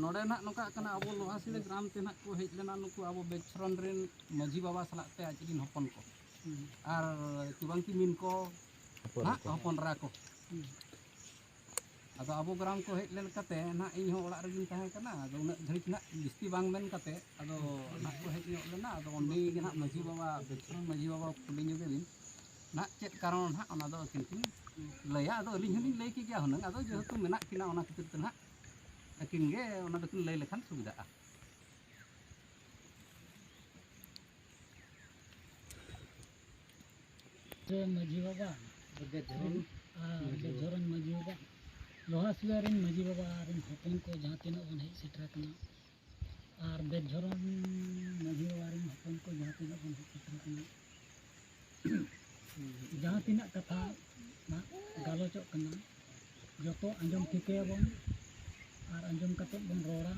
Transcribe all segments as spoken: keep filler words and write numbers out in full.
ᱱᱚᱰᱮ ᱱᱟᱦᱟᱜ ᱱᱚᱝᱠᱟᱜ ᱠᱟᱱᱟ, ᱟᱵᱚ ᱞᱳᱦᱟᱥᱤᱲᱟᱹ ᱜᱨᱟᱢ ᱛᱮ ᱱᱟᱦᱟᱜ ᱠᱚ ᱦᱮᱡ ᱞᱮᱱᱟ ᱱᱩᱠᱩ ᱟᱵᱚ ᱵᱮᱪᱷᱚᱨᱚᱱ ᱨᱮᱱ ᱢᱟᱹᱡᱷᱤ ᱵᱟᱵᱟ ᱥᱟᱞᱟᱜ ᱛᱮ ᱟᱡ ᱨᱮᱱ ᱦᱚᱯᱚᱱ ᱠᱚ᱾ ᱟᱨ ᱠᱤ ᱵᱟᱝ ᱠᱤ ᱢᱤᱱ ᱠᱚ ᱦᱟᱸᱜ ᱦᱚᱯᱚᱱ ᱮᱨᱟ ᱠᱚ᱾ ᱟᱫᱚ ᱟᱵᱚ ᱜᱨᱟᱢ ᱠᱚ ᱦᱮᱡ ᱞᱮᱱ ᱠᱟᱛᱮ ᱱᱟᱦᱟᱜ ᱤᱧ ᱦᱚᱸ ᱚᱲᱟᱜ ᱨᱮᱜᱤᱧ ᱛᱟᱦᱮᱸ ᱠᱟᱱᱟ᱾ ᱟᱫᱚ ᱩᱱᱟᱹᱜ ᱜᱷᱟᱹᱲᱤᱡ ᱱᱟᱦᱟᱜ ᱡᱟᱹᱥᱛᱤ ᱵᱟᱝ ᱢᱮᱱ ᱠᱟᱛᱮ ᱟᱫᱚ ᱱᱟᱦᱟᱜ ᱠᱚ ᱦᱮᱡ ᱧᱚᱜ ᱞᱮᱱᱟ᱾ ᱟᱫᱚ ᱚᱸᱰᱮ ᱜᱮ ᱱᱟᱦᱟᱜ ᱢᱟᱹᱡᱷᱤ ᱵᱟᱵᱟ, ᱵᱮᱪᱷᱚᱨᱚᱱ ᱢᱟᱹᱡᱷᱤ ᱵᱟᱵᱟ ᱠᱩᱞᱤ ᱧᱚᱜᱮ ᱵᱤᱱ ᱱᱟᱦᱟᱜ ᱪᱮᱫ ᱠᱟᱨᱚᱱ ᱱᱟᱦᱟᱜ ᱚᱱᱟ ᱫᱚ ᱟᱹᱠᱤᱱ ᱠᱤᱱ ᱞᱟᱹᱭᱟ᱾ ᱟᱫᱚ ᱟᱹᱞᱤᱧ ᱦᱚᱸᱞᱤᱧ ᱞᱟᱹᱭ ᱠᱮᱫ ᱜᱮᱭᱟ ᱦᱩᱱᱟᱹᱝ, ᱟᱫᱚ ᱡᱮᱦᱮᱛᱩ ᱢᱮᱱᱟᱜ ᱠᱤᱱᱟ ᱚᱱᱟ ᱠᱷᱟᱹᱛᱤᱨ ᱛᱮ ᱱᱟᱦᱟᱜ ᱟᱹᱠᱤᱱ ᱜᱮ ᱚᱱᱟ ᱫᱚᱠᱤᱱ ᱞᱟᱹᱭ ᱞᱮᱠᱷᱟᱱ ᱥᱩᱵᱤᱫᱷᱟᱜᱼᱟ᱾ ᱨᱮ ᱢᱟᱹᱡᱷᱤ ᱵᱟᱵᱟ ᱟᱨ ᱵᱮᱡᱷᱚᱨᱚᱱ ᱢᱟᱹᱡᱷᱤ ᱵᱟᱵᱟ, ᱞᱳᱦᱟᱥᱤᱲᱟᱹ ᱨᱮᱱ ᱢᱟᱹᱡᱷᱤ ᱵᱟᱵᱟ ᱟᱨ ᱨᱮᱱ ᱦᱚᱯᱚᱱ ᱠᱚ ᱡᱟᱦᱟᱸ ᱛᱤᱱᱟᱹᱜ ᱵᱚᱱ ᱦᱮᱡ ᱥᱮᱴᱮᱨ ᱟᱠᱟᱱᱟ, ᱟᱨ ᱵᱮᱡᱷᱚᱨᱚᱱ ᱢᱟᱹᱡᱷᱤ ᱵᱟᱵᱟ ᱨᱮᱱ ᱦᱚᱯᱚᱱ ᱠᱚ ᱡᱟᱦᱟᱸ ᱛᱤᱱᱟᱹᱜ ᱵᱚᱱ ᱦᱮᱡ ᱥᱮᱴᱮᱨ ᱟᱠᱟᱱᱟ, ᱡᱟᱦᱟᱸ ᱛᱤᱱᱟᱹᱜ ᱠᱟᱛᱷᱟ ᱱᱟᱜ ᱜᱟᱞᱚᱪᱚᱜ ᱠᱟᱱᱟ, ᱡᱚᱛᱚ ᱟᱸᱡᱚᱢ ᱴᱷᱤᱠᱟᱹᱭᱟᱵᱚᱱ ᱟᱨ ᱟᱸᱡᱚᱢ ᱠᱟᱛᱮᱫ ᱵᱚᱱ ᱨᱚᱲᱟ᱾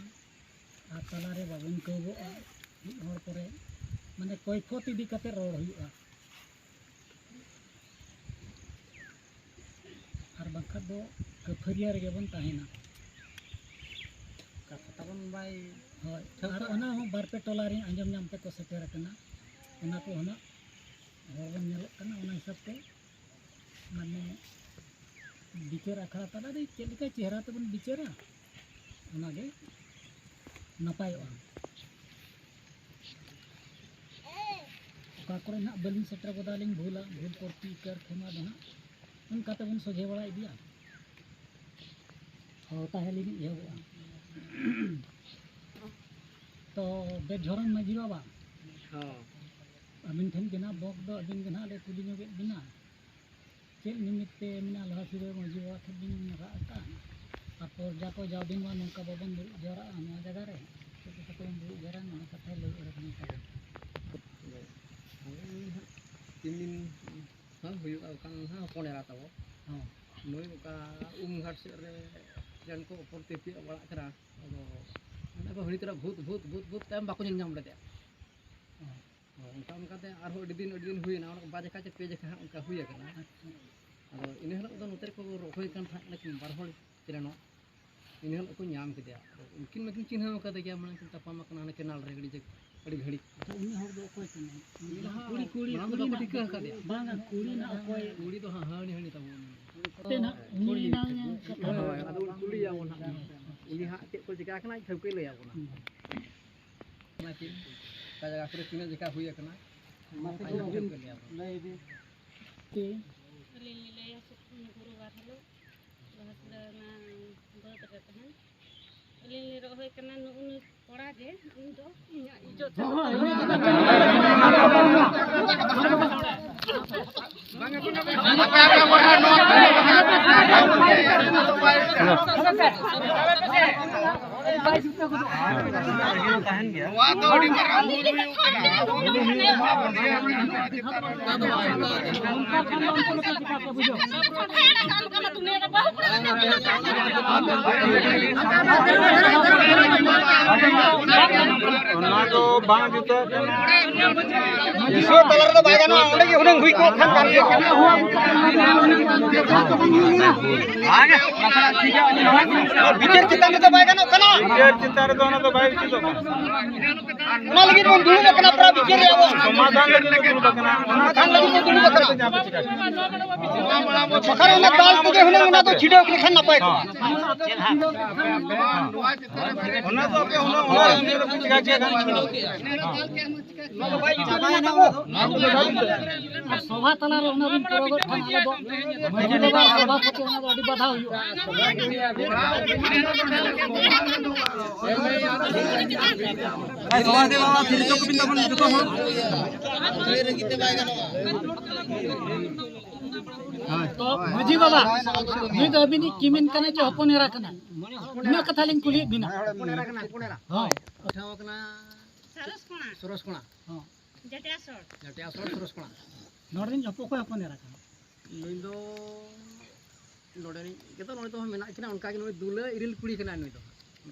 ᱟᱨ ᱛᱟᱞᱟᱨᱮ ᱵᱟᱵᱚᱱ ᱠᱟᱹᱣᱜᱚᱜᱼᱟ᱾ ᱢᱤᱫ ᱦᱚᱲ ᱯᱚᱨᱮ ᱢᱟᱱᱮ ᱠᱚᱭᱯᱷᱚᱛ ᱤᱫᱤ ᱠᱟᱛᱮ ᱨᱚᱲ ᱦᱩᱭᱩᱜᱼᱟ᱾ ᱟᱨ ᱵᱟᱝᱠᱷᱟᱱ ᱫᱚ ᱠᱟᱹᱯᱷᱟᱹᱨᱤᱭᱟᱹ ᱨᱮᱜᱮ ᱵᱚᱱ ᱛᱟᱦᱮᱱᱟ᱾ ᱠᱟᱛᱷᱟ ᱛᱟᱵᱚᱱ ᱵᱟᱭ ᱦᱳᱭ, ᱟᱨ ᱚᱱᱟ ᱦᱚᱸ ᱵᱟᱨ ᱯᱮ ᱴᱚᱞᱟ ᱨᱮᱱ ᱟᱸᱡᱚᱢ ᱧᱟᱢ ᱛᱮᱠᱚ ᱥᱮᱴᱮᱨ ᱟᱠᱟᱱᱟ᱾ ᱚᱱᱟ ᱠᱚ ᱦᱚᱸ ᱱᱟᱜ ᱦᱚᱲ ᱵᱚᱱ ᱧᱮᱞᱚᱜ ᱠᱟᱱᱟ, ᱚᱱᱟ ᱦᱤᱥᱟᱹᱵ ᱛᱮ ᱢᱟᱱᱮ ᱵᱤᱪᱟᱹᱨ ᱟᱠᱷᱲᱟ ᱛᱟᱞᱟᱨᱮ ᱪᱮᱫ ᱞᱮᱠᱟ ᱪᱮᱦᱨᱟ ᱛᱮᱵᱚᱱ ᱵᱤᱪᱟᱹᱨᱟ, ᱚᱱᱟᱜᱮ ᱱᱟᱯᱟᱭᱚᱜᱼᱟ᱾ ᱚᱠᱟ ᱠᱚᱨᱮ ᱱᱟᱜ ᱵᱟᱹᱞᱤᱧ ᱥᱮᱴᱮᱨ ᱜᱚᱫᱟ, ᱞᱤᱧ ᱵᱷᱩᱞᱟ, ᱵᱷᱩᱞ ᱠᱚᱨᱛᱤ ᱠᱟᱨ ᱠᱷᱮᱢᱟ ᱫᱚ ᱦᱟᱸᱜ ᱚᱱᱠᱟ ᱛᱮᱵᱚᱱ ᱥᱚᱡᱷᱮ ᱵᱟᱲᱟ ᱤᱫᱤᱭᱟ᱾ ᱦᱚᱸ, ᱛᱟᱦᱚᱞᱮ ᱞᱤᱧ ᱮᱦᱚᱵᱚᱜᱼᱟ᱾ ᱛᱚ, ᱵᱮᱡᱷᱚᱨᱚᱱ ᱢᱟᱹᱡᱷᱤ ᱵᱟᱵᱟ, ᱦᱚᱸ᱾ ᱟᱹᱵᱤᱱ ᱴᱷᱮᱱ ᱜᱮ ᱱᱟᱜ ᱵᱚᱠ ᱫᱚ ᱟᱹᱵᱤᱱ ᱜᱮ ᱱᱟᱜ ᱞᱮ ᱠᱩᱞᱤ ᱧᱚᱜᱮᱫ ᱵᱤᱱᱟ᱾ ᱪᱮᱫ ᱱᱤᱢᱤᱛ ᱛᱮ ᱢᱮᱱᱟᱜ ᱞᱳᱦᱟᱥᱤᱲᱟᱹ ᱢᱟᱹᱡᱷᱤ ᱵᱟᱵᱟ ᱴᱷᱮᱱ ᱵᱤᱱ ᱨᱟᱜ ᱟᱠᱟᱫᱼᱟ? ᱟᱨ ᱯᱚᱨᱡᱟ ᱠᱚ ᱡᱟᱣ ᱫᱤᱱ ᱢᱟ ᱱᱚᱝᱠᱟ ᱵᱟᱵᱚᱱ ᱫᱩᱲᱩᱵ ᱡᱟᱣᱨᱟᱜᱼᱟ ᱱᱚᱣᱟ ᱡᱟᱭᱜᱟ ᱨᱮ, ᱪᱮᱫ ᱞᱮᱠᱟ ᱛᱮᱵᱚᱱ ᱫᱩᱲᱩᱵ ᱡᱟᱣᱨᱟᱜᱼᱟ, ᱱᱚᱣᱟ ᱠᱟᱛᱷᱟᱭ ᱞᱟᱹᱭ ᱩᱰᱩᱠ ᱟᱠᱟᱱ ᱛᱟᱵᱚᱱᱟ᱾ ᱦᱳᱭ, ᱤᱧ ᱦᱟᱸᱜ ᱛᱤᱱ ᱦᱚᱯᱚᱱ ᱮᱨᱟ ᱛᱟᱵᱚ᱾ ᱦᱚᱸ᱾ ᱱᱩᱭ ᱚᱠᱟ ᱩᱢᱜᱷᱟᱴ ᱥᱮᱫ ᱨᱮ ᱨᱮᱱ ᱠᱚ ᱦᱚᱯᱚᱱ ᱛᱮ ᱛᱤᱭᱳᱜ ᱵᱟᱲᱟᱜ ᱠᱟᱱᱟ᱾ ᱟᱫᱚ ᱢᱮᱱᱫᱟ ᱠᱚ, "ᱦᱟᱹᱲᱤ ᱛᱚᱨᱟ ᱵᱷᱩᱛ, ᱵᱷᱩᱛ, ᱵᱷᱩᱛ, ᱵᱷᱩᱛ", ᱛᱟᱭᱚᱢ ᱵᱟᱠᱚ ᱧᱮᱞ ᱧᱟᱢ ᱞᱮᱫᱮᱭᱟ᱾ ᱦᱚᱸ᱾ ᱦᱳᱭ, ᱚᱱᱠᱟ ᱚᱱᱠᱟᱛᱮ ᱟᱨᱦᱚᱸ ᱟᱹᱰᱤ ᱫᱤᱱ, ᱟᱹᱰᱤ ᱫᱤᱱ ᱦᱩᱭᱮᱱᱟ, ᱚᱱᱟ ᱵᱟᱨ ᱡᱟᱠᱷᱟ ᱪᱮ ᱯᱮ ᱡᱟᱠᱷᱟ ᱦᱟᱸᱜ ᱚᱱᱠᱟ ᱦᱩᱭ ᱟᱠᱟᱱᱟ᱾ ᱟᱪᱪᱷᱟ᱾ ᱟᱫᱚ ᱤᱱᱟᱹ ᱦᱤᱞᱳᱜ ᱫᱚ ᱱᱚᱛᱮ ᱨᱮᱠᱚ ᱨᱚᱦᱚᱭ ᱠᱟᱱ ᱛᱟᱦᱮᱸᱫ, ᱞᱮᱠᱤᱱ ᱵᱟᱨ ᱦᱚᱲ ᱪᱮᱬᱮ ᱱᱚᱣᱟ ᱤᱱᱟᱹ ᱦᱤᱞᱳᱜ ᱠᱚ ᱧᱟᱢ ᱠᱮᱫᱮᱭᱟ᱾ ᱟᱫᱚ ᱩᱱᱠᱤᱱ ᱢᱟᱠᱤᱱ ᱪᱤᱱᱦᱟᱹᱣ ᱟᱠᱟᱫᱮ ᱜᱮᱭᱟ, ᱢᱟᱱᱮ ᱠᱤᱱ ᱛᱟᱯᱟᱢ ᱟᱠᱟᱱᱟ ᱦᱟᱱᱮ ᱠᱮᱱᱟᱞ ᱨᱮ ᱟᱹᱰᱤ ᱡᱟᱹ-, ᱟᱹᱰᱤ ᱜᱷᱟᱹᱲᱤᱡ᱾ ᱟᱫᱚ ᱩᱱᱤ ᱦᱚᱲ ᱫᱚ ᱚᱠᱚᱭ ᱠᱟᱱᱟᱭ? ᱩᱱᱤ ᱫᱚ ᱦᱟᱸᱜ ᱠᱩᱲᱤ, ᱠᱩᱲᱤ, ᱢᱟᱲᱟᱝ ᱫᱚ ᱠᱩᱲᱤ ᱵᱟᱠᱚ ᱱᱟᱜ ᱴᱷᱤᱠᱟᱹ ᱟᱠᱟᱫᱮᱭᱟ᱾ ᱵᱟᱝᱟ, ᱠᱩᱲᱤ ᱱᱟᱜ ᱚᱠᱚᱭ? ᱠᱩᱲᱤ ᱫᱚ ᱦᱟᱸᱜ ᱦᱟᱹᱱᱤ, ᱦᱟᱹᱱᱤ ᱛᱟᱵᱚᱱ᱾ ᱦᱟᱯᱮ ᱱᱟᱜ, ᱩᱱᱤ ᱮᱱᱟᱝ ᱠᱟᱛᱷᱟ᱾ ᱦᱳᱭ, ᱟᱫᱚ ᱵᱚᱱ ᱠᱩᱞᱤᱭᱮᱭᱟ ᱵᱚᱱ ᱦᱟᱸᱜ᱾ ᱩᱱᱤ ᱦᱟᱸᱜ ᱪᱮᱫ ᱠᱚ ᱪᱤᱠᱟ ᱟᱠᱟᱱᱟ, ᱴᱷᱟᱹᱣᱠᱟᱹᱭ ᱞᱟᱹᱭ ᱟᱵᱚᱱᱟ᱾ ᱦᱩᱸ᱾ ᱚᱱᱟ ᱠᱤᱱ ᱚᱠᱟ ᱡᱟᱭᱜᱟ ᱠᱚᱨᱮ ᱛᱤᱱᱟᱹᱜ ᱡᱟᱭᱜᱟ ᱦᱩᱭ ᱟᱠᱟᱱᱟ, ᱢᱟᱥᱮ ᱟᱹᱞᱤᱧ ᱜᱩᱨᱩ ᱴᱷᱟᱹᱣᱠᱟᱹ ᱞᱟᱹᱭ ᱟᱵᱚᱱᱟ᱾ ᱞᱟᱹᱭ ᱵᱤᱱ᱾ ᱟᱹᱞᱤᱧ ᱞᱤᱧ ᱞᱟᱹᱭᱟ, ᱥᱩᱠᱨᱤ ᱜᱩᱨᱩᱵᱟᱨ ᱦᱤᱞᱳᱜ ᱵᱟᱦᱟ ᱥᱤᱲᱟᱹ ᱚᱱᱟ ᱵᱟᱹᱫᱽ ᱨᱮ ᱛᱟᱦᱮᱱ᱾ ᱟᱹᱞᱤᱧ ᱞᱤᱧ ᱨᱚᱦᱚᱭ ᱠᱟᱱᱟ, ᱱᱩᱜᱼᱩ ᱱᱩᱭ ᱠᱚᱲᱟ ᱜᱮ, ᱩᱱᱤ ᱫᱚ ᱤᱧᱟᱹᱜ ᱤᱡᱽᱡᱚᱛ ᱪᱟᱵᱟ ᱩᱛᱟᱹᱨ ᱮᱱᱟ᱾ ᱱᱚᱣᱟ ᱫᱚ ᱟᱹᱰᱤ ᱢᱟᱨᱟᱝ ᱵᱷᱩᱞ ᱦᱩᱭᱩᱜ ᱠᱟᱱᱟ᱾ ᱚᱱᱟ ᱫᱚ ᱵᱟᱝ ᱡᱩᱛᱟᱹᱜ ᱠᱟᱱᱟ᱾ ᱫᱤᱥᱚᱢ ᱛᱟᱞᱟ ᱨᱮᱫᱚ ᱵᱟᱭ ᱜᱟᱱᱚᱜᱼᱟ, ᱚᱸᱰᱮ ᱜᱮ ᱦᱩᱱᱟᱹᱝ ᱦᱩᱭ ᱠᱚᱜ ᱠᱷᱟᱱ ᱜᱟᱱ ᱠᱚᱜᱼᱟ᱾ ᱵᱤᱪᱟᱹᱨ ᱪᱮᱛᱟᱱ ᱨᱮᱫᱚ ᱵᱟᱭ ᱜᱟᱱᱚᱜ ᱠᱟᱱᱟ᱾ ᱵᱤᱪᱟᱹᱨ ᱪᱮᱛᱟᱱ ᱨᱮᱫᱚ ᱚᱱᱟ ᱫᱚ ᱵᱟᱭ ᱩᱪᱤᱛᱚᱜ ᱠᱟᱱᱟ᱾ ᱚᱱᱟ ᱞᱟᱹᱜᱤᱫ ᱵᱚᱱ ᱫᱩᱲᱩᱵ ᱟᱠᱟᱱᱟ, ᱯᱨᱟᱭ ᱵᱤᱪᱟᱹᱨ ᱨᱮᱭᱟᱜ ᱵᱚᱱ ᱥᱚᱢᱟᱫᱷᱟᱱ ᱞᱟᱹᱜᱤᱫ ᱵᱚᱱ ᱫᱩᱲᱩᱵ ᱟᱠᱟᱱᱟ᱾ ᱥᱚᱢᱟᱫᱷᱟᱱ ᱞᱟᱹᱜᱤᱫ ᱵᱚᱱ ᱫᱩᱲᱩᱵ ᱟᱠᱟᱱᱟ᱾ ᱵᱟᱠᱷᱟᱱ ᱚᱱᱟ ᱫᱟᱞ ᱛᱮᱜᱮ ᱦᱩᱱᱟᱹᱝ ᱚᱱᱟ ᱫᱚ ᱪᱷᱤᱰᱟᱹᱣ ᱞᱮᱠᱷᱟᱱ ᱱᱟᱯᱟᱭ ᱠᱚᱜᱼᱟ᱾ ᱚᱱᱟ ᱫᱚ ᱟᱯᱮ ᱦᱩᱱᱟᱹᱝ ᱚᱱᱟ ᱤᱭᱟᱹ ᱨᱮᱯᱮ ᱪᱤᱠᱟ ᱠᱮᱫᱟ? ᱟᱨ ᱥᱚᱵᱷᱟ ᱛᱟᱞᱟᱨᱮ ᱚᱱᱟ ᱵᱤᱱ ᱯᱩᱨᱟᱹᱣ ᱜᱚᱫ ᱠᱷᱟᱱ ᱟᱞᱮ ᱫᱚ ᱢᱟᱹᱡᱷᱤ ᱵᱟᱵᱟ ᱟᱨ ᱥᱚᱵᱷᱟᱯᱚᱛᱤ ᱚᱱᱟ ᱫᱚ ᱟᱹᱰᱤ ᱵᱟᱫᱷᱟ ᱦᱩᱭᱩᱜᱼᱟ᱾ ᱟᱨ ᱥᱚᱵᱷᱟ ᱫᱮᱵᱟ ᱵᱟᱵᱟ ᱛᱤᱨᱡᱚᱠ ᱵᱤᱱ ᱛᱟᱵᱚᱱ ᱡᱚᱛᱚ ᱦᱚᱲ᱾ ᱛᱚ ᱢᱟᱹᱡᱷᱤ ᱵᱟᱵᱟ, ᱱᱩᱭ ᱫᱚ ᱟᱹᱵᱤᱱᱤᱡ ᱠᱤᱢᱤᱱ ᱠᱟᱱᱟᱭ ᱪᱮ ᱦᱚᱯᱚᱱ ᱮᱨᱟ ᱠᱟᱱᱟᱭ? ᱤᱱᱟᱹ ᱠᱟᱛᱷᱟ ᱞᱤᱧ ᱠᱩᱞᱤᱭᱮᱫ ᱵᱤᱱᱟ᱾ ᱦᱚᱯᱚᱱ ᱮᱨᱟ ᱠᱟᱱᱟ, ᱦᱚᱯᱚᱱ ᱮᱨᱟ᱾ ᱦᱳᱭ᱾ ᱴᱷᱟᱶ ᱠᱟᱱᱟ ᱥᱚᱨᱚᱥ ᱠᱚᱲᱟ᱾ ᱥᱚᱨᱚᱥ ᱠᱚᱲᱟ᱾ ᱦᱚᱸ᱾ ᱡᱟᱴᱤᱭᱟ ᱥᱚᱲ᱾ ᱡᱟᱴᱤᱭᱟ ᱥᱚᱲ, ᱥᱚᱨᱚᱥ ᱠᱚᱲᱟ᱾ ᱱᱚᱰᱮ ᱨᱮᱱ ᱦᱚᱯᱚᱱ, ᱚᱠᱚᱭ ᱦᱚᱯᱚᱱ ᱮᱨᱟ ᱠᱟᱱᱟ? ᱱᱩᱭ ᱫᱚ ᱱᱚᱰᱮ ᱨᱤᱱᱤᱡ ᱜᱮᱛᱚ, ᱱᱚᱰᱮ ᱫᱚ ᱢᱮᱱᱟᱜ ᱠᱤᱱᱟ, ᱚᱱᱠᱟ ᱜᱮ ᱱᱩᱭ ᱫᱩᱞᱟᱹ ᱤᱨᱤᱞ ᱠᱩᱲᱤ ᱠᱟᱱᱟᱭ ᱱᱩᱭ ᱫᱚ᱾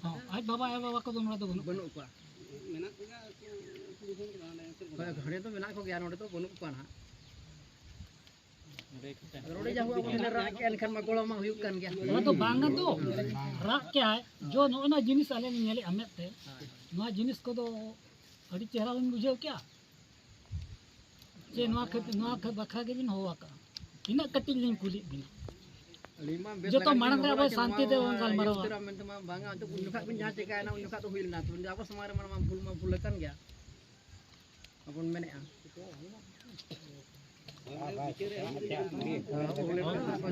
ᱦᱚᱸ, ᱟᱡ ᱵᱟᱵᱟ ᱟᱭᱳ ᱵᱟᱵᱟ ᱠᱚᱫᱚ ᱱᱚᱰᱮ ᱫᱚ ᱵᱟᱹᱱᱩᱜ ᱠᱚᱣᱟ᱾ ᱵᱟᱹᱱᱩᱜ ᱠᱚᱣᱟ᱾ ᱢᱮᱱᱟᱜ ᱠᱚᱜᱮᱭᱟ, ᱠᱩᱲᱤ ᱦᱚᱯᱚᱱ ᱠᱚᱫᱚ ᱦᱟᱸᱰᱮ ᱥᱮᱫ ᱠᱚ ᱦᱳᱭ, ᱦᱟᱸᱰᱮ ᱫᱚ ᱢᱮᱱᱟᱜ ᱠᱚᱜᱮᱭᱟ, ᱱᱚᱰᱮ ᱫᱚ ᱵᱟᱹᱱᱩᱜ ᱠᱚᱣᱟ ᱱᱟᱦᱟᱜ᱾ ᱟᱫᱚ ᱱᱚᱰᱮ ᱡᱟ ᱦᱩᱭᱩᱜᱼᱟ, ᱵᱚᱱ ᱨᱟᱜ ᱠᱮᱜᱼᱟ, ᱮᱱᱠᱷᱟᱱ ᱢᱟ ᱜᱚᱲᱚ ᱢᱟ ᱦᱩᱭᱩᱜ ᱠᱟᱱ ᱜᱮᱭᱟ᱾ ᱚᱱᱟ ᱫᱚ ᱵᱟᱝᱟ ᱛᱚ, ᱨᱟᱜ ᱠᱮᱜᱼᱟᱭ, ᱡᱚ ᱱᱚᱜᱼᱚ ᱱᱚᱣᱟ ᱡᱤᱱᱤᱥ ᱟᱞᱮ ᱞᱮ ᱧᱮᱞᱮᱜᱼᱟ ᱢᱮᱫ ᱛᱮ, ᱱᱚᱣᱟ ᱡᱤᱱᱤᱥ ᱠᱚᱫᱚ ᱟᱹᱰᱤ ᱪᱮᱦᱨᱟ ᱵᱤᱱ ᱵᱩᱡᱷᱟᱹᱣ ᱠᱮᱜᱼᱟ᱾ ᱪᱮ ᱱᱚᱣᱟ ᱠᱷᱟᱹᱛᱤᱨ, ᱱᱚᱣᱟ ᱠᱷᱟᱹ-, ᱵᱟᱠᱷᱨᱟ ᱜᱮᱵᱤᱱ ᱦᱚᱦᱚ ᱟᱠᱟᱜᱼᱟ? ᱛᱤᱱᱟᱹᱜ ᱠᱟᱹᱴᱤᱡ ᱞᱤᱧ ᱠᱩᱞᱤᱭᱮᱫ ᱵᱤᱱᱟ᱾ ᱟᱹᱞᱤᱧ ᱢᱟ ᱵᱮᱥ ᱡᱚᱛᱚ ᱞᱮᱠᱟ ᱢᱟᱲᱟᱝ ᱜᱮᱞᱤᱧ ᱨᱮ ᱟᱵᱚ ᱵᱟᱲᱟᱭᱟ ᱡᱮ ᱥᱟᱱᱛᱤ ᱱᱚᱣᱟ ᱛᱮᱵᱚᱱ ᱜᱟᱞᱢᱟᱨᱟᱣᱟ᱾ ᱤᱭᱟᱹ ᱩᱛᱟᱹᱨᱟ ᱢᱮᱱᱛᱮ ᱢᱟ ᱵᱟᱝᱟ, ᱟᱫᱚ ᱩᱱ ᱡᱚᱠᱷᱟᱜ ᱵᱤᱱ ᱡᱟᱦᱟᱸ ᱪᱤᱠᱟᱹᱭᱮᱱᱟ, ᱩᱱ ᱡᱚᱠᱷᱟᱜ ᱫᱚ ᱦᱩᱭ ᱞᱮᱱᱟ, ᱛᱚ ᱩᱱ ᱡᱚᱠᱷᱟᱜ ᱟᱵᱚ ᱥᱚᱢᱟᱡᱽ ᱨᱮ ᱢᱟ ᱵᱷᱩᱞ ᱢᱟ ᱵᱷᱩᱞ ᱟᱠᱟᱱ ᱜᱮᱭᱟ᱾ ᱵᱚᱱ ᱢᱮᱱᱮᱫᱼᱟ᱾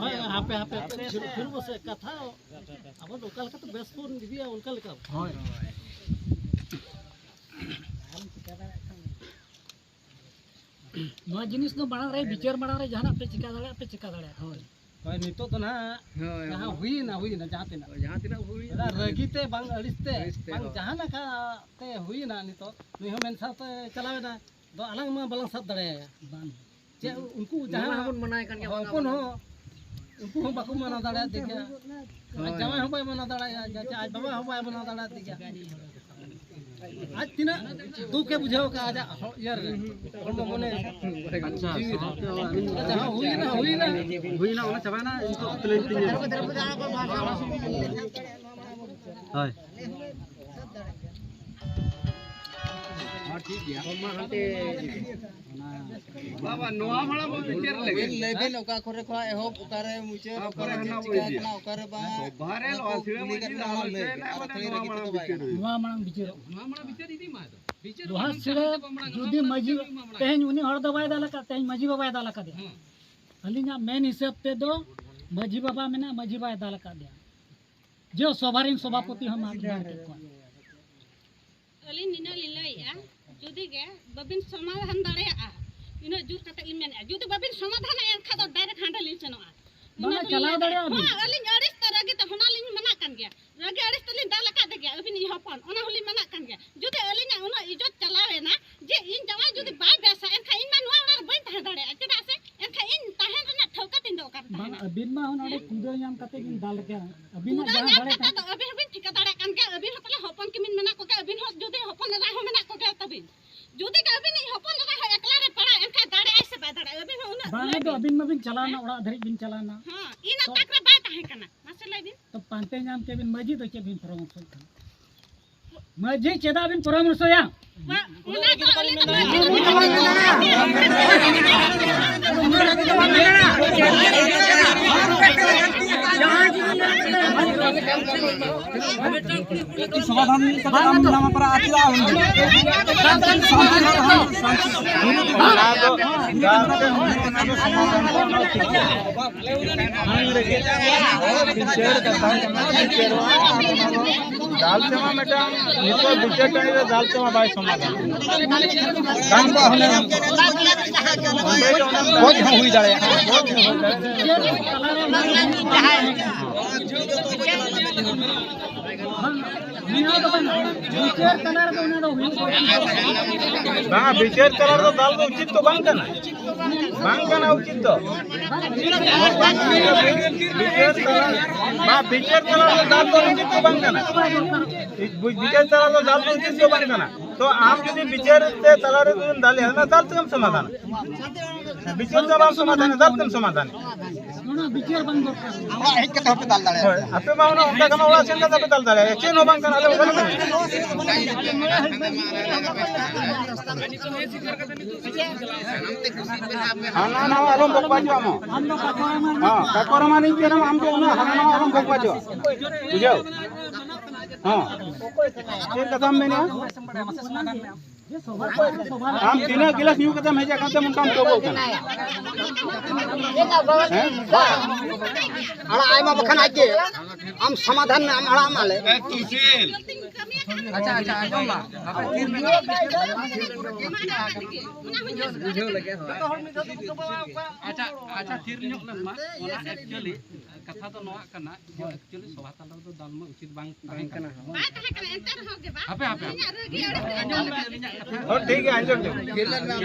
ᱦᱳᱭ, ᱦᱟᱯᱮ, ᱦᱟᱯᱮ, ᱦᱟᱯᱮ, ᱯᱷᱤᱨ, ᱯᱷᱤᱨ ᱵᱚᱥᱮ ᱠᱟᱛᱷᱟ, ᱟᱵᱚ ᱫᱚ ᱚᱠᱟ ᱞᱮᱠᱟᱛᱮ ᱵᱮᱥ ᱵᱚᱱ ᱤᱫᱤᱭᱟ, ᱚᱱᱠᱟ ᱞᱮᱠᱟ᱾ ᱦᱳᱭ᱾ ᱱᱚᱣᱟ ᱡᱤᱱᱤᱥ ᱫᱚ ᱢᱟᱲᱟᱝ ᱨᱮ, ᱵᱤᱪᱟᱹᱨ ᱢᱟᱲᱟᱝ ᱨᱮ ᱡᱟᱦᱟᱱᱟᱜ ᱯᱮ ᱪᱤᱠᱟ ᱫᱟᱲᱮᱭᱟᱜᱼᱟ, ᱯᱮ ᱪᱤᱠᱟ ᱫᱟᱲᱮᱭᱟᱜᱼᱟ᱾ ᱦᱳᱭ᱾ ᱦᱳᱭ, ᱱᱤᱛᱚᱜ ᱫᱚ ᱱᱟᱦᱟᱜ ᱦᱳᱭ, ᱡᱟᱦᱟᱸ ᱦᱳᱭ᱾ ᱦᱩᱭᱮᱱᱟ, ᱦᱩᱭᱮᱱᱟ, ᱡᱟᱦᱟᱸ ᱛᱤᱱᱟᱹᱜ᱾ ᱦᱳᱭ, ᱡᱟᱦᱟᱸ ᱛᱤᱱᱟᱹᱜ ᱦᱩᱭ ᱚᱱᱟ ᱨᱟᱹᱜᱤ ᱛᱮ ᱵᱟᱝ, ᱟᱹᱲᱤᱥ ᱛᱮ ᱟᱹᱲᱤᱥ ᱛᱮ, ᱵᱟᱝ, ᱦᱳᱭ᱾ ᱡᱟᱦᱟᱸ ᱞᱮᱠᱟ ᱛᱮ ᱦᱩᱭᱮᱱᱟ ᱱᱤᱛᱚᱜ, ᱱᱩᱭ ᱦᱚᱸ ᱢᱮᱱ ᱥᱟᱶᱛᱮ ᱪᱟᱞᱟᱣᱮᱱᱟ, ᱫᱚ ᱟᱞᱟᱝ ᱢᱟ ᱵᱟᱞᱟᱝ ᱥᱟᱵ ᱫᱟᱲᱮᱭᱟᱭᱟ᱾ ᱵᱟᱝ᱾ ᱪᱮᱫ ᱩᱱᱠᱩ ᱱᱚᱣᱟ ᱡᱟᱦᱟᱸ ᱦᱚᱸᱵᱚᱱ ᱢᱟᱱᱟᱭ ᱠᱟᱱ ᱜᱮᱭᱟ, ᱦᱚᱯᱚᱱ ᱵᱟᱝᱟ ᱦᱚᱸ, ᱩᱱᱠᱩ ᱦᱚᱸ ᱵᱟᱠᱚ ᱢᱟᱱᱟᱣ ᱫᱟᱲᱮᱭᱟᱫᱮ ᱜᱮᱭᱟ᱾ ᱦᱳᱭ᱾ ᱡᱟᱶᱟᱭ ᱦᱚᱸ ᱵᱟᱭ ᱢᱟᱱᱟᱣ ᱫᱟᱲᱮᱭᱟᱜᱼᱟ, ᱡᱟᱪᱟ ᱟᱡ ᱵᱟᱵᱟ ᱦᱚᱸ ᱵᱟᱭ ᱢᱟᱱᱟᱣ ᱫᱟᱲᱮᱭᱟᱫᱮ ᱜᱮᱭᱟ᱾ ᱟᱡ ᱛᱤᱱᱟᱹᱜ ᱫᱩᱠ ᱮ ᱵᱩᱡᱷᱟᱹᱣ ᱠᱟᱜᱼᱟ ᱟᱡᱟᱜ ᱦᱚ-, ᱤᱭᱟᱹ ᱨᱮ, ᱦᱚᱲᱢᱚ ᱢᱚᱱᱮ᱾ ᱟᱪᱪᱷᱟ, ᱥᱟᱶᱛᱮ ᱦᱚᱸ ᱟᱹᱵᱤᱱ ᱡᱟᱦᱟᱸ ᱦᱩᱭᱱᱟ, ᱦᱩᱭᱱᱟ᱾ ᱦᱩᱭᱱᱟ, ᱚᱱᱟ ᱪᱟᱵᱟᱭᱱᱟ, ᱱᱤᱛᱚᱜ ᱛᱤᱱᱟᱹᱜ ᱛᱤᱧ ᱦᱳᱭ᱾ ᱦᱚᱸ, ᱢᱟ ᱦᱟᱱᱛᱮ᱾ ᱵᱟᱵᱟ, ᱱᱚᱣᱟ ᱢᱟᱲᱟᱝ ᱵᱚᱱ ᱵᱤᱪᱟᱹᱨ ᱞᱮᱜᱮ᱾ ᱞᱟᱹᱭ ᱵᱤᱱ, ᱚᱠᱟ ᱠᱚᱨᱮ ᱠᱷᱚᱱ ᱮᱦᱚᱵ, ᱚᱠᱟᱨᱮ ᱢᱩᱪᱟᱹᱫ, ᱚᱠᱟᱨᱮ ᱚᱠᱟᱨᱮ ᱦᱟᱱᱟ ᱪᱤᱠᱟ ᱵᱚᱱ ᱤᱫᱤᱭᱟ᱾ ᱠᱟᱱᱟ, ᱚᱠᱟᱨᱮ ᱵᱟᱝ, ᱥᱚᱵᱷᱟ ᱨᱮ ᱚᱱᱟ ᱠᱚ ᱞᱚᱦᱟ ᱥᱤᱲᱟᱹ ᱠᱩᱞᱤ ᱢᱟᱹᱡᱷᱤ ᱠᱟᱛᱮ ᱞᱚᱦᱟ ᱟᱞᱟᱝ ᱞᱟᱹᱭ ᱞᱟᱹᱭ ᱵᱤᱱ᱾ ᱞᱮᱱᱟ, ᱟᱨ ᱢᱟᱱᱮ ᱟᱹᱛᱷᱟᱹᱲᱤ ᱱᱚᱣᱟ ᱨᱟᱹᱜᱤ ᱢᱟᱲᱟᱝ ᱛᱮᱫᱚ ᱵᱟᱭ ᱵᱤᱪᱟᱹᱨ ᱜᱟᱱᱚᱜᱼᱟ᱾ ᱦᱩᱭᱩᱜᱼᱟ᱾ ᱱᱚᱣᱟ ᱢᱟᱲᱟᱝ ᱵᱤᱪᱟᱹᱨ ᱤᱫᱤ ᱢᱟ ᱟᱫᱚ᱾ ᱵᱤᱪᱟᱹᱨ ᱱᱚᱣᱟ ᱢᱟᱲᱟᱝ ᱥᱤᱲᱟᱹ ᱵᱤᱪᱟᱹᱨ ᱤᱫᱤ ᱢᱟ ᱡᱩᱫᱤ ᱢᱟᱲᱟᱝ ᱢᱟᱹᱡᱷᱤ ᱵᱤᱪᱟᱹᱨ ᱤᱫᱤ ᱢᱟ ᱢᱟᱲᱟᱝ᱾ ᱛᱮᱦᱮᱧ ᱩᱱᱤ ᱦᱚᱲ ᱫᱚ ᱵᱟᱭ ᱫᱟᱞ ᱟᱠᱟᱫ, ᱛᱮᱦᱮᱧ ᱢᱟᱹᱡᱷᱤ ᱵᱟᱵᱟᱭ ᱫᱟᱞ ᱟᱠᱟᱫᱮᱭᱟ᱾ ᱦᱮᱸ᱾ ᱟᱹᱞᱤᱧᱟᱜ ᱢᱮᱱ ᱦᱤᱥᱟᱹᱵ ᱛᱮᱫᱚ ᱢᱟᱹᱡᱷᱤ ᱵᱟᱵᱟ ᱢᱮᱱᱟᱜᱼᱟ, ᱢᱟᱹᱡᱷᱤ ᱵᱟᱭ ᱫᱟᱞ ᱟᱠᱟᱫᱮᱭᱟ᱾ ᱡᱮ ᱥᱚᱵᱷᱟ ᱨᱮᱱ ᱥᱚᱵᱷᱟᱯᱚᱛᱤ ᱦᱚᱸ ᱢᱟ ᱵᱟᱝ ᱠᱮᱫ ᱠᱚᱣᱟ᱾ ᱟᱹᱞᱤᱧ ᱱᱤᱱᱟᱹᱜ ᱞᱤᱧ ᱞᱟᱹᱭᱮᱜᱼᱟ, ᱡᱩᱫᱤ ᱜᱮ ᱵᱟᱹᱵᱤᱱ ᱥᱚᱢᱟᱫᱷᱟᱱ ᱫᱟᱲᱮᱭᱟᱜᱼᱟ, ᱤᱱᱟᱹᱜ ᱡᱳᱨ ᱠᱟᱛᱮ ᱞᱤᱧ ᱢᱮᱱᱮᱜᱼᱟ, ᱡᱩᱫᱤ ᱵᱟᱹᱵᱤᱱ ᱥᱚᱢᱟᱫᱷᱟᱱᱟ ᱮᱱᱠᱷᱟᱱ ᱫᱚ direct ᱦᱟᱸᱰᱮ ᱞᱤᱧ ᱥᱮᱱᱚᱜᱼᱟ᱾ ᱵᱟᱝᱟ, ᱚᱱᱟ ᱫᱚᱞᱤᱧ ᱪᱟᱞᱟᱣ ᱞᱟᱹᱭ ᱫᱟᱲᱮᱭᱟᱜᱼᱟ ᱫᱟᱲᱮᱭᱟᱜᱼᱟ᱾ ᱵᱤᱱ᱾ ᱦᱚᱸ, ᱟᱹᱞᱤᱧ ᱟᱹᱲᱤᱥ ᱛᱮ ᱨᱟᱹᱜᱤ ᱛᱮ ᱦᱚᱸ ᱞᱤᱧ ᱢᱟᱱᱟᱜ ᱠᱟᱱ ᱜᱮᱭᱟ, ᱨᱟᱹᱜᱤ ᱟᱹᱲᱤᱥ ᱛᱮᱞᱤᱧ ᱫᱟᱞ ᱟᱠᱟᱫ ᱜᱮᱭᱟ ᱟᱹᱵᱤᱱᱤᱡ ᱦᱚᱯᱚᱱ, ᱚᱱᱟ ᱦᱚᱸᱞᱤᱧ ᱢᱟᱱᱟᱜ ᱠᱟᱱ ᱜᱮᱭᱟ᱾ ᱡᱩᱫᱤ ᱟᱹᱞᱤᱧᱟᱜ ᱩᱱᱟᱹᱜ ᱤᱡᱽᱡᱚᱛ ᱪᱟᱞᱟᱣ ᱮᱱᱟ ᱡᱮ ᱤᱧ ᱡᱟᱶᱟᱭ ᱡᱩᱫᱤ ᱵᱟᱭ ᱵᱮᱥᱟ, ᱮᱱᱠᱷᱟᱱ ᱤᱧ ᱢᱟ ᱱᱚᱣᱟ ᱚᱲᱟᱜ ᱨᱮ ᱵᱟᱹᱧ ᱛᱟᱦᱮᱸ ᱫᱟᱲᱮᱭᱟᱜᱼᱟ, ᱪᱮᱫᱟᱜ ᱥᱮ ᱮᱱᱠᱷᱟᱱ ᱤᱧ ᱛᱟᱦᱮᱱ ᱨᱮᱱᱟᱜ ᱠᱟᱛᱮ ᱵᱤᱱ ᱫᱟᱞ ᱠᱮᱭᱟ᱾ ᱟᱹᱵᱤᱱᱟᱜ ᱯᱩᱨᱟᱹ ᱡᱟᱦᱟᱸ ᱧᱟᱢ ᱫᱟᱲᱮ ᱠᱟᱛᱮ ᱠᱟᱱ ᱫᱚ ᱟᱹᱵᱤᱱ ᱦᱚᱸᱵᱤᱱ ᱴᱷᱤᱠᱟᱹ ᱫᱟᱲᱮᱭᱟᱜ ᱠᱟᱱ ᱜᱮᱭᱟ, ᱟᱹᱵᱤᱱ ᱦᱚᱸ ᱯᱟᱞᱮ ᱦᱚᱯᱚᱱ ᱠᱤᱱ ᱢᱮᱱᱟᱜ ᱠᱚᱜᱮᱭᱟ, ᱟᱹᱵᱤᱱ ᱦᱚᱸ ᱡᱩᱫᱤ ᱦᱚᱯᱚᱱ ᱮᱨᱟ ᱦᱚᱸ ᱮᱠᱞᱟ ᱨᱮ ᱯᱟᱲᱟᱜ, ᱮᱱᱠᱷᱟᱱ ᱫᱟᱲᱮᱭᱟᱜᱼᱟᱭ ᱥᱮ ᱵᱟᱭ ᱫᱟᱲᱮᱭᱟᱜᱼᱟ? ᱟᱹᱵᱤᱱ ᱦᱚᱸ ᱩᱱᱟᱹᱜ ᱵᱟᱝ ᱞᱟᱹᱭ ᱫᱚ ᱵᱤᱱ᱾ ᱟᱹᱵᱤᱱ ᱢᱟᱵᱤᱱ ᱪᱟᱞᱟᱣᱱᱟ, ᱚᱲᱟᱜ ᱫᱷᱟᱹᱨᱤᱡ ᱵᱤᱱ ᱪᱟᱞᱟᱣᱱᱟ᱾ ᱦᱚᱸ, ᱤᱱᱟᱹ ᱛᱚ ᱛᱟᱠ ᱨᱮ ᱵᱟᱭ ᱛᱟᱦᱮᱸ ᱠᱟᱱᱟ᱾ ᱢᱟᱥᱮ ᱞᱟᱹᱭ ᱵᱤᱱ᱾ ᱛᱚ ᱯᱟᱱᱛᱮ ᱧᱟᱢ ᱠᱮᱫ ᱵᱤᱱ, ᱢᱟᱹᱡᱷᱤ ᱫᱚ ᱪᱮᱫ ᱵᱤᱱ ᱯᱚᱨᱟᱢᱚᱨᱥᱚᱭᱮᱫ ᱠᱟᱱᱟ? ᱢᱟᱹᱡᱷᱤ ᱪᱮᱫᱟᱜ ᱵᱤᱱ ᱯᱚᱨᱟᱢᱚᱨᱥᱚᱭᱟ? ᱵᱟ-, ᱚᱱᱟ ᱫᱚ ᱟᱹᱞᱤᱧ ᱫᱚ ᱵᱟᱝ᱾ ᱥᱚᱢᱟᱫᱷᱟᱱ ᱠᱟᱛᱮ ᱟᱢ ᱱᱟᱣᱟ ᱯᱟᱨᱟ ᱟᱹᱛᱩ ᱨᱮ ᱟᱢ ᱥᱟᱱᱛᱤ, ᱥᱟᱱᱛᱤ, ᱥᱟᱱᱛᱤ᱾ ᱚᱱᱟ ᱫᱚ ᱫᱟᱞ ᱛᱮᱢᱟ ᱢᱤᱫᱴᱟᱝ ᱱᱤᱛᱚᱜ ᱵᱤᱪᱟᱹᱨ ᱴᱟᱺᱰᱤ ᱨᱮ ᱫᱟᱞ ᱛᱮᱢᱟ ᱵᱟᱭ ᱥᱚᱢᱟᱫᱷᱟᱱ᱾ ᱜᱟᱱ ᱠᱚᱜᱼᱟ ᱦᱩᱱᱟᱹᱝ᱾ ᱜᱚᱡ ᱦᱚᱸ ᱦᱩᱭ ᱫᱟᱲᱮᱭᱟᱜᱼᱟ᱾ ᱵᱟᱝ, ᱵᱤᱪᱟᱹᱨ ᱛᱟᱞᱟ ᱨᱮᱫᱚ ᱫᱟᱞ ᱫᱚ ᱩᱪᱤᱛ ᱫᱚ ᱵᱟᱝ ᱠᱟᱱᱟ᱾ ᱵᱟᱝ ᱠᱟᱱᱟ ᱩᱪᱤᱛ ᱫᱚ᱾ ᱵᱤᱪᱟᱹᱨ ᱛᱟᱞᱟ, ᱵᱟ, ᱵᱤᱪᱟᱹᱨ ᱛᱟᱞᱟ ᱨᱮ ᱫᱟᱞ ᱫᱚ ᱩᱪᱤᱛ ᱫᱚ ᱵᱟᱝ ᱠᱟᱱᱟ᱾ ᱵᱤᱪᱟᱹᱨ ᱛᱟᱞᱟ ᱨᱮ ᱫᱟᱞ ᱫᱚ ᱩᱪᱤᱛ ᱫᱚ ᱵᱟᱝ ᱠᱟᱱᱟ᱾ ᱛᱚ ᱟᱢ ᱡᱩᱫᱤ ᱵᱤᱪᱟᱹᱨ ᱛᱮ ᱛᱟᱞᱟ ᱨᱮ ᱡᱩᱫᱤᱢ ᱫᱟᱞᱮᱭᱟ, ᱚᱱᱟ ᱫᱟᱞ ᱛᱮᱜᱮᱢ ᱥᱚᱢᱟᱫᱷᱟᱱᱟ᱾ ᱵᱤᱪᱟᱹᱨ ᱫᱚ ᱵᱟᱢ ᱥᱚᱢᱟᱫᱷᱟᱱᱟ, ᱫᱟᱞ ᱛᱮᱢ ᱥᱚᱢᱟᱫᱷᱟᱱᱟ᱾ ᱚᱱᱟ ᱵᱤᱪᱟᱹᱨ ᱵᱟᱝ ᱫᱚᱨᱠᱟᱨ᱾ ᱚᱲᱟᱜ ᱦᱮᱡ ᱠᱟᱛᱮ ᱦᱚᱸᱯᱮ ᱫᱟᱞ ᱫᱟᱲᱮᱭᱟᱜᱼᱟ᱾ ᱦᱳᱭ, ᱟᱯᱮ ᱢᱟ ᱚᱱᱟ ᱚᱱᱠᱟ ᱠᱟᱱᱟ, ᱚᱲᱟᱜ ᱥᱮᱱ ᱠᱟᱛᱮ ᱯᱮ ᱫᱟᱞ ᱫᱟᱲᱮᱭᱟᱜᱼᱟ, ᱪᱮᱫ ᱦᱚᱸ ᱵᱟᱝ ᱠᱟᱱᱟ, ᱟᱞᱮ ᱚᱠᱟ ᱨᱮ ᱢᱮᱱᱟᱜᱼᱟ? ᱦᱟᱱᱟ ᱱᱟᱣᱟ ᱟᱞᱚᱢ ᱵᱚᱠᱵᱟᱡᱚᱜᱼᱟ ᱟᱢ ᱦᱚᱸ᱾ ᱦᱮᱸ, ᱠᱟᱠᱚᱨᱟᱢᱟ ᱱᱤᱧ ᱠᱟᱱᱟ, ᱟᱢ ᱫᱚ ᱚᱱᱟ ᱦᱟᱱᱟ ᱱᱟᱣᱟ ᱟᱞᱚᱢ ᱵᱚᱠᱵᱟᱡᱚᱜᱼᱟ᱾ ᱵᱩᱡᱷᱟᱹᱣ? ᱦᱮᱸ᱾ ᱪᱮᱫ ᱠᱟᱛᱷᱟᱢ ᱢᱮᱱᱮᱜᱼᱟ? ᱟᱢ ᱛᱤᱱᱟᱹᱜ ᱜᱤᱞᱟᱹᱥ ᱧᱩ ᱠᱟᱛᱮᱢ ᱦᱮᱡ ᱟᱠᱟᱱ ᱛᱮ ᱚᱱᱠᱟᱢ ᱴᱚᱵᱚᱜ ᱠᱟᱱᱟ? ᱦᱮᱸ? ᱟᱲᱟᱜ ᱟᱭ ᱢᱟ ᱵᱟᱠᱷᱟᱱ ᱟᱡ ᱜᱮ᱾ ᱟᱢ ᱥᱚᱢᱟᱫᱷᱟᱱ ᱢᱮ, ᱟᱢ ᱟᱲᱟᱜ ᱢᱟ ᱞᱮ᱾ ᱟᱪᱪᱷᱟ, ᱟᱪᱪᱷᱟ, ᱟᱸᱡᱚᱢ ᱢᱟ᱾ ᱟᱯᱮ ᱛᱤᱨ ᱧᱚᱜ ᱵᱩᱡᱷᱟᱹᱣ ᱞᱟᱹᱜᱤᱫ, ᱦᱳᱭ᱾ ᱟᱪᱪᱷᱟ, ᱟᱪᱪᱷᱟ, ᱛᱷᱤᱨ ᱧᱚᱜ ᱞᱮᱱ ᱢᱟ᱾ ᱚᱱᱟ actually ᱠᱟᱛᱷᱟ ᱫᱚ ᱱᱚᱣᱟ ᱠᱟᱱᱟ ᱡᱮ actually ᱥᱚᱵᱷᱟ ᱛᱟᱞᱟ ᱨᱮᱫᱚ ᱫᱟᱞ ᱢᱟ ᱩᱪᱤᱛ ᱵᱟᱝ ᱛᱟᱦᱮᱸ ᱠᱟᱱᱟ᱾ ᱵᱟᱭ ᱛᱟᱦᱮᱸ ᱠᱟᱱᱟ, ᱮᱱᱛᱮ ᱨᱮᱦᱚᱸ ᱜᱮ ᱵᱟᱝ᱾ ᱦᱟᱯᱮ, ᱦᱟᱯᱮ, ᱦᱟᱯᱮ᱾ ᱟᱹᱞᱤᱧᱟᱜ ᱨᱟᱹᱜᱤ ᱟᱹᱲᱤᱥ ᱟᱸᱡᱚᱢ ᱞᱮ, ᱟᱹᱞᱤᱧᱟᱜ ᱠᱟᱛᱷᱟ᱾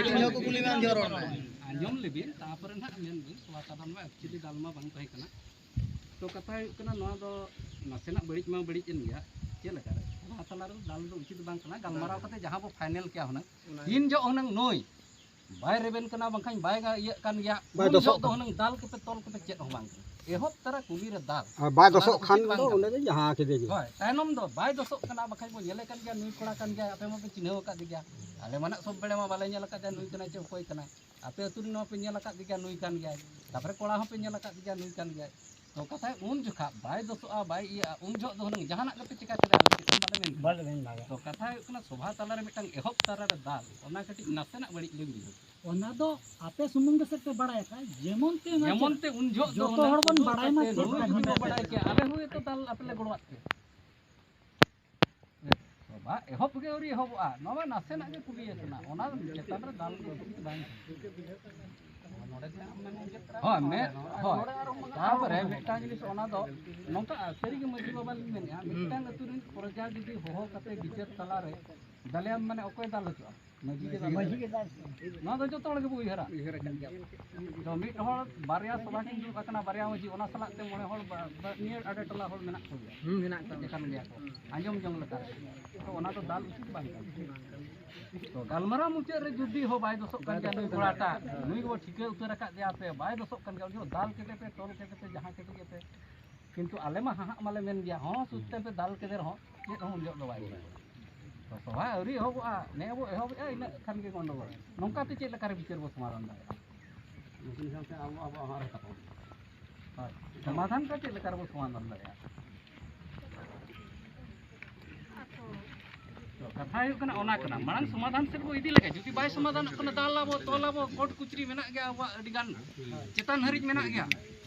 ᱟᱸᱡᱚᱢ ᱞᱮᱵᱤᱱ, ᱛᱟᱨᱯᱚᱨᱮ ᱱᱟᱦᱟᱜ ᱢᱮᱱ ᱵᱤᱱ, ᱥᱚᱵᱷᱟ ᱛᱟᱞᱟ ᱨᱮᱢᱟ actually ᱫᱟᱞ ᱢᱟ ᱵᱟᱝ ᱛᱟᱦᱮᱸ ᱠᱟᱱᱟ᱾ ᱛᱚ ᱠᱟᱛᱷᱟ ᱦᱩᱭᱩᱜ ᱠᱟᱱᱟ, ᱱᱚᱣᱟ ᱫᱚ ᱱᱟᱥᱮᱱᱟᱜ ᱵᱟᱹᱲᱤᱡ ᱢᱟ ᱵᱟᱹᱲᱤᱡ ᱮᱱ ᱜᱮᱭᱟ᱾ ᱪᱮᱫ ᱞᱮᱠᱟ ᱨᱮ ᱥᱚᱵᱷᱟ ᱛᱟᱞᱟ ᱨᱮ ᱫᱟᱞ ᱫᱚ ᱩᱪᱤᱛ ᱵᱟᱝ ᱠᱟᱱᱟ᱾ ᱜᱟᱞᱢᱟᱨᱟᱣ ᱠᱟᱛᱮ ᱡᱟᱦᱟᱸ ᱵᱚ ᱯᱷᱟᱭᱱᱮᱞ ᱠᱮᱭᱟ ᱦᱩᱱᱟᱹᱝ, ᱛᱤᱱ ᱡᱚᱜ ᱦᱩᱱᱟᱹᱝ ᱱᱩᱭ ᱵᱟᱭ ᱨᱮᱵᱮᱱ ᱠᱟᱱᱟ, ᱵᱟᱝᱠᱷᱟᱱ ᱵᱟᱭ ᱜᱟ- ᱤᱭᱟᱹᱜ ᱠᱟᱱ ᱜᱮᱭᱟ, ᱵᱟᱭ ᱩᱱ ᱫᱚᱥᱚᱜ ᱡᱚᱜ ᱫᱚ ᱠᱟᱱᱟ᱾ ᱦᱩᱱᱟᱹᱝ ᱫᱟᱞ ᱠᱚᱯᱮ ᱛᱚᱞ ᱠᱚᱯᱮ ᱪᱮᱫ ᱦᱚᱸ ᱵᱟᱝ ᱠᱟᱱᱟ᱾ ᱮᱦᱚᱵ ᱛᱟᱨᱟ ᱠᱩᱞᱤ ᱨᱮ ᱫᱟᱞ᱾ ᱟᱨ ᱵᱟᱭ ᱚᱱᱟ ᱫᱚ ᱫᱚᱥᱚᱜ ᱩᱪᱤᱛ ᱠᱷᱟᱱ ᱵᱟᱝ ᱫᱚ ᱠᱟᱱᱟ᱾ ᱚᱸᱰᱮ ᱫᱚ ᱡᱟᱦᱟᱸ ᱠᱮᱫᱮ ᱜᱮ᱾ ᱦᱳᱭ, ᱛᱟᱭᱱᱚᱢ ᱫᱚ ᱵᱟᱭ ᱫᱚᱥᱚᱜ ᱠᱟᱱᱟ, ᱵᱟᱠᱷᱟᱱ ᱵᱚ ᱧᱮᱞᱮ ᱠᱟᱱ ᱜᱮᱭᱟ, ᱱᱩᱭ ᱠᱚᱲᱟ ᱠᱟᱱ ᱜᱮᱭᱟᱭ, ᱟᱯᱮ ᱢᱟᱯᱮ ᱪᱤᱱᱦᱟᱹᱣ ᱟᱠᱟᱫ ᱜᱮᱭᱟ᱾ ᱟᱞᱮ ᱢᱟ ᱱᱟᱜ ᱥᱚᱵ ᱵᱮᱲᱟ ᱢᱟ ᱵᱟᱞᱮ ᱧᱮᱞ ᱟᱠᱟᱫ ᱡᱮ ᱱᱩᱭ ᱠᱟᱱᱟᱭ ᱪᱮ ᱚᱠᱚᱭ ᱠᱟᱱᱟᱭ᱾ ᱟᱯᱮ ᱟᱹᱛᱩ ᱨᱮᱱ ᱢᱟᱯᱮ ᱧᱮᱞ ᱟᱠᱟᱫ ᱜᱮᱭᱟ ᱱᱩᱭ ᱠᱟᱱ ᱜᱮᱭᱟᱭ, ᱛᱟᱯᱚᱨᱮ ᱠᱚᱲᱟ ᱦᱚᱸᱯᱮ ᱧᱮᱞ ᱟᱠᱟᱫ ᱜᱮᱭᱟ ᱱᱩᱭ ᱠᱟᱱ ᱜᱮᱭᱟᱭ᱾ ᱛᱚ ᱠᱟᱛᱷᱟ ᱩᱱ ᱡᱚᱠᱷᱟ ᱵᱟᱭ ᱫᱚᱥᱚᱜᱼᱟ, ᱵᱟᱭ ᱤᱭᱟᱹᱜᱼᱟ, ᱩᱱ ᱡᱚᱦᱚᱜ ᱫᱚ ᱦᱩᱱᱟᱹᱝ ᱡᱟᱦᱟᱱᱟᱜ ᱜᱮᱯᱮ ᱪᱤᱠᱟ ᱠᱮᱫᱟ, ᱟᱞᱮ ᱪᱮᱫ ᱦᱚᱸ ᱵᱟᱞᱮ ᱢᱮᱱ ᱠᱮᱫᱟ᱾ ᱵᱟᱞᱮ ᱢᱮᱱ ᱫᱟᱲᱮᱭᱟᱜᱼᱟ᱾ ᱛᱚ ᱠᱟᱛᱷᱟ ᱦᱩᱭᱩᱜ ᱠᱟᱱᱟ, ᱥᱚᱵᱷᱟ ᱛᱟᱞᱟᱨᱮ ᱢᱤᱫᱴᱟᱝ ᱮᱦᱚᱵ ᱛᱟᱨᱟ ᱨᱮ ᱫᱟᱞ, ᱚᱱᱟ ᱠᱟᱹᱴᱤᱡ ᱱᱟᱥᱮᱱᱟᱜ ᱵᱟᱹᱲᱤᱡ ᱞᱤᱧ ᱵᱩᱡᱷᱟᱹᱣ᱾ ᱚᱱᱟ ᱫᱚ ᱟᱯᱮ ᱥᱩᱢᱩᱝ ᱜᱮ ᱥᱮ ᱯᱮ ᱵᱟᱲᱟᱭ ᱟᱠᱟᱫ, ᱡᱮᱢᱚᱱ ᱛᱮ ᱚᱱᱟ ᱡᱮᱢᱚᱱ ᱪᱮᱫ ᱛᱮ ᱩᱱ ᱡᱚᱦᱚᱜ ᱫᱚ ᱡᱚᱛᱚ ᱦᱩᱱᱟᱹᱝ ᱦᱚᱲ ᱵᱚᱱ ᱩᱫᱩᱜ ᱵᱟᱲᱟᱭ ᱢᱟ ᱠᱟᱛᱮ ᱪᱮᱫ ᱱᱩᱭ ᱠᱟᱱ ᱡᱩᱫᱤ ᱵᱚ ᱢᱮᱱᱛᱮ᱾ ᱵᱟᱲᱟᱭ ᱠᱮᱭᱟ, ᱟᱞᱮ ᱦᱚᱸ ᱮᱛᱚ ᱫᱟᱞ ᱟᱯᱮ ᱞᱮ ᱜᱚᱲᱚᱣᱟᱜ ᱯᱮᱭᱟ᱾ ᱵᱟᱵᱟ, ᱮᱦᱚᱵ ᱜᱮ ᱟᱹᱣᱨᱤ ᱮᱦᱚᱵᱚᱜᱼᱟ, ᱱᱚᱣᱟ ᱢᱟ ᱱᱟᱥᱮᱱᱟᱜ ᱜᱮ ᱠᱩᱞᱤᱭᱮ ᱠᱟᱱᱟ, ᱚᱱᱟ ᱪᱮᱛᱟᱱ ᱨᱮ ᱫᱟᱞ ᱫᱚ ᱩᱪᱤᱛ ᱵᱟᱝ ᱠᱟᱱᱟ᱾ ᱦᱳᱭ, ᱢᱮ-, ᱦᱳᱭ᱾ ᱛᱟᱨᱯᱚᱨᱮ ᱢᱤᱫᱴᱟᱝ ᱡᱤᱱᱤᱥ, ᱚᱱᱟ ᱫᱚ ᱱᱚᱝᱠᱟ, ᱥᱟᱹᱨᱤᱜᱮ ᱢᱟᱹᱡᱷᱤ ᱵᱟᱵᱟ ᱞᱤᱧ ᱢᱮᱱᱮᱫᱼᱟ, ᱢᱤᱫᱴᱟᱝ ᱟᱹᱛᱩ ᱨᱤᱱ ᱯᱨᱚᱡᱟ ᱡᱩᱫᱤ ᱦᱚᱦᱚ ᱠᱟᱛᱮ ᱵᱤᱪᱟᱹᱨ ᱛᱟᱞᱟᱨᱮ ᱫᱟᱞᱮᱭᱟᱢ, ᱢᱟᱱᱮ ᱚᱠᱚᱭ ᱫᱟᱞ ᱦᱚᱪᱚᱜᱼᱟ? ᱢᱟᱹᱡᱷᱤ ᱜᱮ ᱫᱟᱞ᱾ ᱢᱟᱹᱡᱷᱤ ᱜᱮ ᱫᱟᱞ᱾ ᱱᱚᱣᱟ ᱫᱚ ᱡᱚᱛᱚ ᱦᱚᱲ ᱜᱮᱵᱚ ᱩᱭᱦᱟᱹᱨᱟ᱾ ᱩᱭᱦᱟᱹᱨ ᱟᱠᱟᱫ ᱜᱮᱭᱟ᱾ ᱛᱚ ᱢᱤᱫ ᱦᱚᱲ ᱵᱟᱨᱭᱟ ᱥᱚᱵᱷᱟ ᱠᱤᱱ ᱫᱩᱲᱩᱵ ᱟᱠᱟᱱᱟ, ᱵᱟᱨᱭᱟ ᱢᱟᱹᱡᱷᱤ, ᱚᱱᱟ ᱥᱟᱞᱟᱜ ᱛᱮ ᱢᱚᱬᱮ ᱦᱚᱲ ᱵᱟ-, ᱵᱟ-, ᱱᱤᱭᱟᱹ ᱟᱰᱮ ᱴᱚᱞᱟ ᱦᱚᱲ ᱢᱮᱱᱟᱜ ᱠᱚᱜᱮᱭᱟ᱾ ᱦᱩᱸ, ᱢᱮᱱᱟᱜ ᱠᱚᱣᱟ᱾ ᱪᱮᱛᱟᱱ ᱜᱮᱭᱟ ᱠᱚ, ᱟᱸᱡᱚᱢ ᱡᱚᱝ ᱞᱮᱠᱟ᱾ ᱛᱚ ᱚᱱᱟ ᱫᱚ ᱫᱟᱞ ᱩᱪᱤᱛ ᱵᱟᱝ ᱠᱟᱱᱟ᱾ ᱛᱚ ᱜᱟᱞᱢᱟᱨᱟᱣ ᱢᱩᱪᱟᱹᱫ ᱨᱮ ᱡᱩᱫᱤ ᱦᱚᱸ ᱵᱟᱭ ᱫᱚᱥᱚᱜ ᱠᱟᱱ ᱜᱮᱭᱟ, ᱱᱩᱭ ᱠᱚᱲᱟᱴᱟᱜ, ᱱᱩᱭ ᱜᱮᱵᱚ ᱴᱷᱤᱠᱟᱹ ᱩᱛᱟᱹᱨ ᱟᱠᱟᱫ ᱫᱮᱭᱟ ᱯᱮ, ᱵᱟᱭ ᱫᱚᱥᱚᱜ ᱠᱟᱱ ᱜᱮᱭᱟ, ᱩᱱᱤ ᱦᱚᱸ ᱫᱟᱞ ᱠᱮᱫᱮ ᱯᱮ, ᱛᱚᱞ ᱠᱮᱫᱮ ᱯᱮ, ᱡᱟᱦᱟᱸ ᱠᱮᱫᱮ ᱯᱮ᱾ ᱠᱤᱱᱛᱩ ᱟᱞᱮ ᱢᱟ ᱦᱟᱦᱟᱜ ᱢᱟᱞᱮ ᱢᱮᱱ ᱜᱮᱭᱟ, ᱦᱚᱸ ᱥᱩᱫ ᱛᱮᱯᱮ ᱫᱟᱞ ᱠᱮᱫᱮ ᱨᱮᱦᱚᱸ ᱪᱮᱫ ᱦᱚᱸ ᱩᱱ ᱡᱚᱦᱚᱜ ᱫᱚ ᱵᱟᱭ ᱦᱩᱭᱩᱜᱼᱟ᱾ ᱛᱚ ᱥᱚᱵᱷᱟ ᱟᱹᱣᱨᱤ ᱮᱦᱚᱵᱚᱜᱼᱟ, ᱱᱮ ᱵᱚ ᱮᱦᱚᱵᱮᱜᱼᱟ, ᱤᱱᱟᱹᱜ ᱠᱷᱟᱱ ᱜᱮ ᱜᱚᱱᱰᱚᱜᱳᱞ᱾ ᱱᱚᱝᱠᱟ ᱛᱮ ᱪᱮᱫ ᱞᱮᱠᱟ ᱨᱮ ᱵᱤᱪᱟᱹᱨ ᱵᱚ ᱥᱚᱢᱟᱫᱷᱟᱱ ᱫᱟᱲᱮᱭᱟᱜᱼᱟ? ᱱᱩᱠᱤᱱ ᱥᱟᱶᱛᱮ ᱟᱵᱚ, ᱟᱵᱚᱣᱟᱜ ᱦᱚᱸ ᱟᱨᱦᱚᱸ ᱛᱟᱯᱟᱢ᱾ ᱦᱳᱭ, ᱥᱚᱢᱟᱫᱷᱟᱱ ᱠᱚ ᱪᱮᱫ ᱞᱮᱠᱟ ᱨᱮᱵᱚ ᱥᱚᱢᱟᱫᱷᱟᱱ ᱫᱟᱲᱮᱭᱟᱜᱼᱟ? ᱛᱚ ᱠᱟᱛᱷᱟ ᱦᱩᱭᱩᱜ ᱠᱟᱱᱟ ᱚᱱᱟ ᱠᱟᱱᱟ, ᱢᱟᱲᱟᱝ ᱥᱚᱢᱟᱫᱷᱟᱱ ᱥᱮᱫ ᱵᱚ ᱤᱫᱤ ᱞᱮᱠᱷᱟᱱ, ᱡᱩᱫᱤ ᱵᱟᱭ ᱥᱚᱢᱟᱫᱷᱟᱱᱚᱜ ᱠᱟᱱᱟ, ᱫᱟᱞ ᱟᱵᱚ, ᱛᱚᱞ ᱟᱵᱚ, ᱠᱳᱨᱴ ᱠᱩᱪᱨᱤ ᱢᱮᱱᱟᱜ ᱜᱮᱭᱟ, ᱟᱵᱚᱣᱟᱜ ᱟᱹᱰᱤ ᱜᱟᱱ ᱪᱮᱛᱟᱱ ᱦᱟᱹᱨᱤᱡ ᱢᱮᱱᱟᱜ ᱜᱮᱭᱟ,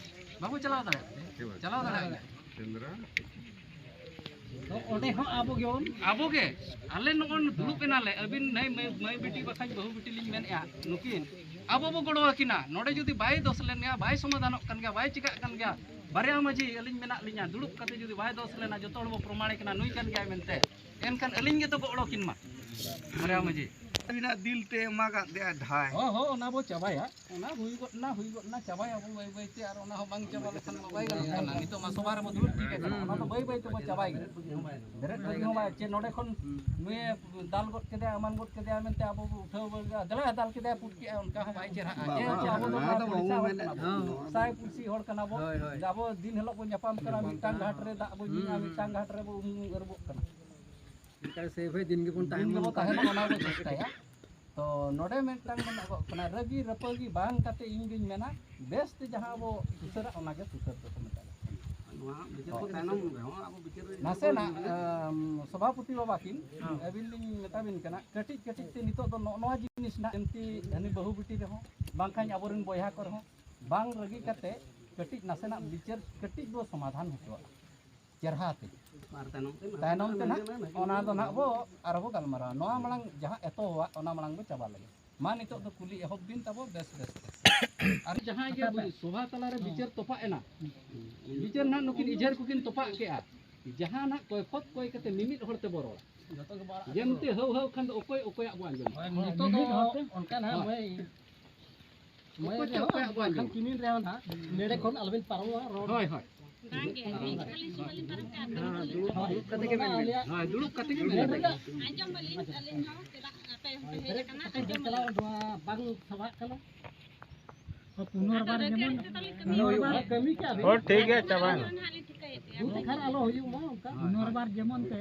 ᱵᱟᱵᱚ ᱪᱟᱞᱟᱣ ᱫᱟᱲᱮᱭᱟᱜᱼᱟ, ᱪᱟᱞᱟᱣ ᱫᱟᱲᱮᱭᱟᱜ ᱜᱮᱭᱟ᱾ ᱛᱚ ᱚᱸᱰᱮ ᱦᱚᱸ ᱟᱵᱚ ᱜᱮᱵᱚᱱ ᱟᱵᱚ ᱜᱮ, ᱟᱞᱮ ᱱᱚᱜᱼᱚᱭ ᱫᱩᱲᱩᱵ ᱮᱱᱟᱞᱮ, ᱟᱹᱵᱤᱱ ᱱᱟᱹᱭ ᱢᱟᱹᱭ, ᱢᱟᱹᱭ ᱵᱤᱴᱤ ᱵᱟᱠᱷᱟᱡ ᱵᱟᱹᱦᱩ ᱵᱤᱴᱤ ᱞᱤᱧ ᱢᱮᱱᱮᱫᱼᱟ, ᱱᱩᱠᱤᱱ ᱟᱵᱚ ᱵᱚ ᱜᱚᱲᱚ ᱟᱹᱠᱤᱱᱟ᱾ ᱱᱚᱰᱮ ᱡᱩᱫᱤ ᱵᱟᱭ ᱫᱚᱥ ᱞᱮᱱ ᱜᱮᱭᱟ, ᱵᱟᱭ ᱥᱚᱢᱟᱫᱷᱟᱱᱚᱜ ᱠᱟᱱ ᱜᱮᱭᱟ, ᱵᱟᱭ ᱪᱤᱠᱟᱹᱜ ᱠᱟᱱ ᱜᱮᱭᱟ, ᱵᱟᱨᱭᱟ ᱢᱟᱹᱡᱷᱤ ᱟᱹᱞᱤᱧ ᱢᱮᱱᱟᱜ ᱞᱤᱧᱟ, ᱫᱩᱲᱩᱵ ᱠᱟᱛᱮ ᱡᱩᱫᱤ ᱵᱟᱭ ᱫᱚᱥ ᱞᱮᱱᱟ, ᱡᱚᱛᱚ ᱦᱚᱲ ᱵᱚ ᱯᱨᱚᱢᱟᱬᱮ ᱠᱟᱱᱟ ᱱᱩᱭ ᱠᱟᱱ ᱜᱮᱭᱟᱭ ᱢᱮᱱᱛᱮ, ᱮᱱᱠᱷᱟᱱ ᱟᱹᱞᱤᱧ ᱜᱮᱛᱚ ᱜᱚᱲᱚ ᱠᱤᱱ ᱢᱟ ᱵᱟᱨᱭᱟ ᱢᱟᱹᱡᱷᱤ᱾ ᱟᱹᱵᱤᱱᱟᱜ ᱫᱤᱞ ᱛᱮ ᱮᱢᱟ ᱠᱟᱫ ᱫᱮᱭᱟ ᱰᱷᱟᱭ᱾ ᱦᱚᱸ, ᱦᱚᱸ, ᱚᱱᱟ ᱵᱚ ᱪᱟᱵᱟᱭᱟ᱾ ᱚᱱᱟ ᱦᱩᱭ ᱜᱚᱫ ᱱᱟ, ᱦᱩᱭ ᱜᱚᱫ ᱱᱟ, ᱪᱟᱵᱟᱭᱟᱵᱚ ᱵᱟᱹᱭ ᱵᱟᱹᱭ ᱛᱮ, ᱟᱨ ᱚᱱᱟ ᱦᱚᱸ ᱵᱟᱝ ᱪᱟᱵᱟ ᱞᱮᱠᱷᱟᱱ ᱢᱟ ᱵᱟᱭ ᱜᱟᱱᱚᱜ ᱠᱟᱱᱟ᱾ ᱱᱤᱛᱚᱜ ᱢᱟ ᱥᱚᱵᱷᱟ ᱨᱮᱵᱚ ᱫᱩᱲᱩᱵ ᱴᱷᱤᱠ ᱟᱠᱟᱱᱟ, ᱚᱱᱟ ᱫᱚ ᱵᱟᱹᱭ ᱵᱟᱹᱭ ᱛᱮᱵᱚ ᱪᱟᱵᱟᱭ ᱜᱮᱭᱟ᱾ ᱵᱮᱨᱮᱫ ᱞᱟᱹᱜᱤᱫ ᱦᱚᱸ ᱵᱟᱭ, ᱪᱮᱫ ᱱᱚᱰᱮ ᱠᱷᱚᱱ ᱱᱩᱭᱮ ᱫᱟᱞ ᱜᱚᱫ ᱠᱮᱫᱮᱭᱟ, ᱮᱢᱟᱱ ᱜᱚᱫ ᱠᱮᱫᱮᱭᱟ ᱢᱮᱱᱛᱮ ᱟᱵᱚ ᱵᱚ ᱩᱴᱷᱟᱹᱣ ᱵᱟᱹᱲᱤᱡᱟ, ᱫᱮᱞᱟ ᱫᱟᱞ ᱠᱮᱫᱮᱭᱟ, ᱯᱩᱴ ᱠᱮᱫᱼᱟ, ᱚᱱᱠᱟ ᱦᱚᱸ ᱵᱟᱭ ᱪᱮᱦᱨᱟᱜᱼᱟ᱾ ᱵᱟᱝ, ᱡᱮᱦᱮᱛᱩ ᱵᱟᱝ, ᱟᱵᱚ ᱫᱚ ᱚᱱᱟ ᱫᱚ ᱯᱚᱞᱤᱥ ᱵᱟᱵᱚ ᱦᱚᱲ ᱢᱮᱱᱟ᱾ ᱠᱟᱱᱟ ᱵᱚ, ᱦᱚᱸ᱾ ᱥᱟᱭ ᱯᱩᱲᱥᱤ ᱦᱚᱲ ᱠᱟᱱᱟ ᱵᱚ᱾ ᱦᱳᱭ, ᱦᱳᱭ᱾ ᱟᱵᱚ ᱫᱤᱱ ᱦᱤᱞᱳᱜ ᱵᱚ ᱧᱟᱯᱟᱢ ᱠᱟᱱᱟ, ᱢᱤᱫᱴᱟᱝ ᱜᱷᱟᱴ ᱨᱮ ᱫᱟᱜ ᱵᱚ ᱧᱩᱭᱟ, ᱦᱩᱸ, ᱢᱤᱫᱴᱟᱝ ᱜᱷᱟᱴ ᱨᱮᱵᱚ ᱩᱢ ᱟᱹᱨᱩᱵᱚᱜ ᱠᱟᱱᱟ᱾ ᱚᱱᱠᱟ ᱥᱮ ᱵᱷᱟᱭ ᱫᱤᱱ ᱜᱮᱵᱚᱱ ᱫᱤᱱ ᱛᱟᱦᱮᱱ ᱜᱮᱵᱚ ᱢᱟ᱾ ᱛᱟᱦᱮᱱᱟ, ᱚᱱᱟ ᱵᱚ ᱪᱮᱥᱴᱟᱭᱟ᱾ ᱛᱚ ᱱᱚᱰᱮ ᱢᱤᱫᱴᱟᱝ ᱢᱮᱱᱚᱜᱚᱜ ᱠᱟᱱᱟ, ᱨᱟᱹᱜᱤ ᱨᱟᱹᱯᱟᱹᱜᱤ ᱵᱟᱝ ᱠᱟᱛᱮ ᱤᱧ ᱫᱩᱧ ᱢᱮᱱᱟ, ᱵᱮᱥ ᱛᱮ ᱡᱟᱦᱟᱸ ᱟᱵᱚ ᱥᱩᱥᱟᱹᱨᱟ, ᱚᱱᱟᱜᱮ ᱥᱩᱥᱟᱹᱨ ᱫᱚᱠᱚ ᱢᱮᱛᱟᱜᱼᱟ᱾ ᱱᱚᱣᱟ ᱵᱤᱪᱟᱹᱨ ᱠᱚ ᱛᱟᱭᱱᱚᱢ ᱨᱮᱦᱚᱸ ᱟᱵᱚ ᱵᱤᱪᱟᱹᱨ ᱨᱮ ᱱᱟᱥᱮᱱᱟᱜ, ᱟᱢ, ᱥᱚᱵᱷᱟᱯᱚᱛᱤ ᱵᱟᱵᱟ ᱠᱤᱱ, ᱦᱮᱸ᱾ ᱟᱹᱵᱤᱱ ᱞᱤᱧ ᱢᱮᱛᱟ ᱵᱤᱱ ᱠᱟᱱᱟ, ᱠᱟᱹᱴᱤᱡ ᱠᱟᱹᱴᱤᱡ ᱛᱮ ᱱᱤᱛᱚᱜ ᱫᱚ ᱱᱚᱜᱼᱚ ᱱᱚᱣᱟ ᱡᱤᱱᱤᱥ ᱱᱟᱜ ᱮᱱᱛᱮ ᱦᱟᱹᱱᱤ ᱵᱟᱹᱦᱩ ᱵᱤᱴᱤ ᱨᱮᱦᱚᱸ, ᱵᱟᱝᱠᱷᱟᱱ ᱟᱵᱚᱨᱮᱱ ᱵᱚᱭᱦᱟ ᱠᱚ ᱨᱮᱦᱚᱸ ᱵᱟᱝ ᱨᱟᱹᱜᱤ ᱠᱟᱛᱮ ᱠᱟᱹᱴᱤᱡ ᱱᱟᱥᱮᱱᱟᱜ ᱵᱤᱪᱟᱹᱨ ᱠᱟᱹᱴᱤᱡ ᱵᱚ ᱥᱚᱢᱟᱫᱷᱟᱱ ᱦᱚᱪᱚᱣᱟᱜᱼᱟ᱾ ᱪᱮᱨᱦᱟ ᱛᱮ᱾ ᱟᱨ ᱛᱟᱭᱱᱚᱢ ᱛᱮ ᱛᱟᱭᱱᱚᱢ ᱛᱮ ᱱᱟᱦᱟᱜ ᱚᱱᱟ ᱫᱚ ᱱᱟᱦᱟᱜ ᱵᱚ ᱟᱨᱦᱚᱸ ᱵᱚ ᱜᱟᱞᱢᱟᱨᱟᱣᱟ᱾ ᱱᱚᱣᱟ ᱢᱟᱲᱟᱝ ᱡᱟᱦᱟᱸ ᱮᱛᱚᱦᱚᱵᱟᱜ, ᱚᱱᱟ ᱢᱟᱲᱟᱝ ᱵᱚ ᱪᱟᱵᱟ ᱞᱮᱜᱮ᱾ ᱢᱟ ᱱᱤᱛᱚᱜ ᱫᱚ ᱠᱩᱞᱤ ᱮᱦᱚᱵ ᱵᱤᱱ ᱛᱟᱵᱚ ᱵᱮᱥ ᱵᱮᱥ ᱛᱮ᱾ ᱟᱨ ᱡᱟᱦᱟᱸᱭ ᱜᱮ ᱥᱚᱵᱷᱟ ᱛᱟᱞᱟᱨᱮ ᱵᱤᱪᱟᱹᱨ ᱛᱚᱯᱟᱜ ᱮᱱᱟ, ᱵᱤᱪᱟᱹᱨ ᱱᱟᱦᱟᱜ ᱱᱩᱠᱤᱱ ᱤᱡᱷᱟᱹᱨ ᱠᱚᱠᱤᱱ ᱛᱚᱯᱟᱜ ᱠᱮᱜᱼᱟ, ᱡᱟᱦᱟᱸ ᱱᱟᱦᱟᱜ ᱠᱚᱭ ᱠᱷᱚᱛ ᱠᱚᱭ ᱠᱟᱛᱮ ᱢᱤᱢᱤᱫ ᱦᱚᱲ ᱛᱮᱵᱚ ᱨᱚᱲᱟ᱾ ᱡᱮ ᱱᱚᱛᱮ ᱦᱟᱹᱣ ᱦᱟᱹᱣ ᱠᱷᱟᱱ ᱫᱚ ᱚᱠᱚᱭ ᱚᱠᱚᱭᱟᱜ ᱵᱚ ᱟᱸᱡᱚᱢᱟ? ᱦᱳᱭ, ᱱᱤᱛᱚᱜ ᱫᱚ ᱢᱤᱢᱤᱫ ᱦᱚᱲ ᱛᱮ ᱚᱱᱠᱟ ᱱᱟᱦᱟᱜ ᱦᱳᱭ᱾ ᱢᱟᱹᱭ ᱚᱠᱚᱭ ᱪᱚ ᱚᱠᱚᱭᱟᱜ ᱵᱚ ᱟᱸᱡᱚᱢᱟ? ᱠᱤᱢᱤᱱ ᱨᱮᱦᱚᱸ ᱱᱟᱦᱟᱜ ᱱᱮᱰᱮ ᱠᱷᱚᱱ ᱟᱞᱚᱵᱤᱱ ᱯᱟᱨᱚᱢᱚᱜᱼᱟ, ᱨᱚᱲ᱾ ᱦᱳᱭ, ᱦᱳᱭ᱾ ᱵᱟᱝᱜᱮ, ᱟᱹᱞᱤᱧ ᱥᱩᱨ ᱟᱹᱞᱤᱧ ᱯᱟᱨᱚᱢ ᱠᱟᱜᱼᱟ, ᱟᱹᱞᱤᱧ ᱦᱮᱸ, ᱫᱩᱲᱩᱵ, ᱫᱩᱲᱩᱵ ᱠᱟᱛᱮ ᱜᱮ ᱢᱮᱱ ᱵᱤᱱ᱾ ᱦᱳᱭ, ᱫᱩᱲᱩᱵ ᱠᱟᱛᱮ ᱜᱮ ᱢᱮᱱ ᱵᱤᱱ᱾ ᱟᱸᱡᱚᱢ ᱟᱹᱞᱤᱧ, ᱟᱹᱞᱤᱧ ᱦᱚᱸ ᱪᱮᱫᱟᱜ ᱟᱯᱮ ᱦᱚᱸᱯᱮ ᱦᱮᱡ ᱟᱠᱟᱱᱟ, ᱟᱸᱡᱚᱢ ᱟᱹᱞᱤᱧ᱾ ᱱᱚᱣᱟ ᱵᱟᱝ ᱥᱟᱵᱟᱜ ᱠᱟᱱᱟ᱾ ᱯᱩᱱᱚᱨᱵᱟᱨ ᱡᱮᱢᱚᱱ ᱠᱟᱹᱢᱤ ᱦᱩᱭᱩᱜᱼᱟ᱾ ᱠᱟᱹᱢᱤ ᱠᱟᱜ ᱵᱤᱱ᱾ ᱦᱳᱭ, ᱴᱷᱤᱠ ᱜᱮᱭᱟ, ᱪᱟᱵᱟᱭᱮᱱᱟ᱾ ᱱᱟᱦᱟᱜ ᱞᱤᱧ ᱴᱷᱤᱠᱟᱹᱭᱮᱫ ᱯᱮᱭᱟ᱾ ᱫᱩᱠ ᱟᱨ ᱟᱞᱚ ᱦᱩᱭᱩᱜ ᱢᱟ ᱚᱱᱠᱟ᱾ ᱯᱩᱱᱚᱨᱵᱟᱨ ᱡᱮᱢᱚᱱ ᱛᱮ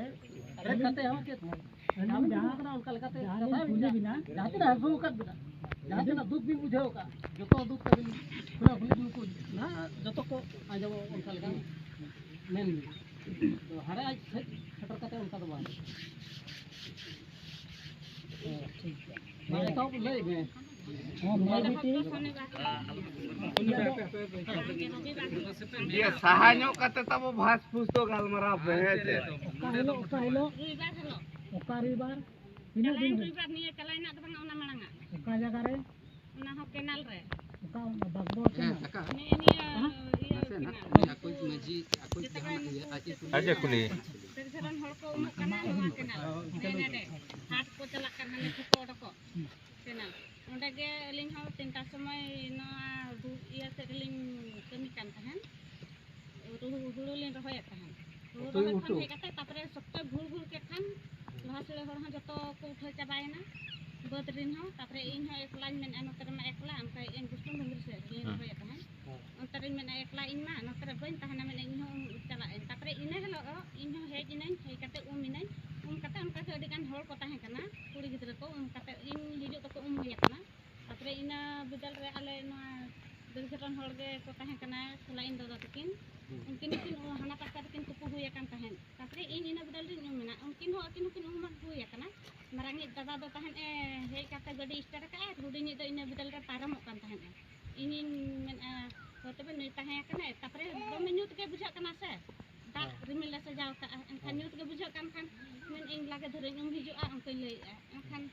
ᱨᱮ ᱠᱟᱛᱮ ᱦᱚᱸ ᱪᱮᱫ? ᱟᱹᱞᱤᱧ ᱡᱟᱦᱟᱸ, ᱡᱟᱦᱟᱸ ᱞᱤᱧ ᱠᱩᱞᱤ ᱵᱤᱱᱟ, ᱡᱟᱦᱟᱸ ᱛᱤᱱᱟᱹᱜ ᱦᱟᱹᱥᱩ ᱟᱠᱟᱫ ᱵᱤᱱᱟ, ᱡᱟᱦᱟᱸ ᱛᱤᱱᱟᱹᱜ ᱫᱩᱠ ᱵᱤᱱ ᱵᱩᱡᱷᱟᱹᱣ ᱟᱠᱟᱫ, ᱡᱚᱛᱚ ᱫᱩᱠ ᱛᱟᱹᱵᱤᱱ ᱠᱷᱩᱞᱟᱹᱣ ᱠᱷᱩᱞᱤ ᱫᱩᱠ ᱠᱚ ᱱᱟᱦᱟᱜ ᱡᱚᱛᱚ ᱠᱚ ᱟᱸᱡᱚᱢᱚᱜ ᱚᱱᱠᱟ ᱞᱮᱠᱟ ᱢᱮᱱ ᱵᱤᱱ᱾ ᱛᱚ ᱦᱟᱸᱰᱮ ᱟᱡ ᱥᱮᱫ ᱥᱮᱴᱮᱨ ᱠᱟᱛᱮ ᱚᱱᱠᱟ ᱫᱚ ᱵᱟᱝ᱾ ᱢᱟ ᱮᱛᱚᱦᱚᱵ ᱞᱟᱹᱭ ᱢᱮ᱾ ᱦᱮᱸ, ᱢᱮ ᱵᱤᱴᱤ᱾ ᱤᱭᱟᱹ ᱥᱟᱦᱟ ᱧᱚᱜ ᱠᱟᱛᱮ ᱛᱟᱵᱚ ᱵᱷᱟᱥ ᱯᱷᱩᱥ ᱫᱚ ᱜᱟᱞᱢᱟᱨᱟᱣ ᱯᱮ, ᱦᱮᱸ ᱪᱮ? ᱚᱠᱟ ᱦᱤᱞᱳᱜ, ᱚᱠᱟ ᱦᱤᱞᱳᱜ? ᱨᱚᱵᱤᱵᱟᱨ ᱦᱤᱞᱳᱜ᱾ ᱚᱠᱟ ᱨᱚᱵᱤᱵᱟᱨ? ᱛᱤᱱᱟᱹᱜ ᱪᱟᱞᱟᱣᱮᱱ ᱫᱤᱱ? ᱨᱚᱵᱤᱵᱟᱨ, ᱱᱤᱭᱟᱹ ᱪᱟᱞᱟᱣᱮᱱᱟᱜ ᱫᱚ ᱵᱟᱝᱟ, ᱚᱱᱟ ᱢᱟᱲᱟᱝᱟᱜ᱾ ᱚᱠᱟ ᱡᱟᱭᱜᱟ ᱨᱮ? ᱚᱱᱟ ᱦᱚᱸ ᱠᱮᱱᱟᱞ ᱨᱮ᱾ ᱚᱠᱟ ᱚᱱᱟ ᱵᱟᱜᱽᱵᱚᱲ ᱦᱮᱸ, ᱠᱮᱱᱟᱞ? ᱟᱠᱟ? ᱱᱤᱭᱟᱹ, ᱱᱤᱭᱟᱹ, ᱦᱮᱸ? ᱤᱭᱟᱹ ᱱᱟᱥᱮ ᱱᱟᱜ ᱠᱮᱱᱟᱞ᱾ ᱩᱱᱤ ᱟᱠᱚᱭᱤᱡ ᱢᱟᱹᱡᱷᱤ, ᱟᱠᱚᱭᱤᱡ ᱡᱮᱛᱮ ᱡᱟᱦᱟᱸ ᱠᱚ ᱤᱭᱟᱹ, ᱟᱡ ᱮ ᱠᱩᱞᱤ ᱟᱡ ᱮ ᱠᱟᱱᱟ᱾ ᱠᱩᱞᱤ᱾ ᱥᱮᱨ ᱜᱷᱟᱨᱚᱸᱡᱽ ᱦᱚᱲ ᱠᱚ ᱠᱟᱱᱟ ᱱᱚᱣᱟ ᱠᱮᱱᱟᱞ᱾ ᱱᱮ ᱱᱮᱰᱮ ᱦᱟᱴ ᱠᱚ ᱪᱟᱞᱟᱜ ᱠᱟᱱᱟ, ᱱᱤᱠᱩ ᱠᱚ ᱚᱰᱚᱠᱚᱜ ᱠᱮᱱᱟᱞ᱾ ᱚᱸᱰᱮ ᱜᱮ ᱟᱹᱞᱤᱧ ᱦᱚᱸ ᱛᱤᱱᱴᱟ ᱥᱚᱢᱚᱭ ᱱᱚᱣᱟ ᱫᱩ-, ᱤᱭᱟᱹ ᱥᱮᱫ ᱨᱮᱞᱤᱧ ᱠᱟᱹᱢᱤ ᱠᱟᱱ ᱛᱟᱦᱮᱸᱱ᱾ ᱦᱩᱲᱩ, ᱦᱩᱲᱩ ᱞᱤᱧ ᱨᱚᱦᱚᱭᱮᱫ ᱛᱟᱦᱮᱸᱱ᱾ ᱦᱩᱲᱩ ᱨᱚᱦᱚᱭ ᱠᱷᱚᱱ ᱦᱮᱡ ᱠᱟᱛᱮ ᱛᱟᱨᱯᱚᱨᱮ ᱥᱚᱠᱛᱚ ᱜᱷᱩᱲ ᱜᱷᱩᱲ ᱠᱮᱫ ᱠᱷᱟᱱ ᱞᱟᱦᱟ ᱥᱮᱫ ᱦᱚᱲ ᱦᱚᱸ ᱡᱚᱛᱚ ᱠᱚ ᱩᱴᱷᱟᱹᱣ ᱪᱟᱵᱟᱭᱮᱱᱟ, ᱵᱟᱹᱫᱽ ᱨᱮᱱ ᱦᱚᱸ᱾ ᱛᱟᱨᱯᱚᱨᱮ ᱤᱧ ᱦᱚᱸ ᱮᱠᱞᱟᱧ ᱢᱮᱱᱮᱫᱼᱟ, ᱱᱚᱛᱮ ᱨᱮᱢᱟ ᱮᱠᱞᱟ, ᱚᱱᱠᱟ ᱤᱧ ᱜᱩᱥᱴᱚᱱ ᱰᱩᱝᱨᱤ ᱥᱮᱫ ᱨᱮᱞᱤᱧ ᱦᱮᱸ᱾ ᱨᱚᱦᱚᱭᱮᱫ ᱛᱟᱦᱮᱸᱫ᱾ ᱦᱮᱸ᱾ ᱚᱱᱛᱮ ᱨᱮᱧ ᱢᱮᱱᱮᱫᱼᱟ, ᱮᱠᱞᱟ ᱤᱧ ᱢᱟ ᱱᱚᱛᱮ ᱨᱮ ᱵᱟᱹᱧ ᱛᱟᱦᱮᱱᱟ, ᱢᱮᱱᱮᱫ ᱤᱧ ᱦᱚᱸ ᱪᱟᱞᱟᱜ ᱟᱹᱧ᱾ ᱛᱟᱨᱯᱚᱨᱮ ᱤᱱᱟᱹ ᱦᱤᱞᱳᱜ ᱫᱚ ᱤᱧ ᱦᱚᱸ ᱦᱮᱡ ᱮᱱᱟᱹᱧ, ᱦᱮᱡ ᱠᱟᱛᱮ ᱩᱢ ᱮᱱᱟᱹᱧ᱾ ᱩᱢ ᱠᱟᱛᱮ ᱚᱱᱠᱟ ᱜᱮ ᱟᱹᱰᱤ ᱜᱟᱱ ᱦᱚᱲ ᱠᱚ ᱛᱟᱦᱮᱸ ᱠᱟᱱᱟ, ᱠᱩᱲᱤ ᱜᱤᱫᱽᱨᱟᱹ ᱠᱚ, ᱩᱢ ᱠᱟᱛᱮ ᱤᱧ ᱦᱤᱡᱩᱜ ᱛᱮᱠᱚ ᱩᱢ ᱦᱩᱭ ᱟᱠᱟᱱᱟ᱾ ᱛᱟᱨᱯᱚᱨᱮ ᱤᱱᱟᱹ ᱵᱤᱫᱟᱹᱞ ᱨᱮ ᱟᱞᱮ ᱱᱚᱣᱟ ᱫᱟᱹᱞ ᱜᱷᱟᱴᱚᱱ ᱦᱚᱲ ᱜᱮ ᱠᱚ ᱛᱟᱦᱮᱸ ᱠᱟᱱᱟ, ᱥᱚᱞᱟᱭᱤᱱ ᱫᱟᱫᱟ ᱛᱟᱹᱠᱤᱱ᱾ ᱦᱩᱸ᱾ ᱩᱱᱠᱤᱱ ᱦᱚᱸᱠᱤᱱ ᱦᱟᱱᱟ ᱯᱟᱥᱴᱟ ᱨᱮᱠᱤᱱ ᱛᱩᱯᱩ ᱦᱩᱭ ᱟᱠᱟᱱ ᱛᱟᱦᱮᱸᱫ᱾ ᱛᱟᱨᱯᱚᱨᱮ ᱤᱧ ᱤᱱᱟᱹ ᱵᱤᱫᱟᱹᱞ ᱨᱤᱧ ᱩᱢ ᱮᱱᱟ, ᱩᱱᱠᱤᱱ ᱦᱚᱸ ᱟᱹᱠᱤᱱ ᱦᱚᱸᱠᱤᱱ ᱩᱢ ᱦᱩᱭ ᱟᱠᱟᱱᱟ᱾ ᱢᱟᱨᱟᱝᱤᱡ ᱫᱟᱫᱟ ᱫᱚ ᱛᱟᱦᱮᱸᱫ ᱮ ᱦᱮᱡ ᱠᱟᱛᱮ ᱜᱟᱹᱰᱤ ᱥᱴᱟᱨᱴ ᱟᱠᱟᱫᱼᱟᱭ, ᱦᱩᱰᱤᱧᱤᱡ ᱫᱚ ᱤᱱᱟᱹ ᱵᱤᱫᱟᱹᱞ ᱨᱮ ᱯᱟᱨᱚᱢᱚᱜ ᱠᱟᱱ ᱛᱟᱦᱮᱸᱫ᱾ ᱤᱧᱤᱧ ᱢᱮᱱᱮᱫᱼᱟ, ᱦᱳᱭ ᱛᱚᱵᱮ ᱱᱩᱭ ᱛᱟᱦᱮᱸ ᱠᱟᱱᱟᱭ᱾ ᱛᱟᱨᱯᱚᱨᱮ ᱫᱚᱢᱮ ᱧᱩᱛ ᱜᱮ ᱵᱩᱡᱷᱟᱹᱜ ᱠᱟᱱᱟ ᱥᱮ, ᱫᱟᱜ ᱦᱮᱸ᱾ ᱨᱤᱢᱤᱞ ᱞᱮ ᱥᱟᱡᱟᱣ ᱠᱟᱜᱼᱟ, ᱮᱱᱠᱷᱟᱱ ᱦᱮᱸ᱾ ᱧᱩᱛ ᱜᱮ ᱵᱩᱡᱷᱟᱹᱜ ᱠᱟᱱ ᱠᱷᱟᱱ ᱢᱮᱱᱮᱫᱼᱟᱹᱧ ᱞᱟᱜᱮ ᱫᱷᱟᱨᱟᱧ ᱩᱢ ᱦᱤᱡᱩᱜᱼᱟ, ᱚᱱᱠᱟᱧ ᱞᱟᱹᱭᱮᱫᱼᱟ᱾ ᱮᱱᱠᱷᱟᱱ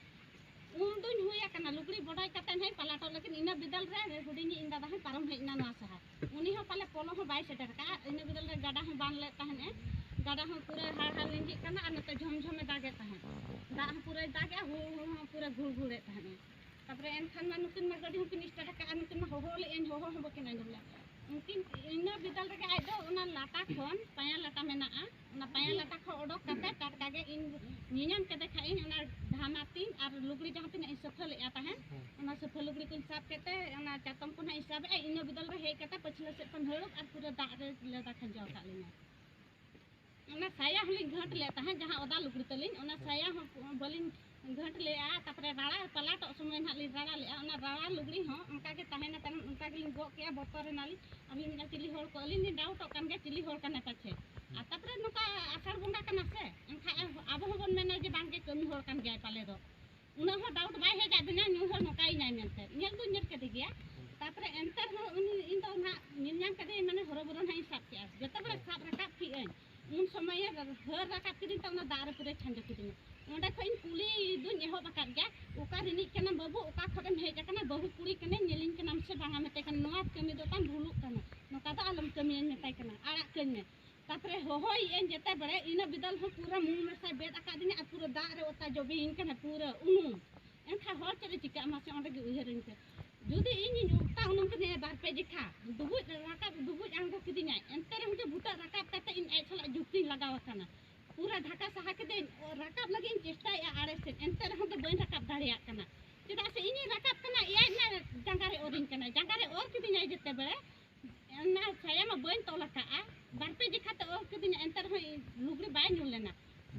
ᱩᱢ ᱫᱩᱧ ᱦᱩᱭ ᱟᱠᱟᱱᱟ, ᱞᱩᱜᱽᱲᱤ ᱵᱚᱰᱚᱡ ᱠᱟᱛᱮ ᱦᱚᱸᱧ ᱯᱟᱞᱟᱴᱚᱜ, ᱞᱮᱠᱤᱱ ᱤᱱᱟᱹ ᱵᱤᱫᱟᱹᱞ ᱨᱮ ᱦᱩᱰᱤᱧᱤᱡ ᱤᱧ ᱫᱟᱫᱟ ᱦᱚᱸᱭ ᱯᱟᱨᱚᱢ ᱦᱮᱡ ᱮᱱᱟ ᱱᱚᱣᱟ ᱥᱟᱦᱟ᱾ ᱩᱱᱤ ᱦᱚᱸ ᱯᱟᱞᱮ ᱯᱚᱞᱚ ᱦᱚᱸ ᱵᱟᱭ ᱥᱮᱴᱮᱨ ᱠᱟᱜᱼᱟ᱾ ᱤᱱᱟᱹ ᱵᱤᱫᱟᱹᱞ ᱨᱮ ᱜᱟᱰᱟ ᱦᱚᱸ ᱵᱟᱱ ᱞᱮᱫ ᱛᱟᱦᱮᱸᱫ ᱮ, ᱜᱟᱰᱟ ᱦᱚᱸ ᱯᱩᱨᱟᱹ ᱦᱟᱲᱦᱟᱲ ᱞᱤᱸᱡᱤᱜ ᱠᱟᱱᱟ ᱟᱨ ᱱᱚᱛᱮ ᱡᱷᱚᱢ ᱡᱷᱚᱢᱮ ᱫᱟᱜᱮᱫ ᱛᱟᱦᱮᱸᱫ᱾ ᱫᱟᱜ ᱦᱚᱸ ᱯᱩᱨᱟᱹᱭ ᱫᱟᱜᱮᱜᱼᱟ, ᱦᱩᱲᱩ ᱦᱩᱲᱩ ᱦᱚᱸ ᱯᱩᱨᱟᱹ ᱜᱷᱩᱲ ᱜᱷᱩᱲᱮᱫ ᱛᱟᱦᱮᱸᱫ ᱮ᱾ ᱛᱟᱨᱯᱚᱨᱮ ᱮᱱᱠᱷᱟᱱ ᱢᱟ ᱱᱩᱠᱤᱱ ᱢᱟ ᱜᱟᱹᱰᱤ ᱦᱚᱸᱠᱤᱱ ᱥᱴᱟᱨᱴ ᱟᱠᱟᱫᱼᱟ, ᱱᱩᱠᱤᱱ ᱢᱟ ᱦᱚᱦᱚ ᱞᱮᱫ ᱟᱹᱧ, ᱦᱚᱦᱚ ᱦᱚᱸ ᱵᱟᱹᱠᱤᱱ ᱟᱸᱡᱚᱢ ᱞᱮᱫᱼᱟ᱾ ᱩᱱᱠᱤᱱ ᱤᱱᱟᱹ ᱵᱤᱫᱟᱹᱞ ᱨᱮᱜᱮ ᱟᱡ ᱫᱚ ᱚᱱᱟ ᱞᱟᱴᱟ ᱠᱷᱚᱱ, ᱯᱟᱭᱟ ᱞᱟᱴᱟ ᱢᱮᱱᱟᱜᱼᱟ, ᱚᱱᱟ ᱯᱟᱭᱟ ᱞᱟᱴᱟ ᱠᱷᱚᱱ ᱚᱰᱚᱠ ᱠᱟᱛᱮ ᱴᱟᱴᱠᱟ ᱜᱮ ᱤᱧ ᱧᱮᱧᱟᱢ ᱠᱮᱫᱮ ᱠᱷᱟᱡ ᱤᱧ, ᱚᱱᱟ ᱰᱷᱟᱢᱟ ᱛᱤᱧ ᱟᱨ ᱞᱩᱜᱽᱲᱤ ᱡᱟᱦᱟᱸ ᱛᱤᱱᱟᱹᱜ ᱤᱧ ᱥᱟᱯᱷᱟᱹ ᱞᱮᱫᱼᱟ ᱛᱟᱦᱮᱸᱫ, ᱦᱮᱸ᱾ ᱚᱱᱟ ᱥᱟᱯᱷᱟᱹ ᱞᱩᱜᱽᱲᱤ ᱠᱚᱧ ᱥᱟᱵ ᱠᱮᱫ ᱛᱮ ᱚᱱᱟ ᱪᱟᱛᱚᱢ ᱠᱚ ᱱᱟᱦᱟᱜ ᱤᱧ ᱥᱟᱵ ᱮᱫᱼᱟ, ᱤᱱᱟᱹ ᱵᱤᱫᱟᱹᱞ ᱨᱮ ᱦᱮᱡ ᱠᱟᱛᱮ ᱯᱟᱹᱪᱷᱞᱟᱹ ᱥᱮᱫ ᱠᱷᱚᱱ ᱦᱟᱹᱲᱩᱵ ᱟᱨ ᱯᱩᱨᱟᱹ ᱫᱟᱜ ᱨᱮ ᱞᱮᱫᱟ ᱠᱷᱟᱸᱡᱚ ᱟᱠᱟᱫ ᱞᱤᱧᱟ᱾ ᱚᱱᱟ ᱥᱟᱭᱟ ᱦᱚᱸᱞᱤᱧ ᱜᱷᱟᱹᱴ ᱞᱮᱫ ᱛᱟᱦᱮᱸᱫ, ᱡᱟᱦᱟᱸ ᱚᱫᱟ ᱞᱩᱜᱽᱲᱤ ᱛᱟᱹᱞᱤᱧ, ᱚᱱᱟ ᱥᱟᱭᱟ ᱦᱚᱸ ᱵᱟᱹᱞᱤᱧ ᱜᱷᱟᱹᱴ ᱞᱮᱫᱼᱟ᱾ ᱛᱟᱨᱯᱚᱨᱮ ᱨᱟᱲᱟ ᱯᱟᱞᱟᱴᱚᱜ ᱥᱚᱢᱚᱭ ᱱᱟᱦᱟᱜ ᱞᱤᱧ ᱨᱟᱲᱟ ᱞᱮᱫᱼᱟ, ᱚᱱᱟ ᱨᱟᱲᱟ ᱞᱩᱜᱽᱲᱤ ᱦᱚᱸ ᱚᱱᱠᱟ ᱜᱮ ᱛᱟᱦᱮᱱᱟ ᱛᱟᱭᱱᱚᱢ, ᱚᱱᱠᱟ ᱜᱮᱞᱤᱧ ᱜᱚᱜ ᱠᱮᱫᱼᱟ, ᱵᱚᱛᱚᱨ ᱮᱱᱟᱞᱤᱧ᱾ ᱟᱨ ᱞᱤᱧ ᱢᱮᱱᱟ, ᱪᱤᱞᱤ ᱦᱚᱲ ᱠᱚ, ᱟᱹᱞᱤᱧ ᱞᱤᱧ ᱰᱟᱣᱩᱴᱚᱜ ᱠᱟᱱ ᱜᱮᱭᱟ, ᱪᱤᱞᱤ ᱦᱚᱲ ᱠᱟᱱᱟᱭ ᱯᱟᱪᱷᱮ᱾ ᱟᱨ ᱛᱟᱨᱯᱚᱨᱮ ᱱᱚᱝᱠᱟ ᱟᱥᱟᱲ ᱵᱚᱸᱜᱟ ᱠᱟᱱᱟ ᱥᱮ, ᱮᱱᱠᱷᱟᱱ ᱟᱵᱚ ᱦᱚᱸᱵᱚᱱ ᱢᱮᱱᱟ ᱡᱮ ᱵᱟᱝᱜᱮ ᱠᱟᱹᱢᱤ ᱦᱚᱲ ᱠᱟᱱ ᱜᱮᱭᱟᱭ ᱯᱟᱞᱮ ᱫᱚ᱾ ᱩᱱᱟᱹᱜ ᱦᱚᱸ ᱰᱟᱣᱩᱴ ᱵᱟᱭ ᱦᱮᱡ ᱟᱹᱫᱤᱧᱟ, ᱱᱩᱭ ᱦᱚᱲ ᱱᱚᱝᱠᱟᱭᱮᱧᱟᱭ ᱢᱮᱱᱛᱮ᱾ ᱧᱮᱞ ᱫᱩᱧ ᱧᱮᱞ ᱠᱮᱫᱮ ᱜᱮᱭᱟ᱾ ᱛᱟᱨᱯᱚᱨᱮ ᱮᱱᱛᱮ ᱨᱮᱦᱚᱸ ᱩᱱᱤ, ᱤᱧ ᱫᱚ ᱱᱟᱦᱟᱜ ᱧᱮᱞ ᱧᱟᱢ ᱠᱮᱫᱮᱭᱟᱹᱧ, ᱢᱟᱱᱮ ᱦᱚᱨᱚ ᱵᱚᱨᱚ ᱱᱟᱦᱟᱜ ᱤᱧ ᱥᱟᱵ ᱠᱮᱜᱼᱟ᱾ ᱡᱚᱛᱚ ᱵᱚᱞᱮ ᱥᱟᱵ ᱨᱟᱠᱟᱵ ᱠᱮᱜᱼᱟᱹᱧ, ᱩᱱ ᱥᱚᱢᱚᱭᱮ ᱦᱟᱹᱨ ᱨᱟᱠᱟᱵ ᱠᱤᱫᱤᱧ ᱛᱮ ᱚᱱᱟ ᱫᱟᱜ ᱨᱮ ᱯᱩᱨᱟᱹᱭ ᱠᱷᱟᱸᱡᱚ ᱠᱤᱫᱤᱧᱟ᱾ ᱚᱸᱰᱮ ᱠᱷᱚᱡ ᱤᱧ ᱠᱩᱞᱤ ᱫᱩᱧ ᱮᱦᱚᱵ ᱟᱠᱟᱫ ᱜᱮᱭᱟ, "ᱚᱠᱟ ᱨᱤᱱᱤᱡ ᱠᱟᱱᱟᱢ ᱵᱟᱹᱵᱩ, ᱚᱠᱟ ᱠᱷᱚᱱ ᱮᱢ ᱦᱮᱡ ᱟᱠᱟᱱᱟ, ᱵᱟᱹᱦᱩ ᱠᱩᱲᱤ ᱠᱟᱹᱱᱟᱹᱧ, ᱧᱮᱞᱤᱧ ᱠᱟᱱᱟᱢ ᱥᱮ ᱵᱟᱝᱟ?" ᱢᱮᱛᱟᱭ ᱠᱟᱱᱟ, "ᱱᱚᱣᱟ ᱠᱟᱹᱢᱤ ᱫᱚ ᱛᱟᱢ ᱵᱷᱩᱞᱩᱜ ᱠᱟᱱᱟ, ᱱᱚᱝᱠᱟ ᱫᱚ ᱟᱞᱚᱢ ᱠᱟᱹᱢᱤᱭᱟᱹᱧ", ᱢᱮᱛᱟᱭ ᱠᱟᱱᱟ, "ᱟᱲᱟᱜ ᱠᱟᱹᱧ ᱢᱮ᱾" ᱛᱟᱯᱚᱨᱮ ᱦᱚᱦᱚᱭᱮᱫ ᱟᱹᱧ ᱡᱮᱛᱮ ᱵᱮᱲᱮ, ᱤᱱᱟᱹ ᱵᱤᱫᱟᱞ ᱦᱚᱸ ᱯᱩᱨᱟᱹ ᱢᱩ ᱢᱮᱥᱟᱭ ᱵᱮᱫ ᱟᱠᱟᱫᱤᱧᱟ ᱟᱨ ᱯᱩᱨᱟᱹ ᱫᱟᱜ ᱨᱮ ᱚᱛᱟ ᱡᱚᱵᱮᱭᱤᱧ ᱠᱟᱱᱟ, ᱯᱩᱨᱟᱹ ᱩᱱᱩᱢ᱾ ᱮᱱᱠᱷᱟᱱ ᱦᱚᱲ ᱪᱮᱫ ᱮ ᱪᱤᱠᱟᱹᱜᱼᱟ ᱢᱟᱥᱮ, ᱚᱸᱰᱮ ᱜᱮ ᱩᱭᱦᱟᱹᱨᱟᱹᱧ ᱯᱮ᱾ ᱡᱩᱫᱤ ᱤᱧᱤᱧ ᱚᱛᱟ ᱩᱱᱩᱢ ᱠᱤᱫᱤᱧᱟ ᱵᱟᱨ ᱯᱮ ᱡᱮᱠᱷᱟ, ᱰᱩᱵᱩᱡ ᱨᱟᱠᱟᱵ ᱰᱩᱵᱩᱡ ᱟᱬᱜᱚ ᱠᱤᱫᱤᱧᱟᱭ, ᱮᱱᱛᱮ ᱨᱮᱦᱚᱸ ᱜᱮ ᱵᱩᱴᱟᱹ ᱨᱟᱠᱟᱵ ᱠᱟᱛᱮ ᱤᱧ ᱟᱡ ᱥᱟᱞᱟᱜ ᱡᱩᱠᱛᱤᱧ ᱞᱟᱜᱟᱣ ᱟᱠᱟᱱᱟ᱾ ᱯᱩᱨᱟᱹ ᱰᱷᱟᱠᱟ ᱥᱟᱦᱟ ᱠᱤᱫᱟᱹᱧ, ᱨᱟᱠᱟᱵ ᱞᱟᱹᱜᱤᱫ ᱤᱧ ᱪᱮᱥᱴᱟᱭᱮᱫᱼᱟ ᱟᱲᱮ ᱥᱮᱫ, ᱮᱱᱛᱮ ᱨᱮᱦᱚᱸ ᱜᱮ ᱵᱟᱹᱧ ᱨᱟᱠᱟᱵ ᱫᱟᱲᱮᱭᱟᱜ ᱠᱟᱱᱟ᱾ ᱪᱮᱫᱟᱜ ᱥᱮ ᱤᱧᱤᱧ ᱨᱟᱠᱟᱵ ᱠᱟᱱᱟ, ᱮᱭᱟᱭ ᱢᱮ ᱡᱟᱸᱜᱟ ᱨᱮ ᱚᱨᱤᱧ ᱠᱟᱱᱟ, ᱡᱟᱸᱜᱟ ᱨᱮ ᱚᱨ ᱠᱤᱫᱤᱧᱟᱭ ᱡᱮᱛᱮ ᱵᱮᱲᱮ, ᱚᱱᱟ ᱥᱟᱭᱟ ᱢᱟ ᱵᱟᱹᱧ ᱛᱚᱞ ᱟᱠᱟᱫᱼᱟ, ᱵᱟᱨ ᱯᱮ ᱡᱮᱠᱷᱟ ᱛᱮ ᱚᱨ ᱠᱤᱫᱤᱧᱟ, ᱮᱱᱛᱮ ᱨᱮᱦᱚᱸ ᱤᱧ ᱞᱩᱜᱽᱲᱤ ᱵᱟᱭ ᱧᱩᱨ ᱞᱮᱱᱟ᱾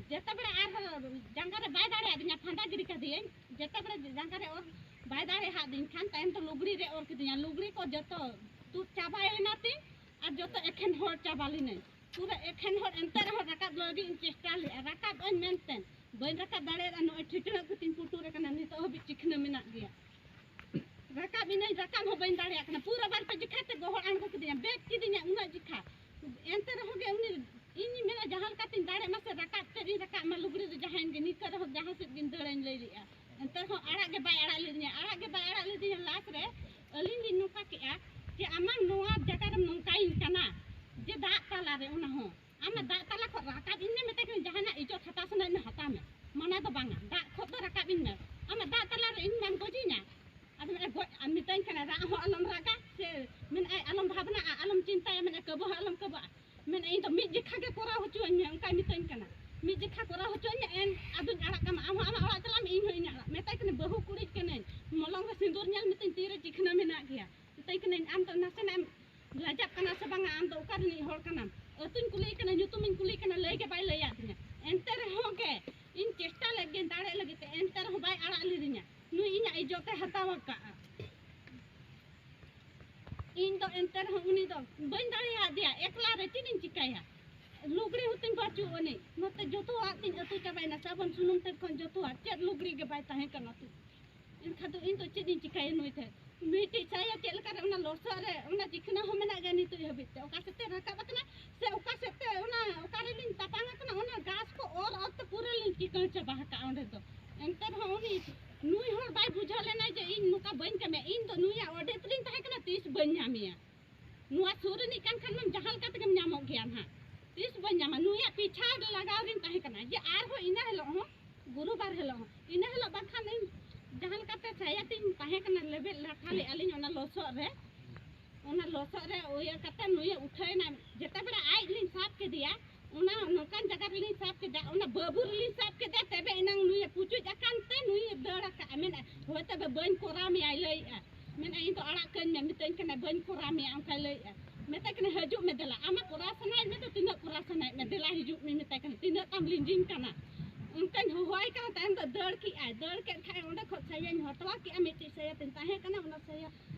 ᱡᱮᱛᱮ ᱵᱮᱲᱮ ᱟᱨᱦᱚᱸ ᱡᱟᱸᱜᱟ ᱨᱮ ᱵᱟᱭ ᱫᱟᱲᱮᱭᱟᱫᱤᱧᱟ, ᱯᱷᱟᱸᱫᱟ ᱜᱤᱰᱤ ᱠᱟᱫᱤᱭᱟᱹᱧ, ᱡᱮᱛᱮ ᱵᱮᱲᱮ ᱡᱟᱸᱜᱟ ᱨᱮ ᱚᱨ ᱵᱟᱭ ᱫᱟᱲᱮᱭᱟᱫᱤᱧ ᱠᱷᱟᱱ ᱛᱟᱭᱚᱢ ᱫᱚ ᱞᱩᱜᱽᱲᱤ ᱨᱮ ᱚᱨ ᱠᱤᱫᱤᱧᱟ, ᱞᱩᱜᱽᱲᱤ ᱠᱚ ᱡᱚᱛᱚ ᱛᱩᱫ ᱪᱟᱵᱟᱭᱮᱱᱟ ᱛᱤᱧ ᱟᱨ ᱡᱚᱛᱚ ᱮᱠᱷᱮᱱ ᱦᱚᱲ ᱪᱟᱵᱟ ᱞᱤᱱᱟᱹᱧ᱾ ᱯᱩᱨᱟᱹ ᱮᱠᱷᱮᱱ ᱦᱚᱲ, ᱮᱱᱛᱮ ᱨᱮᱦᱚᱸ ᱨᱟᱠᱟᱵ ᱞᱟᱹᱜᱤᱫ ᱤᱧ ᱪᱮᱥᱴᱟ ᱞᱮᱫᱼᱟ, ᱨᱟᱠᱟᱵ ᱟᱹᱧ ᱢᱮᱱᱛᱮ ᱵᱟᱹᱧ ᱨᱟᱠᱟᱵ ᱫᱟᱲᱮᱭᱟᱫᱟ᱾ ᱱᱚᱜᱼᱚᱭ ᱴᱷᱤᱴᱲᱟᱹᱜ ᱠᱟᱛᱮᱧ ᱯᱩᱴᱩᱨ ᱟᱠᱟᱱᱟ, ᱱᱤᱛᱚᱜ ᱦᱟᱹᱵᱤᱡ ᱪᱤᱠᱷᱱᱟᱹ ᱢᱮᱱᱟᱜ ᱜᱮᱭᱟ᱾ ᱨᱟᱠᱟᱵ ᱤᱱᱟᱹᱧ, ᱨᱟᱠᱟᱵ ᱦᱚᱸ ᱵᱟᱹᱧ ᱫᱟᱲᱮᱭᱟᱜ ᱠᱟᱱᱟ, ᱯᱩᱨᱟᱹ ᱵᱟᱨ ᱯᱮ ᱡᱮᱠᱷᱟ ᱛᱮ ᱜᱚᱦᱚᱲ ᱟᱬᱜᱚ ᱠᱤᱫᱤᱧᱟ, ᱵᱮᱫ ᱠᱤᱫᱤᱧᱟ ᱩᱱᱟᱹᱜ ᱡᱮᱠᱷᱟ᱾ ᱮᱱᱛᱮ ᱨᱮᱦᱚᱸ ᱜᱮ ᱩᱱᱤ, ᱤᱧᱤᱧ ᱢᱮᱱᱟ ᱡᱟᱦᱟᱸ ᱞᱮᱠᱟᱛᱤᱧ ᱫᱟᱲᱮᱜ ᱢᱟᱥᱮ, ᱨᱟᱠᱟᱵ ᱛᱮᱫ ᱤᱧ ᱨᱟᱠᱟᱵ ᱢᱟ, ᱞᱩᱜᱽᱲᱤ ᱨᱮ ᱡᱟᱦᱟᱸᱭᱮᱱ ᱜᱮ, ᱱᱤᱛᱚᱜ ᱨᱮᱦᱚᱸ ᱡᱟᱦᱟᱸ ᱥᱮᱫ ᱜᱤᱧ ᱫᱟᱹᱲᱟᱧ ᱞᱟᱹᱭ ᱞᱮᱫᱼᱟ᱾ ᱮᱱᱛᱮ ᱨᱮᱦᱚᱸ ᱟᱲᱟᱜ ᱜᱮ ᱵᱟᱭ ᱟᱲᱟᱜ ᱞᱤᱫᱤᱧᱟ, ᱟᱲᱟᱜ ᱜᱮ ᱵᱟᱭ ᱟᱲᱟᱜ ᱞᱤᱫᱤᱧᱟ᱾ ᱞᱟᱥ ᱨᱮ ᱟᱹᱞᱤᱧ ᱞᱤᱧ ᱱᱚᱝᱠᱟ ᱠᱮᱜᱼᱟ ᱡᱮ ᱟᱢᱟᱝ ᱱᱚᱣᱟ ᱡᱟᱭᱜᱟ ᱨᱮᱢ ᱱᱚᱝᱠᱟᱭᱤᱧ ᱠᱟᱱᱟ ᱡᱮ ᱫᱟᱜ ᱛᱟᱞᱟᱨᱮ, ᱚᱱᱟ ᱦᱚᱸ ᱟᱢᱟᱜ ᱫᱟᱜ ᱛᱟᱞᱟ ᱠᱷᱚᱱ ᱨᱟᱠᱟᱵ ᱤᱧ ᱢᱮ, ᱢᱮᱛᱟᱭ ᱠᱟᱹᱱᱟᱹᱧ ᱡᱟᱦᱟᱱᱟᱜ ᱤᱡᱚᱛ ᱦᱟᱛᱟᱣ ᱥᱟᱱᱟᱭᱮᱫ ᱢᱮ ᱦᱟᱛᱟᱣ ᱢᱮ, ᱢᱟᱱᱟ ᱫᱚ ᱵᱟᱝᱟ, ᱫᱟᱜ ᱠᱷᱚᱱ ᱫᱚ ᱨᱟᱠᱟᱵ ᱤᱧ ᱢᱮ᱾ ᱟᱢᱟᱜ ᱫᱟᱜ ᱛᱟᱞᱟᱨᱮ ᱤᱧ ᱢᱟᱢ ᱜᱚᱡᱤᱧᱟ᱾ ᱟᱫᱚ ᱢᱮᱱᱟᱭ ᱜᱚᱡ ᱟᱨ ᱢᱮᱛᱟᱹᱧ ᱠᱟᱱᱟ ᱨᱟᱜ ᱦᱚᱸ ᱟᱞᱚᱢ ᱨᱟᱜᱟ, ᱥᱮ ᱢᱮᱱᱟᱭ ᱟᱞᱚᱢ ᱵᱷᱟᱵᱽᱱᱟᱜᱼᱟ, ᱟᱞᱚᱢ ᱪᱤᱱᱛᱟᱹᱭᱟ, ᱢᱮᱱᱟᱭ ᱠᱟᱹᱵᱟᱹ ᱦᱚᱸ ᱟᱞᱚᱢ ᱠᱟᱹᱵᱟᱹᱜᱼᱟ᱾ ᱢᱮᱱ ᱤᱧ ᱫᱚ ᱢᱤᱫ ᱡᱮᱠᱷᱟ ᱜᱮ ᱠᱚᱨᱟᱣ ᱦᱚᱪᱚᱣᱟᱹᱧ ᱢᱮ, ᱚᱱᱠᱟᱭ ᱢᱤᱛᱟᱹᱧ ᱠᱟᱱᱟ᱾ ᱢᱤᱫ ᱡᱮᱠᱷᱟ ᱠᱚᱨᱟᱣ ᱦᱚᱪᱚᱣᱟᱹᱧ ᱢᱮ, ᱮᱱ ᱟᱫᱚᱧ ᱟᱲᱟᱜ ᱠᱟᱢᱟ, ᱟᱢ ᱦᱚᱸ ᱟᱢᱟᱜ ᱚᱲᱟᱜ ᱪᱟᱞᱟᱜ ᱢᱮ, ᱤᱧ ᱦᱚᱸ ᱤᱧᱟᱹᱜ ᱚᱲᱟᱜ᱾ ᱢᱮᱛᱟᱭ ᱠᱟᱹᱱᱟᱹᱧ ᱵᱟᱹᱦᱩ ᱠᱩᱲᱤ ᱠᱟᱹᱱᱟᱹᱧ, ᱢᱚᱞᱚᱝ ᱨᱮ ᱥᱤᱸᱫᱩᱨ ᱧᱮᱞ ᱢᱮᱛᱟᱹᱧ ᱛᱤᱨᱮ ᱪᱤᱠᱷᱱᱟᱹ ᱢᱮᱱᱟᱜ ᱜᱮᱭᱟ᱾ ᱢᱮᱛᱟᱭ ᱠᱟᱹᱱᱟᱹᱧ ᱟᱢ ᱫᱚ ᱱᱟᱥᱮᱱᱟᱜ ᱮᱢ ᱞᱟᱡᱟᱜ ᱠᱟᱱᱟ ᱥᱮ ᱵᱟᱝᱟ, ᱟᱢ ᱫᱚ ᱚᱠᱟ ᱨᱤᱱᱤᱡ ᱦᱚᱲ ᱠᱟᱱᱟᱢ? ᱟᱹᱛᱩᱧ ᱠᱩᱞᱤᱭᱮ ᱠᱟᱱᱟ, ᱧᱩᱛᱩᱢᱤᱧ ᱠᱩᱞᱤᱭᱮ ᱠᱟᱱᱟ, ᱞᱟᱹᱭ ᱜᱮ ᱵᱟᱭ ᱞᱟᱹᱭᱟᱫᱤᱧᱟ᱾ ᱮᱱᱛᱮ ᱨᱮᱦᱚᱸ ᱜᱮ ᱤᱧ ᱪᱮᱥᱴᱟ ᱞᱮᱫ ᱜᱮᱧ ᱫᱟᱲᱮᱜ ᱞᱟᱹᱜᱤᱫ ᱛᱮ, ᱮᱱᱛᱮ ᱨᱮᱦᱚᱸ ᱵᱟᱭ ᱟᱲᱟᱜ ᱞᱤᱫᱤᱧᱟ᱾ ᱱᱩᱭ ᱤᱧᱟᱹᱜ ᱤᱡᱽᱡᱚᱛ ᱮ ᱦᱟᱛᱟᱣ ᱟᱠᱟᱫᱼᱟ᱾ ᱤᱧ ᱫᱚ ᱮᱱᱛᱮ ᱨᱮᱦᱚᱸ ᱩᱱᱤ ᱫᱚ ᱵᱟᱹᱧ ᱫᱟᱲᱮᱭᱟᱫᱮᱭᱟ, ᱮᱠᱞᱟ ᱨᱮ ᱪᱮᱫ ᱤᱧ ᱪᱤᱠᱟᱹᱭᱟ? ᱞᱩᱜᱽᱲᱤ ᱦᱚᱸᱛᱤᱧ ᱵᱟᱹᱪᱩᱜ ᱟᱹᱱᱤᱡ, ᱱᱚᱛᱮ ᱡᱚᱛᱚᱣᱟᱜ ᱛᱤᱧ ᱟᱹᱛᱩ ᱪᱟᱵᱟᱭᱮᱱᱟ, ᱥᱟᱵᱚᱱ ᱥᱩᱱᱩᱢ ᱴᱷᱮᱱ ᱠᱷᱚᱱ ᱡᱚᱛᱚᱣᱟᱜ, ᱪᱮᱫ ᱞᱩᱜᱽᱲᱤ ᱜᱮ ᱵᱟᱭ ᱛᱟᱦᱮᱸ ᱠᱟᱱᱟ ᱛᱤᱧ᱾ ᱮᱱᱠᱷᱟᱱ ᱫᱚ ᱤᱧ ᱫᱚ ᱪᱮᱫ ᱤᱧ ᱪᱤᱠᱟᱹᱭᱟ ᱱᱩᱭ ᱴᱷᱮᱱ? ᱢᱤᱫᱴᱤᱡ ᱥᱟᱭᱟ ᱪᱮᱫ ᱞᱮᱠᱟᱨᱮ ᱚᱱᱟ ᱞᱚᱥᱚᱫ ᱨᱮ ᱚᱱᱟ ᱪᱤᱠᱷᱱᱟᱹ ᱦᱚᱸ ᱢᱮᱱᱟᱜ ᱜᱮᱭᱟ ᱱᱤᱛᱚᱜ ᱦᱟᱹᱵᱤᱡ ᱛᱮ, ᱚᱠᱟ ᱥᱮᱫ ᱛᱮ ᱨᱟᱠᱟᱵ ᱟᱠᱟᱱᱟ ᱥᱮ ᱚᱠᱟ ᱥᱮᱫ ᱛᱮ ᱚᱱᱟ ᱚᱠᱟ ᱨᱮᱞᱤᱧ ᱛᱟᱯᱟᱢ ᱟᱠᱟᱱᱟ, ᱚᱱᱟ ᱜᱷᱟᱥ ᱠᱚ ᱚᱨ ᱚᱨ ᱛᱮ ᱯᱩᱨᱟᱹ ᱞᱤᱧ ᱪᱤᱠᱟᱹᱲ ᱪᱟᱵᱟ ᱟᱠᱟᱫᱼᱟ ᱚᱸᱰᱮ ᱫᱚ᱾ ᱮᱱᱛᱮ ᱨᱮᱦᱚᱸ ᱩᱱᱤ ᱱᱩᱭ ᱦᱚᱲ ᱵᱟᱭ ᱵᱩᱡᱷᱟᱹᱣ ᱞᱮᱱᱟ ᱡᱮ ᱤᱧ ᱱᱚᱝᱠᱟ ᱵᱟᱹᱧ ᱠᱟᱹᱢᱤᱭᱟ, ᱤᱧ ᱫᱚ ᱱᱩᱭᱟᱜ ᱚᱰᱮ ᱛᱮᱞᱤᱧ ᱛᱟᱦᱮᱸ ᱠᱟᱱᱟ, ᱛᱤᱥ ᱵᱟᱹᱧ ᱧᱟᱢᱮᱭᱟ᱾ ᱱᱚᱣᱟ ᱥᱩᱨ ᱨᱤᱱᱤᱡ ᱠᱟᱱ ᱠᱷᱟᱱ ᱢᱟᱢ ᱡᱟᱦᱟᱸ ᱞᱮᱠᱟ ᱛᱮᱜᱮᱢ ᱧᱟᱢᱚᱜ ᱜᱮᱭᱟ ᱱᱟᱦᱟᱜ᱾ ᱧᱟᱢᱟ, ᱱᱩᱭᱟᱜ ᱯᱤᱪᱷᱟ ᱞᱟᱜᱟᱣ ᱨᱤᱧ ᱛᱟᱦᱮᱸ ᱠᱟᱱᱟ ᱡᱮ ᱟᱨᱦᱚᱸ ᱤᱱᱟᱹ ᱦᱤᱞᱳᱜ ᱦᱚᱸ, ᱜᱩᱨᱩᱵᱟᱨ ᱦᱤᱞᱳᱜ ᱦᱚᱸ, ᱤᱱᱟᱹ ᱦᱤᱞᱳᱜ ᱵᱟᱝᱠᱷᱟᱱ ᱤᱧ ᱡᱟᱦᱟᱸ ᱞᱮᱠᱟᱛᱮ ᱥᱟᱭᱟ ᱛᱤᱧ ᱛᱟᱦᱮᱸ ᱠᱟᱱᱟ, ᱞᱮᱵᱮᱫ ᱞᱟᱴᱷᱟ ᱞᱮᱫᱼᱟ ᱞᱤᱧ ᱚᱱᱟ ᱞᱚᱥᱚᱫ ᱨᱮ, ᱚᱱᱟ ᱞᱚᱥᱚᱫ ᱨᱮ ᱤᱭᱟᱹ ᱠᱟᱛᱮ ᱱᱩᱭᱮ ᱩᱴᱷᱟᱹᱣ ᱮᱱᱟ᱾ ᱡᱮᱛᱮ ᱵᱮᱲᱟ ᱟᱡ ᱞᱤᱧ ᱥᱟᱵ ᱠᱮᱫᱮᱭᱟ, ᱚᱱᱟ ᱱᱚᱝᱠᱟᱱ ᱡᱟᱭᱜᱟ ᱨᱮᱞᱤᱧ ᱥᱟᱵ ᱠᱮᱫᱟ, ᱚᱱᱟ ᱵᱟᱹᱵᱩ ᱨᱮᱞᱤᱧ ᱥᱟᱵ ᱠᱮᱫᱟ, ᱛᱚᱵᱮ ᱮᱱᱟᱝ ᱱᱩᱭᱮ ᱯᱩᱪᱩᱡ ᱟᱠᱟᱱ ᱛᱮ ᱱᱩᱭᱮ ᱫᱟᱹᱲ ᱟᱠᱟᱫᱼᱟ᱾ ᱢᱮᱱᱮᱫᱼᱟ, "ᱦᱳᱭ ᱛᱚᱵᱮ ᱵᱟᱹᱧ ᱠᱚᱨᱟᱣ ᱢᱮᱭᱟᱭ", ᱞᱟᱹᱭᱮᱫᱼᱟ᱾ ᱢᱮᱱᱮᱫᱼᱟ, "ᱤᱧ ᱫᱚ ᱟᱲᱟᱜ ᱠᱟᱹᱧ ᱢᱮ", ᱢᱮᱛᱟᱹᱧ ᱠᱟᱱᱟ, "ᱵᱟᱹᱧ ᱠᱚᱨᱟᱣ ᱢᱮᱭᱟ", ᱚᱱᱠᱟᱭ ᱞᱟᱹᱭᱮᱫᱼᱟ᱾ ᱢᱮᱛᱟᱭ ᱠᱟᱱᱟ, "ᱦᱤᱡᱩᱜ ᱢᱮ ᱫᱮᱞᱟ, ᱟᱢᱟᱜ ᱠᱚᱨᱟᱣ ᱥᱟᱱᱟᱭᱮᱫ ᱢᱮ ᱫᱚ ᱛᱤᱱᱟᱹᱜ ᱠᱚᱨᱟᱣ ᱥᱟᱱᱟᱭᱮᱫ ᱢᱮ, ᱫᱮᱞᱟ ᱦᱤᱡᱩᱜ ᱢᱮ", ᱢᱮᱛᱟᱭ ᱠᱟᱱᱟ, "ᱛᱤᱱᱟᱹᱜ ᱛᱟᱢ ᱞᱤᱸᱡᱤᱧ ᱠᱟᱱᱟ?" ᱚᱱᱠᱟᱧ ᱦᱚᱦᱚᱣᱟᱭ ᱠᱟᱱᱟ, ᱛᱟᱭᱚᱢ ᱫᱚ ᱫᱟᱹᱲ ᱠᱮᱜᱼᱟᱭ᱾ ᱫᱟᱹᱲ ᱠᱮᱫ ᱠᱷᱟᱡ ᱚᱸᱰᱮ ᱠᱷᱚᱱ ᱥᱟᱭᱟᱧ ᱦᱚᱛᱣᱟ ᱠᱮᱜᱼᱟ, ᱢᱤᱫᱴᱤᱡ ᱥᱟᱭᱟ ᱛᱤᱧ ᱛᱟᱦᱮᱸ ᱠᱟᱱᱟ, ᱚᱱᱟ ᱥᱟᱭᱟ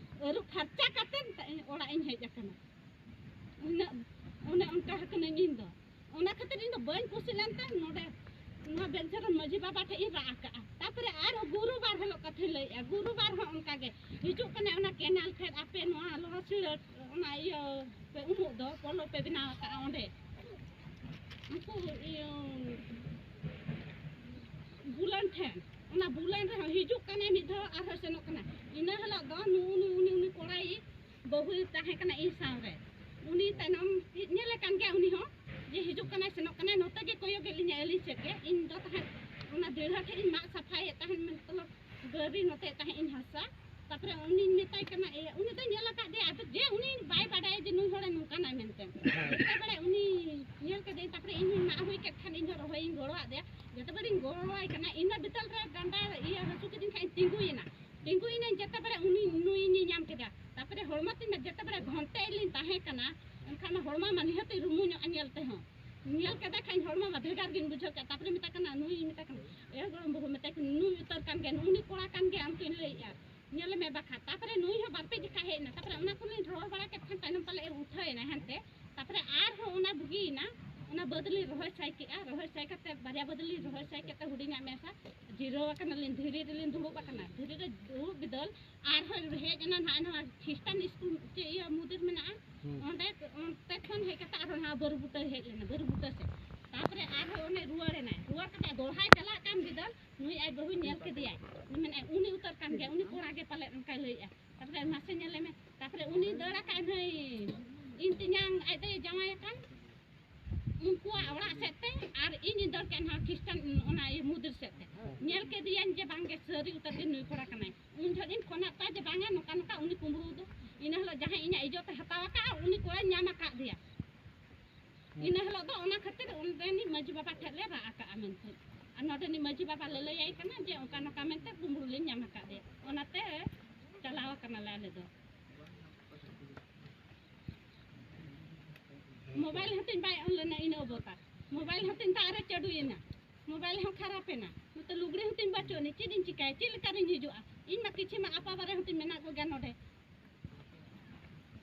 ᱟᱹᱨᱩᱵ ᱯᱷᱟᱨᱪᱟ ᱠᱟᱛᱮ ᱚᱲᱟᱜ ᱤᱧ ᱦᱮᱡ ᱟᱠᱟᱱᱟ᱾ ᱩᱱᱟᱹᱜ, ᱚᱱᱮ ᱚᱱᱠᱟ ᱠᱟᱹᱱᱟᱹᱧ ᱤᱧ ᱫᱚ᱾ ᱚᱱᱟ ᱠᱷᱟᱹᱛᱤᱨ ᱤᱧ ᱫᱚ ᱵᱟᱹᱧ ᱠᱩᱥᱤ ᱞᱮᱱ ᱛᱮ ᱱᱚᱰᱮ ᱱᱚᱣᱟ ᱵᱮᱞᱪᱟᱨ ᱢᱟᱹᱡᱷᱤ ᱵᱟᱵᱟ ᱴᱷᱮᱡ ᱤᱧ ᱨᱟᱜ ᱟᱠᱟᱜᱼᱟ᱾ ᱛᱟᱯᱚᱨᱮ ᱟᱨᱦᱚᱸ ᱜᱩᱨᱩᱵᱟᱨ ᱦᱤᱞᱳᱜ ᱠᱟᱛᱷᱟᱧ ᱞᱟᱹᱭᱮᱜᱼᱟ, ᱜᱩᱨᱩᱵᱟᱨ ᱦᱚᱸ ᱚᱱᱠᱟ ᱜᱮ ᱦᱤᱡᱩᱜ ᱠᱟᱱᱟᱭ ᱚᱱᱟ ᱠᱮᱱᱟᱞ ᱯᱷᱮᱰ, ᱟᱯᱮ ᱱᱚᱣᱟ ᱞᱳᱦᱟ ᱥᱤᱲᱟᱹ ᱚᱱᱟ ᱤᱭᱟᱹ ᱯᱮ ᱩᱢᱩᱜ ᱫᱚ, ᱯᱚᱞᱚ ᱯᱮ ᱵᱮᱱᱟᱣ ᱟᱠᱟᱜᱼᱟ ᱚᱸᱰᱮ, ᱩᱱᱠᱩ ᱤᱭᱟᱹ ᱵᱩᱞᱟᱹᱱ ᱴᱷᱮᱱ, ᱚᱱᱟ ᱵᱩᱞᱟᱹᱱ ᱨᱮᱦᱚᱸ ᱦᱤᱡᱩᱜ ᱠᱟᱱᱟᱭ ᱢᱤᱫ ᱫᱷᱟᱣ, ᱟᱨᱦᱚᱸ ᱥᱮᱱᱚᱜ ᱠᱟᱱᱟᱭ᱾ ᱤᱱᱟᱹ ᱦᱤᱞᱳᱜ ᱫᱚ ᱱᱩ-, ᱩᱱᱤ, ᱩᱱᱤ, ᱩᱱᱤ ᱠᱚᱲᱟᱭ ᱵᱟᱹᱦᱩᱭ ᱛᱟᱦᱮᱸ ᱠᱟᱱᱟ ᱤᱧ ᱥᱟᱶ ᱨᱮ᱾ ᱩᱱᱤ ᱛᱟᱭᱱᱚᱢ ᱧᱮᱞᱮ ᱠᱟᱱ ᱜᱮᱭᱟ, ᱩᱱᱤ ᱦᱚᱸ ᱡᱮ ᱦᱤᱡᱩᱜ ᱠᱟᱱᱟᱭ ᱥᱮᱱᱚᱜ ᱠᱟᱱᱟᱭ, ᱱᱚᱛᱮ ᱜᱮ ᱠᱚᱭᱚᱜᱮᱫ ᱞᱤᱧᱟᱭ ᱟᱹᱞᱤᱧ ᱥᱮᱫ ᱜᱮ᱾ ᱤᱧ ᱫᱚ ᱛᱟᱦᱮᱸᱫ ᱚᱱᱟ ᱫᱤᱲᱦᱟᱹ ᱴᱷᱮᱡ ᱤᱧ ᱢᱟᱜ ᱥᱟᱯᱷᱟᱭᱮᱫ ᱛᱟᱦᱮᱸᱫ, ᱢᱚᱛᱞᱚᱵ ᱜᱟᱹᱨᱤ ᱱᱚᱛᱮ ᱛᱟᱦᱮᱸᱫ ᱤᱧ ᱦᱟᱥᱟ᱾ ᱛᱟᱨᱯᱚᱨᱮ ᱩᱱᱤᱧ ᱢᱮᱛᱟᱭ ᱠᱟᱱᱟ, ᱤᱭᱟᱹ, ᱩᱱᱤ ᱫᱚᱭ ᱧᱮᱞ ᱟᱠᱟᱫ ᱜᱮᱭᱟ, ᱟᱫᱚ ᱡᱮ ᱩᱱᱤ ᱵᱟᱭ ᱵᱟᱰᱟᱭᱟ ᱡᱮ ᱱᱩᱭ ᱦᱚᱲᱮ ᱱᱚᱝᱠᱟᱱᱟᱭ ᱢᱮᱱᱛᱮ᱾ ᱢᱮᱛᱟᱭ ᱵᱟᱲᱟᱭ ᱩᱱᱤ ᱧᱮᱞ ᱠᱮᱫᱮᱭᱟᱹᱧ, ᱛᱟᱨᱯᱚᱨᱮ ᱤᱧ ᱦᱚᱸᱧ ᱢᱟᱜ ᱦᱩᱭ ᱠᱮᱫ ᱠᱷᱟᱱ ᱤᱧ ᱦᱚᱸ ᱨᱚᱦᱚᱭᱤᱧ ᱜᱚᱲᱚᱣᱟᱫ ᱫᱮᱭᱟ᱾ ᱡᱚᱛᱚ ᱵᱮᱲᱤᱧ ᱜᱚᱲᱚᱣᱟᱭ ᱠᱟᱱᱟ, ᱤᱱᱟᱹ ᱵᱤᱛᱟᱹᱞ ᱨᱮ ᱰᱟᱸᱰᱟ ᱤᱭᱟᱹ ᱦᱟᱹᱥᱩ ᱠᱤᱫᱤᱧ ᱠᱷᱟᱱ ᱤᱧ ᱛᱤᱸᱜᱩᱭᱮᱱᱟ᱾ ᱛᱤᱸᱜᱩᱭᱮᱱᱟᱹᱧ, ᱡᱮᱛᱮ ᱵᱮᱲᱮ ᱩᱱᱤ ᱱᱩᱭ ᱧᱮᱧᱟᱢ ᱠᱮᱫᱟ᱾ ᱛᱟᱨᱯᱚᱨᱮ ᱦᱚᱲᱢᱚ ᱛᱤᱧ ᱢᱟ ᱡᱮᱛᱮ ᱵᱮᱲᱮ ᱜᱷᱚᱱᱴᱮ ᱞᱤᱧ ᱛᱟᱦᱮᱸ ᱠᱟᱱᱟ, ᱮᱱᱠᱷᱟᱱ ᱢᱟ ᱦᱚᱲᱢᱚ ᱢᱟ ᱱᱤᱦᱟᱹᱛ ᱨᱩᱢᱩᱧᱚᱜᱼᱟ ᱧᱮᱞ ᱛᱮᱦᱚᱸ᱾ ᱧᱮᱞ ᱠᱮᱫᱮ ᱠᱷᱟᱱ ᱦᱚᱲᱢᱚ ᱢᱟ ᱵᱷᱮᱜᱟᱨ ᱜᱤᱧ ᱵᱩᱡᱷᱟᱹᱣ ᱠᱮᱫ᱾ ᱛᱟᱨᱯᱚᱨᱮ ᱢᱮᱛᱟᱭ ᱠᱟᱱᱟ, ᱱᱩᱭ ᱢᱮᱛᱟᱭ ᱠᱟᱱᱟ, "ᱮ ᱜᱚᱲᱚᱢ ᱵᱟᱹᱦᱩ", ᱢᱮᱛᱟᱭ ᱠᱟᱱᱟ, "ᱱᱩᱭ ᱩᱛᱟᱹᱨ ᱠᱟᱱ ᱜᱮᱭᱟ, ᱱᱩᱭ ᱠᱚᱲᱟ ᱠᱟᱱ ᱜᱮᱭᱟ ᱟᱢ ᱠᱤᱱ ᱞᱟᱹᱭᱮᱫᱼᱟ, ᱧᱮᱞ ᱢᱮ ᱵᱟᱠᱷᱟᱱ᱾" ᱛᱟᱨᱯᱚᱨᱮ ᱱᱩᱭ ᱦᱚᱸ ᱵᱟᱨ ᱯᱮ ᱡᱚᱠᱷᱟ ᱦᱮᱡ ᱮᱱᱟ᱾ ᱛᱟᱨᱯᱚᱨᱮ ᱚᱱᱟ ᱠᱚᱞᱤᱧ ᱨᱚᱲ ᱵᱟᱲᱟ ᱠᱮᱫ ᱠᱷᱟᱱ ᱛᱟᱭᱱᱚᱢ ᱯᱟᱞᱮ ᱮ ᱩᱴᱷᱟᱹᱣ ᱮᱱᱟ ᱦᱟᱱᱛᱮ᱾ ᱛᱟᱨᱯᱚᱨᱮ ᱟᱨᱦᱚᱸ ᱚᱱᱟ ᱵᱩᱜᱤᱭᱮᱱᱟ, ᱚᱱᱟ ᱵᱟᱹᱫᱽ ᱞᱤᱧ ᱨᱚᱦᱚᱭ ᱥᱟᱭ ᱠᱮᱜᱼᱟ᱾ ᱨᱚᱦᱚᱭ ᱥᱟᱭ ᱠᱟᱛᱮ ᱵᱟᱨᱭᱟ ᱵᱟᱹᱫᱽ ᱞᱤᱧ ᱨᱚᱦᱚᱭ ᱥᱟᱭ ᱠᱟᱛᱮ ᱦᱩᱰᱤᱧᱟᱜ ᱢᱮᱥᱟ ᱡᱤᱨᱟᱹᱣ ᱟᱠᱟᱱᱟᱞᱤᱧ, ᱫᱷᱤᱨᱤ ᱨᱮᱞᱤᱧ ᱫᱩᱲᱩᱵ ᱟᱠᱟᱱᱟ᱾ ᱫᱷᱤᱨᱤ ᱨᱮ ᱫᱩᱲᱩᱵ ᱵᱤᱫᱟᱹᱞ ᱟᱨᱦᱚᱸ ᱦᱮᱡ ᱮᱱᱟ ᱱᱟᱦᱟᱜ ᱱᱚᱣᱟ ᱠᱷᱨᱤᱥᱴᱟᱱ ᱥᱠᱩᱞ ᱪᱮᱫ ᱤᱭᱟᱹ ᱢᱚᱱᱫᱤᱨ ᱢᱮᱱᱟᱜᱼᱟ, ᱦᱩᱸ᱾ ᱚᱸᱰᱮ, ᱚᱱᱛᱮ ᱠᱷᱚᱱ ᱦᱮᱡ ᱠᱟᱛᱮ ᱟᱨᱦᱚᱸ ᱱᱚᱣᱟ ᱵᱟᱹᱨᱩ ᱵᱩᱴᱟᱹ ᱦᱮᱡ ᱞᱮᱱᱟ, ᱵᱟᱹᱨᱩ ᱵᱩᱴᱟᱹ ᱥᱮᱫ᱾ ᱛᱟᱨᱯᱚᱨᱮ ᱟᱨᱦᱚᱸ ᱚᱱᱮ ᱨᱩᱣᱟᱹᱲ ᱮᱱᱟᱭ᱾ ᱨᱩᱣᱟᱹᱲ ᱠᱟᱛᱮ ᱫᱚᱲᱦᱟᱭ ᱪᱟᱞᱟᱜ ᱠᱟᱱ ᱵᱤᱫᱟᱹᱞ ᱱᱩᱭ ᱟᱡ ᱵᱟᱹᱦᱩ ᱧᱮᱞ ᱠᱮᱫᱮᱭᱟᱭ, ᱢᱮᱱᱮᱫᱼᱟᱭ, "ᱩᱱᱤ ᱩᱛᱟᱹᱨ ᱠᱟᱱ ᱜᱮᱭᱟ, ᱩᱱᱤ ᱠᱚᱲᱟ ᱜᱮ ᱯᱟᱞᱮᱫ", ᱚᱱᱠᱟᱭ ᱞᱟᱹᱭᱮᱫᱼᱟ᱾ ᱛᱟᱨᱯᱚᱨᱮ ᱢᱟᱥᱮ ᱧᱮᱞᱮ ᱢᱮ, ᱛᱟᱨᱯᱚᱨᱮ ᱩᱱᱤ ᱫᱟᱹᱲ ᱟᱠᱟᱫ ᱱᱟᱹᱭ, ᱤᱧ ᱛᱮᱧᱟᱝ ᱟᱡ ᱫᱚᱭ ᱡᱟᱶᱟᱭ ᱟᱠᱟᱱ, ᱩᱱᱠᱩᱣᱟᱜ ᱚᱲᱟᱜ ᱥᱮᱫ ᱛᱮ ᱟᱨ ᱤᱧ ᱫᱟᱹᱲ ᱠᱮᱫ ᱱᱚᱣᱟ ᱠᱷᱨᱤᱥᱴᱟᱱ ᱚᱱᱟ ᱤᱭᱟᱹ ᱢᱚᱱᱫᱤᱨ ᱥᱮᱫ ᱛᱮ᱾ ᱧᱮᱞ ᱠᱮᱫᱮᱭᱟᱹᱧ ᱡᱮ ᱵᱟᱝᱜᱮ ᱥᱟᱹᱨᱤ ᱩᱛᱟᱹᱨ ᱜᱮ ᱱᱩᱭ ᱠᱚᱲᱟ ᱠᱟᱱᱟᱭ᱾ ᱩᱱ ᱡᱚᱦᱚᱜ ᱤᱧ ᱯᱷᱳᱱᱟᱫ ᱠᱚᱣᱟ ᱡᱮ ᱵᱟᱝᱟ ᱱᱚᱝᱠᱟ ᱱᱚᱝᱠᱟ ᱩᱱᱤ ᱠᱩᱢᱵᱽᱲᱩ ᱫᱚ᱾ ᱤᱱᱟᱹ ᱦᱤᱞᱳᱜ ᱡᱟᱦᱟᱸᱭ ᱤᱧᱟᱹᱜ ᱤᱡᱽᱡᱚᱛ ᱮ ᱦᱟᱛᱟᱣ ᱟᱠᱟᱫᱼᱟ ᱩᱱᱤ ᱠᱚᱲᱟᱧ ᱧᱟᱢ ᱟᱠᱟᱫ ᱫᱮᱭᱟ᱾ ᱤᱱᱟᱹ ᱦᱤᱞᱳᱜ ᱫᱚ ᱚᱱᱟ ᱠᱷᱟᱹᱛᱤᱨ ᱚᱸᱰᱮᱱᱤᱡ ᱢᱟᱹᱡᱷᱤ ᱵᱟᱵᱟ ᱴᱷᱮᱱ ᱞᱮ ᱨᱟᱜ ᱟᱠᱟᱫᱼᱟ ᱢᱮᱱᱛᱮ᱾ ᱟᱨ ᱱᱚᱰᱮᱱᱤᱡ ᱢᱟᱹᱡᱷᱤ ᱵᱟᱵᱟ ᱞᱟᱹᱞᱟᱹᱭᱟᱭ ᱠᱟᱱᱟ ᱡᱮ ᱚᱱᱠᱟ ᱱᱚᱝᱠᱟ ᱢᱮᱱᱛᱮ ᱠᱩᱢᱵᱽᱲᱩ ᱞᱤᱧ ᱧᱟᱢ ᱟᱠᱟᱫᱮᱭᱟ᱾ ᱚᱱᱟᱛᱮ ᱪᱟᱞᱟᱣ ᱟᱠᱟᱱᱟᱞᱮ ᱟᱞᱮ ᱫᱚ᱾ ᱢᱳᱵᱟᱭᱤᱞ ᱦᱚᱸᱛᱤᱧ ᱵᱟᱭ ᱚᱱ ᱞᱮᱱᱟ ᱤᱱᱟᱹ ᱚᱵᱚᱛᱟ᱾ ᱢᱳᱵᱟᱭᱤᱞ ᱦᱚᱸᱛᱤᱧ ᱫᱟᱜ ᱨᱮ ᱪᱟᱹᱰᱩᱭᱮᱱᱟ᱾ ᱢᱳᱵᱟᱭᱤᱞ ᱦᱚᱸ ᱠᱷᱟᱨᱟᱯ ᱮᱱᱟ᱾ ᱱᱚᱛᱮ ᱞᱩᱜᱽᱲᱤ ᱦᱚᱸᱛᱤᱧ ᱵᱟᱹᱪᱩᱜ ᱟᱹᱱᱤᱡ᱾ ᱪᱮᱫ ᱤᱧ ᱪᱤᱠᱟᱹᱭᱟ? ᱪᱮᱫ ᱞᱮᱠᱟᱨᱤᱧ ᱦᱤᱡᱩᱜᱼᱟ? ᱤᱧ ᱢᱟ ᱠᱤᱪᱷᱩ ᱢᱟ ᱟᱯᱟ ᱵᱟᱨᱮ ᱦᱚᱸᱛᱤᱧ ᱢᱮᱱᱟᱜ ᱠᱚᱜᱮᱭᱟ ᱱᱚᱰᱮ᱾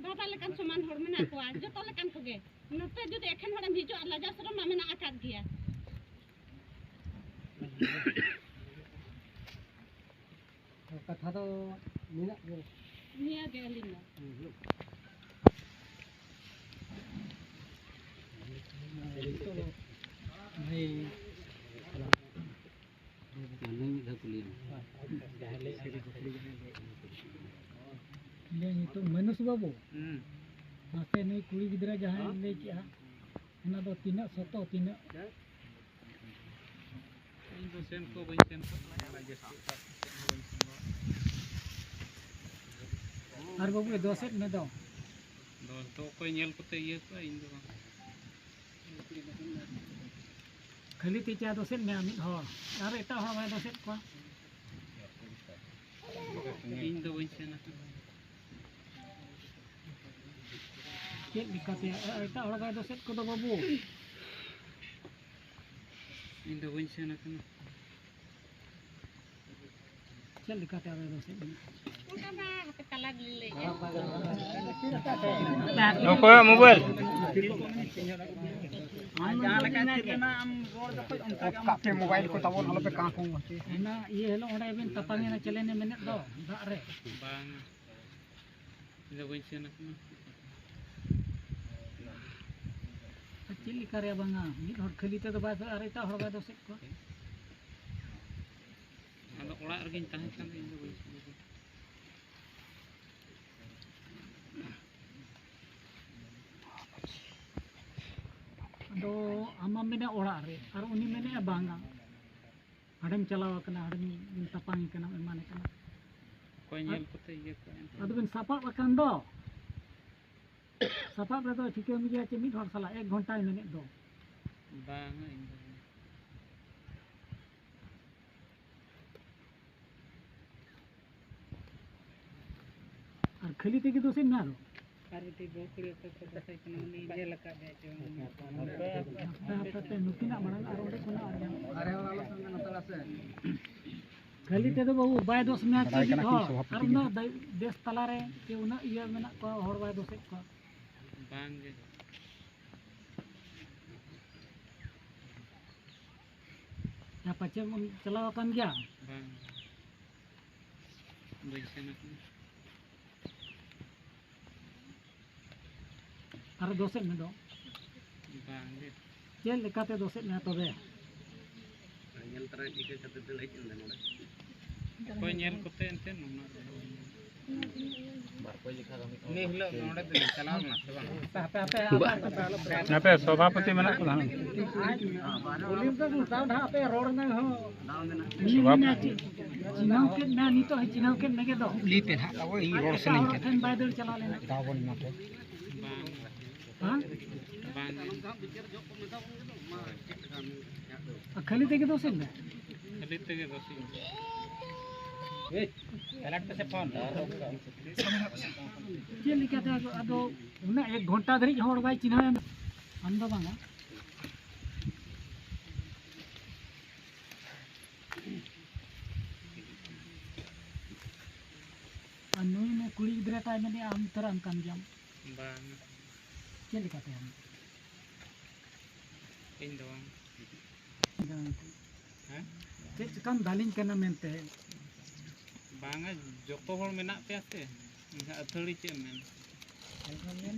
ᱵᱟᱵᱟ ᱞᱮᱠᱟᱱ ᱥᱚᱢᱟᱱ ᱦᱚᱲ ᱢᱮᱱᱟᱜ ᱠᱚᱣᱟ, ᱡᱚᱛᱚ ᱞᱮᱠᱟᱱ ᱠᱚᱜᱮ᱾ ᱱᱚᱛᱮ ᱡᱩᱫᱤ ᱮᱠᱷᱮᱱ ᱦᱚᱲᱮᱢ ᱦᱤᱡᱩᱜᱼᱟ, ᱞᱟᱡᱟᱣ ᱥᱚᱨᱚᱢ ᱢᱟ ᱢᱮᱱᱟᱜ ᱟᱠᱟᱫ ᱜᱮᱭᱟ᱾ ᱠᱟᱛᱷᱟ ᱫᱚ ᱢᱮᱱᱟᱜ ᱜᱮᱭᱟ᱾ ᱱᱤᱭᱟᱹ ᱜᱮ ᱟᱹᱞᱤᱧ ᱫᱚ᱾ ᱦᱩᱸ, ᱦᱩᱸ᱾ ᱵᱷᱟᱹᱭ, ᱢᱤᱫ ᱫᱷᱟᱣ ᱠᱩᱞᱤᱭᱮᱢ᱾ ᱤᱧᱟᱹᱜ ᱧᱩᱛᱩᱢ ᱢᱟᱹᱱᱩᱥ ᱵᱟᱹᱵᱩ᱾ ᱦᱩᱸ᱾ ᱢᱟᱥᱮ ᱱᱩᱭ ᱠᱩᱲᱤ ᱜᱤᱫᱽᱨᱟᱹ ᱡᱟᱦᱟᱸᱭ ᱞᱟᱹᱭ ᱠᱮᱜᱼᱟ, ᱚᱱᱟ ᱫᱚ ᱛᱤᱱᱟᱹᱜ ᱥᱚᱛᱚ, ᱛᱤᱱᱟᱹᱜ? ᱤᱧ ᱫᱚ ᱥᱮᱱ ᱠᱚ ᱵᱟᱹᱧ ᱥᱮᱱ ᱠᱚᱜ ᱠᱟᱱᱟ, ᱚᱱᱟ ᱡᱟᱹᱥᱛᱤ ᱚᱠᱟ ᱥᱮᱫ ᱦᱚᱸ ᱵᱟᱹᱧ ᱥᱮᱱ ᱵᱟᱲᱟᱜ ᱠᱟᱱᱟ᱾ ᱟᱨ ᱵᱟᱹᱵᱩ ᱫᱚᱥᱮᱫ ᱢᱮ ᱫᱚ᱾ ᱫᱚᱥ ᱫᱚ ᱚᱠᱚᱭ ᱧᱮᱞ ᱠᱚᱛᱮ ᱤᱭᱟᱹ ᱠᱚᱣᱟ, ᱤᱧ ᱫᱚ ᱵᱟᱝ᱾ ᱠᱷᱟᱹᱞᱤ ᱛᱤ ᱪᱟ ᱫᱚᱥᱮᱫ ᱢᱮ ᱢᱤᱫ ᱦᱚᱲ, ᱟᱨ ᱮᱴᱟᱜ ᱦᱚᱲ ᱵᱟᱭ ᱫᱚᱥᱮᱫ ᱠᱚᱣᱟ᱾ ᱤᱧ ᱫᱚ ᱵᱟᱹᱧ ᱥᱮᱱ ᱟᱠᱟᱱᱟ᱾ ᱪᱮᱫ ᱞᱮᱠᱟᱛᱮ ᱮᱴᱟᱜ ᱦᱚᱲ ᱵᱟᱭ ᱫᱚᱥᱮᱫ ᱠᱚᱫᱚ ᱵᱟᱹᱵᱩ? ᱤᱧ ᱫᱚ ᱵᱟᱹᱧ ᱥᱮᱱ ᱟᱠᱟᱱᱟ᱾ ᱪᱮᱫ ᱞᱮᱠᱟᱛᱮ ᱟᱫᱚ ᱫᱚᱥᱮᱫ ᱢᱮ? ᱚᱱᱠᱟ ᱢᱟ ᱦᱟᱯᱮ ᱛᱟᱞᱟ ᱨᱮᱞᱤᱧ ᱞᱟᱹᱭᱮᱫᱼᱟ᱾ ᱚᱠᱚᱭᱟᱜ ᱢᱳᱵᱟᱭᱤᱞ? ᱟᱢ ᱡᱟᱦᱟᱸ ᱞᱮᱠᱟ ᱪᱮᱫ ᱨᱮᱱᱟᱜ ᱮᱢ ᱨᱚᱲ ᱡᱚᱠᱷᱚᱡ ᱚᱱᱠᱟ ᱜᱮ ᱟᱢ ᱠᱟᱯᱮ ᱢᱳᱵᱟᱭᱤᱞ ᱠᱚ ᱛᱟᱵᱚᱱ ᱟᱞᱚᱯᱮ ᱠᱟᱸᱠᱚ ᱦᱚᱪᱚᱭᱟ᱾ ᱚᱱᱟ ᱤᱭᱟᱹ ᱦᱤᱞᱳᱜ ᱚᱸᱰᱮ ᱵᱮᱱ ᱛᱟᱯᱟᱢ ᱮᱱᱟ, ᱪᱮᱞᱮᱱᱮ ᱢᱮᱱᱮᱫ ᱫᱚ ᱫᱟᱜ ᱨᱮ᱾ ᱵᱟᱝ, ᱤᱧ ᱫᱚ ᱵᱟᱹᱧ ᱥᱮᱱ ᱟᱠᱟᱱᱟ᱾ ᱟᱨ ᱪᱮᱫ ᱞᱮᱠᱟ ᱨᱮ ᱵᱟᱝᱟ, ᱢᱤᱫ ᱦᱚᱲ ᱠᱷᱟᱹᱞᱤ ᱛᱮᱫᱚ ᱵᱟᱭ ᱫᱚ-, ᱟᱨ ᱮᱴᱟᱜ ᱦᱚᱲ ᱵᱟᱭ ᱫᱚᱥᱮᱫ ᱠᱚᱣᱟ᱾ ᱟᱫᱚ ᱚᱲᱟᱜ ᱨᱮᱜᱮᱧ ᱛᱟᱦᱮᱸ ᱠᱟᱱ ᱫᱚ, ᱤᱧ ᱫᱚ ᱵᱟᱹᱧ ᱥᱮᱱ ᱟᱠᱟᱱᱟ᱾ ᱟᱫᱚ ᱚᱲᱟᱜ ᱨᱮ, ᱟᱨ ᱩᱱᱤ ᱢᱮᱱᱮᱫᱼᱟ ᱵᱟᱝᱟ, ᱦᱟᱸᱰᱮᱢ ᱪᱟᱞᱟᱣ ᱟᱠᱟᱱᱟ, ᱦᱟᱸᱰᱮᱢ ᱛᱟᱯᱟᱝ ᱠᱟᱱᱟ, ᱮᱢᱟᱱ ᱠᱟᱱᱟ᱾ ᱚᱠᱚᱭ ᱧᱮᱞ ᱠᱚᱛᱮ ᱤᱭᱟᱹ ᱠᱚ ᱮᱱᱛᱮ? ᱟᱫᱚ ᱵᱤᱱ ᱥᱟᱯᱟᱵ ᱟᱠᱟᱱ ᱫᱚ, ᱥᱟᱯᱟᱵ ᱨᱮᱫᱚ ᱴᱷᱤᱠᱟᱹ ᱢᱮᱭᱟ ᱪᱮ ᱢᱤᱫ ᱦᱚᱲ ᱥᱟᱞᱟᱜ ᱮᱠ ᱜᱷᱚᱱᱴᱟᱭ ᱢᱮᱱᱮᱫ ᱫᱚ᱾ ᱵᱟᱝᱟ, ᱤᱧ ᱫᱚ ᱵᱟᱝ᱾ ᱟᱨ ᱠᱷᱟᱹᱞᱤ ᱛᱮᱜᱮ ᱫᱳᱥᱮᱫ ᱢᱮ ᱟᱨᱚ᱾ ᱟᱨ ᱢᱤᱫᱴᱤᱡ ᱵᱟᱹᱦᱩ ᱠᱩᱲᱤ ᱚᱠᱚᱭ ᱠᱚ ᱫᱳᱥᱮᱫ ᱠᱟᱱᱟ, ᱩᱱᱤ ᱧᱮᱞ ᱟᱠᱟᱫ ᱢᱮᱭᱟ ᱪᱮ ᱵᱟᱝ? ᱦᱟᱯᱮ, ᱦᱟᱯᱮ, ᱦᱟᱯᱮ, ᱱᱩᱠᱤᱱᱟᱜ ᱢᱟᱲᱟᱝ ᱟᱨ ᱚᱸᱰᱮ ᱠᱷᱚᱱᱟᱜ ᱟᱨ ᱡᱟᱦᱟᱸ᱾ ᱠᱷᱟᱹᱞᱤ ᱛᱮᱫᱚ ᱵᱟᱹᱵᱩ ᱵᱟᱭ ᱫᱳᱥ ᱢᱮᱭᱟ ᱪᱮ ᱢᱤᱫ ᱦᱚᱲ᱾ ᱟᱨ ᱩᱱᱟᱹᱜ ᱫᱟᱭ-, ᱫᱮᱥ ᱛᱟᱞᱟᱨᱮ ᱪᱮ ᱩᱱᱟᱹᱜ ᱤᱭᱟᱹ ᱢᱮᱱᱟᱜ ᱠᱚᱣᱟ, ᱦᱚᱲ ᱵᱟᱭ ᱫᱳᱥᱮᱫ ᱠᱚᱣᱟ᱾ ᱵᱟᱝ ᱜᱮ᱾ ᱭᱟ, ᱯᱟᱪᱮᱢ ᱪᱟᱞᱟᱣ ᱟᱠᱟᱱ ᱜᱮᱭᱟ? ᱵᱟᱝ, ᱵᱟᱹᱧ ᱥᱮᱱ ᱟᱠᱟᱱᱟ᱾ ᱟᱨ ᱫᱳᱥᱮᱫ ᱢᱮ ᱫᱚ? ᱵᱟᱝ ᱜᱮ᱾ ᱪᱮᱫ ᱞᱮᱠᱟᱛᱮ ᱫᱳᱥᱮᱫ ᱢᱮᱭᱟ ᱛᱚᱵᱮ? ᱧᱮᱞ ᱛᱟᱨᱟ ᱴᱷᱤᱠᱟᱹ ᱠᱟᱛᱮ ᱫᱟᱹᱲ ᱦᱮᱡ ᱮᱱ ᱫᱚ ᱱᱚᱰᱮ᱾ ᱚᱠᱚᱭ ᱧᱮᱞ ᱠᱚᱛᱮ ᱮᱱᱛᱮ ᱱᱩᱱᱟᱹᱜ ᱫᱚ ᱵᱟᱝ᱾ ᱩᱱᱤ ᱦᱤᱞᱳᱜ ᱱᱚᱰᱮ ᱫᱚ ᱪᱟᱞᱟᱣ ᱞᱮᱱᱟ ᱥᱮ ᱵᱟᱝ? ᱦᱟᱯᱮ, ᱦᱟᱯᱮ, ᱦᱟᱯᱮ, ᱦᱟᱯᱮ, ᱦᱟᱯᱮ, ᱦᱟᱯᱮ, ᱥᱚᱵᱷᱟᱯᱚᱛᱤ ᱢᱮᱱᱟᱜ ᱠᱚᱣᱟ᱾ ᱩᱱᱤ ᱫᱚ ᱫᱟᱣ ᱱᱟᱦᱟᱜ ᱟᱯᱮ ᱨᱚᱲ ᱨᱮᱱᱟᱜ ᱦᱚᱸ᱾ ᱩᱱᱤ ᱢᱮᱱᱟ ᱪᱮᱫ? ᱪᱤᱱᱦᱟᱹᱣ ᱠᱮᱫ ᱢᱮᱭᱟ, ᱱᱤᱛᱚᱜ ᱦᱚᱸ ᱪᱤᱱᱦᱟᱹᱣ ᱠᱮᱫ ᱢᱮᱜᱮ ᱫᱚ᱾ ᱞᱟᱹᱭ ᱯᱮ ᱱᱟᱦᱟᱜ, ᱛᱟᱵᱚ ᱤᱧ ᱨᱚᱲ ᱥᱟᱱᱟᱧ ᱠᱟᱱᱟ᱾ ᱴᱷᱮᱱ ᱵᱟᱭ ᱫᱟᱹᱲ ᱪᱟᱞᱟᱣ ᱞᱮᱱᱟ᱾ ᱫᱟᱣ ᱵᱚᱱ ᱮᱢᱟ ᱠᱚᱣᱟ᱾ ᱦᱮᱸ? ᱵᱟᱝ᱾ ᱟᱨ ᱠᱷᱟᱹᱞᱤ ᱛᱮᱜᱮ ᱫᱳᱥᱮᱫ ᱢᱮ᱾ ᱠᱷᱟᱹᱞᱤ ᱛᱮᱜᱮ ᱫᱳᱥᱮᱫ ᱢᱮ᱾ ᱪᱮᱫ ᱞᱮᱠᱟᱛᱮ ᱟᱫᱚ, ᱟᱫᱚ ᱩᱱᱟᱹᱜ ᱮᱠ ᱜᱷᱚᱱᱴᱟ ᱫᱷᱟᱹᱨᱤᱡ ᱦᱚᱲ ᱵᱟᱭ ᱪᱤᱱᱦᱟᱹᱣ ᱮᱱ, ᱟᱢ ᱫᱚ ᱵᱟᱝᱟ᱾ ᱟᱨ ᱱᱩᱭ, ᱱᱩᱭ ᱠᱩᱲᱤ ᱜᱤᱫᱽᱨᱟᱹ ᱴᱟᱜ ᱢᱮᱱᱮᱫᱼᱟ ᱟᱢ ᱩᱛᱟᱹᱨᱟᱜ ᱮᱢ ᱠᱟᱱ ᱜᱮᱭᱟᱢ᱾ ᱵᱟᱝ᱾ ᱪᱮᱫ ᱞᱮᱠᱟᱛᱮ ᱟᱢ? ᱤᱧ ᱫᱚ ᱵᱟᱝ᱾ ᱦᱮᱸ? ᱪᱮᱫ ᱪᱤᱠᱟᱢ ᱫᱟᱞᱤᱧ ᱠᱟᱱᱟ ᱢᱮᱱᱛᱮ? ᱵᱟᱝᱟ, ᱡᱚᱛᱚ ᱦᱚᱲ ᱢᱮᱱᱟᱜ ᱯᱮᱭᱟ ᱥᱮ, ᱮᱱᱠᱷᱟᱱ ᱟᱹᱛᱷᱟᱹᱲᱤ ᱪᱮᱫ ᱮᱢ ᱢᱮᱱ?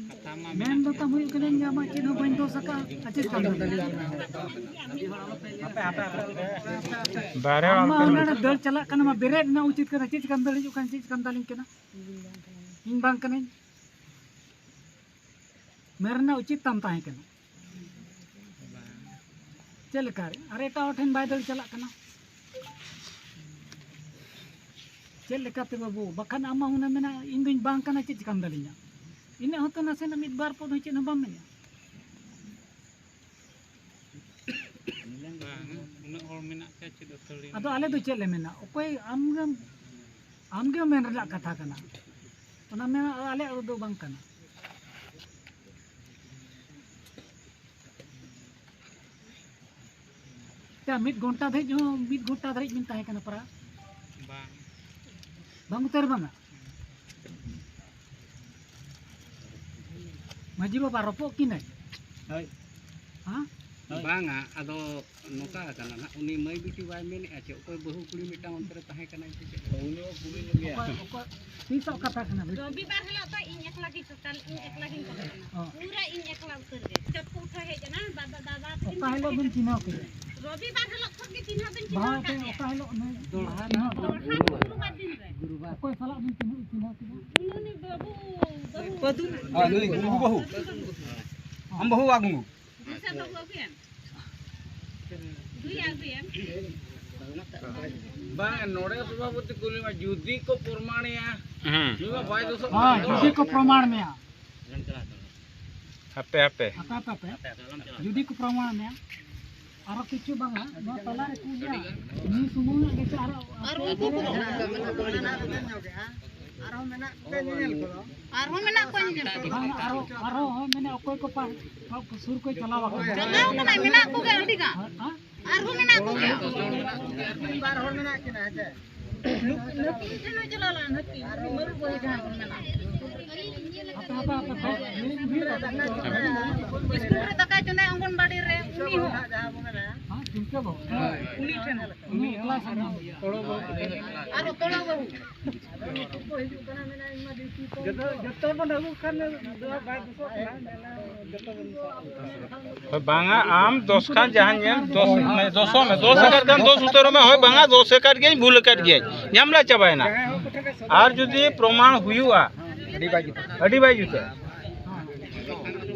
ᱠᱟᱛᱷᱟ ᱢᱟ ᱢᱮᱱ ᱢᱮᱱᱟᱜ ᱫᱚ ᱜᱮᱭᱟ᱾ ᱛᱟᱢ ᱦᱩᱭᱩᱜ ᱠᱟᱱᱟ, ᱤᱧ ᱟᱢᱟᱜ ᱪᱮᱫ ᱦᱚᱸ ᱵᱟᱹᱧ ᱫᱳᱥ ᱟᱠᱟᱫᱼᱟ, ᱟᱨ ᱪᱮᱫ ᱪᱤᱠᱟᱢ ᱫᱟᱞᱤᱧ? ᱵᱟᱨᱭᱟ ᱟᱢ ᱢᱟ ᱚᱱᱟ ᱫᱟᱹᱲ ᱪᱟᱞᱟᱜ ᱠᱟᱱᱟ, ᱢᱟ ᱵᱮᱨᱮᱫ ᱨᱮᱱᱟᱜ ᱩᱪᱤᱛ ᱠᱟᱱᱟ, ᱪᱮᱫ ᱪᱤᱠᱟᱢ ᱫᱟᱹᱲ ᱦᱤᱡᱩᱜ ᱠᱟᱱᱟ, ᱪᱮᱫ ᱪᱤᱠᱟᱢ ᱫᱟᱞᱤᱧ ᱠᱟᱱᱟ? ᱤᱧ ᱵᱟᱝ ᱠᱟᱹᱱᱟᱹᱧ᱾ ᱢᱮᱱ ᱨᱮᱱᱟᱜ ᱩᱪᱤᱛ ᱛᱟᱢ ᱛᱟᱦᱮᱸ ᱠᱟᱱᱟ᱾ ᱵᱟᱝ᱾ ᱪᱮᱫ ᱞᱮᱠᱟ ᱨᱮ? ᱟᱨ ᱮᱴᱟᱜ ᱦᱚᱲ ᱴᱷᱮᱱ ᱵᱟᱭ ᱫᱟᱹᱲ ᱪᱟᱞᱟᱜ ᱠᱟᱱᱟ᱾ ᱪᱮᱫ ᱞᱮᱠᱟᱛᱮ ᱵᱟᱹᱵᱩ? ᱵᱟᱠᱷᱟᱱ ᱟᱢ ᱢᱟ ᱦᱩᱱᱟᱹᱝ ᱢᱮᱱᱟ, "ᱤᱧ ᱫᱩᱧ ᱵᱟᱝ ᱠᱟᱱᱟ, ᱪᱮᱫ ᱪᱤᱠᱟᱹᱢ ᱫᱟᱲᱮᱧᱟ?" ᱤᱱᱟᱹᱜ ᱦᱚᱸᱛᱚ ᱱᱟᱥᱮᱱᱟᱜ ᱢᱤᱫ ᱵᱟᱨ ᱯᱚᱫ ᱦᱚᱸ ᱪᱮᱫ ᱦᱚᱸ ᱵᱟᱢ ᱢᱮᱱᱟ᱾ ᱵᱟᱝ, ᱩᱱᱟᱹᱜ ᱦᱚᱲ ᱢᱮᱱᱟᱜ ᱯᱮᱭᱟ, ᱪᱮᱫ ᱟᱹᱛᱷᱟᱹᱲᱤ ᱟᱫᱚ ᱟᱞᱮ ᱫᱚ ᱪᱮᱫ ᱞᱮ ᱢᱮᱱᱟ? ᱚᱠᱚᱭ ᱟᱢᱜᱮᱢ, ᱟᱢᱜᱮᱢ ᱢᱮᱱ ᱨᱮᱱᱟᱜ ᱠᱟᱛᱷᱟ ᱠᱟᱱᱟ, ᱚᱱᱟ ᱢᱮᱱ ᱟᱞᱮᱭᱟᱜ ᱫᱚ ᱵᱟᱝ ᱠᱟᱱᱟ᱾ ᱪᱟ, ᱢᱤᱫ ᱜᱷᱚᱱᱴᱟ ᱫᱷᱟᱹᱨᱤᱡ ᱦᱚᱸ, ᱢᱤᱫ ᱜᱷᱚᱱᱴᱟ ᱫᱷᱟᱹᱨᱤᱡ ᱵᱤᱱ ᱛᱟᱦᱮᱸ ᱠᱟᱱᱟ ᱯᱟᱨᱟ? ᱵᱟᱝ᱾ ᱵᱟᱝ ᱩᱛᱟᱹᱨ ᱵᱟᱝᱟ? ᱢᱟᱹᱡᱷᱤ ᱵᱟᱵᱟ ᱨᱚᱯᱚᱜ ᱠᱤᱱᱟᱹᱭ? ᱦᱳᱭ᱾ ᱦᱮᱸ? ᱦᱳᱭ᱾ ᱵᱟᱝᱟ, ᱟᱫᱚ ᱱᱚᱝᱠᱟ ᱠᱟᱱᱟ ᱱᱟᱜ, ᱩᱱᱤ ᱢᱟᱹᱭ ᱵᱤᱴᱤ ᱵᱟᱭ ᱢᱮᱱᱮᱫᱼᱟ ᱪᱮ, ᱚᱠᱚᱭ ᱵᱟᱹᱦᱩ ᱠᱩᱲᱤ ᱢᱤᱫᱴᱟᱝ ᱚᱱᱛᱮ ᱨᱮ ᱛᱟᱦᱮᱸ ᱠᱟᱱᱟᱭ ᱥᱮ ᱪᱮᱫ? ᱩᱱᱤ ᱦᱚᱸ ᱠᱩᱲᱤ ᱧᱚᱜ ᱜᱮᱭᱟ᱾ ᱚᱠᱚᱭ, ᱚᱠᱚᱭ, ᱛᱤᱥᱚᱜ ᱠᱟᱛᱷᱟ ᱠᱟᱱᱟ ᱵᱤᱴᱤ? ᱨᱚᱵᱤᱵᱟᱨ ᱦᱤᱞᱳᱜ ᱫᱚ ᱤᱧ ᱮᱠᱞᱟ ᱜᱤᱧ ᱴᱳᱴᱟᱞ, ᱤᱧ ᱮᱠᱞᱟ ᱜᱤᱧ ᱛᱟᱦᱮᱸ ᱠᱟᱱᱟ᱾ ᱚ᱾ ᱯᱩᱨᱟᱹ ᱤᱧ ᱮᱠᱞᱟ ᱩᱛᱟᱹᱨ ᱜᱮ᱾ ᱪᱟᱯᱠᱩ ᱩᱴᱷᱟᱹ ᱦᱮᱡ ᱮᱱᱟ, ᱵᱟᱵᱟ, ᱫᱟᱫᱟ ᱛᱟᱹᱠᱤᱱ ᱚᱠᱟ ᱦᱤᱞᱳᱜ ᱵᱤᱱ ᱪᱤᱱᱦᱟᱹᱣ ᱠᱮᱫᱟ? ᱨᱚᱵᱤᱵᱟᱨ ᱦᱤᱞᱳᱜ ᱠᱷᱚᱱ ᱜᱮ ᱪᱤᱱᱦᱟᱹ ᱫᱚᱧ ᱪᱤᱱᱦᱟᱹᱣ ᱵᱟᱝ, ᱟᱠᱟᱫ ᱜᱮᱭᱟ᱾ ᱚᱠᱟ ᱦᱤᱞᱳᱜ ᱚᱱᱮ ᱫᱚᱦᱲᱟ ᱪᱤᱱᱦᱟᱹᱣ ᱫᱚ ᱠᱮᱫᱟ? ᱫᱚᱦᱲᱟ ᱫᱚ ᱜᱩᱨᱩᱵᱟᱨ ᱫᱤᱱ ᱨᱮ᱾ ᱚᱠᱚᱭ ᱥᱟᱞᱟᱜ ᱵᱤᱱ ᱪᱤᱱᱦᱟᱹᱣ, ᱪᱤᱱᱦᱟᱹᱣ ᱠᱮᱫᱟ? ᱩᱱᱤ ᱵᱟᱹᱵᱩ, ᱵᱟᱹᱵᱩ᱾ ᱦᱳᱭ, ᱱᱩᱭ ᱜᱩᱝᱜᱩ ᱵᱟᱹᱦᱩ᱾ ᱟᱢ ᱵᱟᱹᱦᱩ ᱟᱨ ᱜᱩᱝᱜᱩ᱾ ᱵᱤᱨᱥᱟ ᱵᱟᱹᱵᱩ ᱟᱹᱜᱩᱭᱮᱢ᱾ ᱫᱩᱭ ᱟᱹᱜᱩᱭᱮᱢ᱾ ᱵᱟᱝ, ᱱᱚᱰᱮ ᱥᱚᱵᱷᱟᱯᱚᱛᱤ ᱠᱩᱞᱤ ᱢᱟ, ᱡᱩᱫᱤ ᱠᱚ ᱯᱨᱚᱢᱟᱱᱮᱭᱟ, ᱦᱩᱸ᱾ ᱱᱩᱭ ᱢᱟ ᱵᱟᱭ ᱫᱳᱥᱚᱜ ᱦᱳᱭ, ᱠᱟᱱᱟ᱾ ᱡᱩᱫᱤ ᱠᱚ ᱯᱨᱚᱢᱟᱱ ᱢᱮᱭᱟ᱾ ᱦᱟᱯᱮ, ᱦᱟᱯᱮ᱾ ᱦᱟᱯᱮ, ᱦᱟᱯᱮ, ᱦᱟᱯᱮ᱾ ᱡᱩᱫᱤ ᱠᱚ ᱯᱨᱚᱢᱟᱱ ᱢᱮᱭᱟ, ᱟᱨᱚ ᱠᱤᱪᱷᱩ ᱵᱟᱝᱟ, ᱱᱚᱣᱟ ᱛᱟᱞᱟ ᱨᱮ ᱠᱚ ᱤᱭᱟᱹ, ᱢᱤᱫ ᱥᱩᱢᱩᱝ ᱨᱮᱱᱟᱜ ᱜᱮᱪᱚ ᱟᱨᱚ ᱟᱨ ᱩᱱᱠᱩ ᱠᱚ ᱟᱨᱦᱚᱸ ᱢᱮᱱᱟᱜ ᱠᱚᱣᱟ ᱧᱮᱧᱮᱞ ᱠᱚᱫᱚ᱾ ᱵᱟᱝ, ᱟᱨᱚ, ᱟᱨᱚ ᱦᱚᱸ ᱢᱮᱱᱟᱜ ᱚᱠᱚᱭ ᱠᱚ ᱯᱟ-, ᱯᱟ-, ᱥᱩᱨ ᱠᱚ ᱪᱟᱞᱟᱣ ᱟᱠᱟᱱᱟ᱾ ᱪᱟᱞᱟᱣ ᱠᱟᱱᱟ, ᱢᱮᱱᱟᱜ ᱠᱚᱜᱮ ᱟᱹᱰᱤ ᱜᱟᱱ᱾ ᱦᱮᱸ? ᱟᱨᱦᱚᱸ ᱢᱮᱱᱟᱜ ᱠᱚᱜᱮ᱾ ᱢᱤᱫ ᱵᱟᱨ ᱦᱚᱲ ᱢᱮᱱᱟᱜ ᱠᱤᱱᱟ, ᱦᱮᱸ ᱥᱮ? ᱱᱩᱠᱤᱱ ᱴᱷᱮᱱ ᱦᱚᱸ ᱪᱟᱞᱟᱣ ᱞᱮᱱᱟ, ᱱᱩᱠᱤᱱ, ᱩᱱᱤ ᱢᱟᱹᱨᱩ ᱵᱟᱹᱦᱩ ᱡᱟᱦᱟᱸᱭ ᱵᱚᱱ ᱢᱮᱱᱟ᱾ ᱟᱯᱮ, ᱟᱯᱮ, ᱟᱯᱮ, ᱟᱯᱮ, ᱤᱥᱠᱩᱞ ᱨᱮ ᱫᱟᱠᱟᱭ ᱪᱚᱸᱫᱟᱭᱟ ᱚᱝᱜᱚᱱᱵᱟᱲᱤ ᱨᱮ, ᱩᱱᱤ ᱦᱚᱸ᱾ ᱦᱮᱸ, ᱪᱤᱱᱛᱟᱹ ᱵᱟᱹᱵᱩ᱾ ᱩᱱᱤ ᱴᱷᱮᱱ ᱦᱚᱸ᱾ ᱩᱱᱤ ᱮᱠᱞᱟ ᱥᱮ ᱵᱟᱝ? ᱟᱨᱦᱚᱸ ᱛᱚᱲᱚ ᱵᱟᱹᱦᱩ᱾ ᱡᱚᱛᱚ, ᱡᱚᱛᱚ ᱵᱚᱱ ᱟᱹᱜᱩ ᱠᱷᱟᱱ ᱫᱚ ᱵᱟᱭ ᱫᱩᱥᱚᱜ ᱠᱟᱱᱟ, ᱢᱮᱱᱟ ᱡᱚᱛᱚ ᱵᱚᱱ ᱥᱟᱵ᱾ ᱦᱳᱭ, ᱵᱟᱝᱟ, ᱟᱢ ᱫᱚᱥ ᱠᱷᱟᱱ ᱡᱟᱦᱟᱸ ᱧᱮᱞ, ᱫᱚᱥ, ᱢᱟᱱᱮ ᱫᱚᱥᱚᱜ ᱢᱮ, ᱫᱚᱥ ᱟᱠᱟᱫ ᱠᱷᱟᱱ ᱫᱚᱥ ᱩᱛᱟᱹᱨᱚᱜ ᱢᱮ, ᱦᱳᱭ, ᱵᱟᱝᱟ, ᱫᱚᱥ ᱟᱠᱟᱫ ᱜᱤᱭᱟᱹᱧ, ᱵᱷᱩᱞ ᱟᱠᱟᱫ ᱜᱤᱭᱟᱹᱧ, ᱧᱟᱢ ᱞᱮ ᱪᱟᱵᱟᱭᱮᱱᱟ᱾ ᱟᱨ ᱡᱩᱫᱤ ᱯᱨᱚᱢᱟᱬ ᱦᱩᱭᱩᱜᱼᱟ, ᱟᱹᱰᱤ ᱵᱟᱭ ᱡᱩᱛᱟ᱾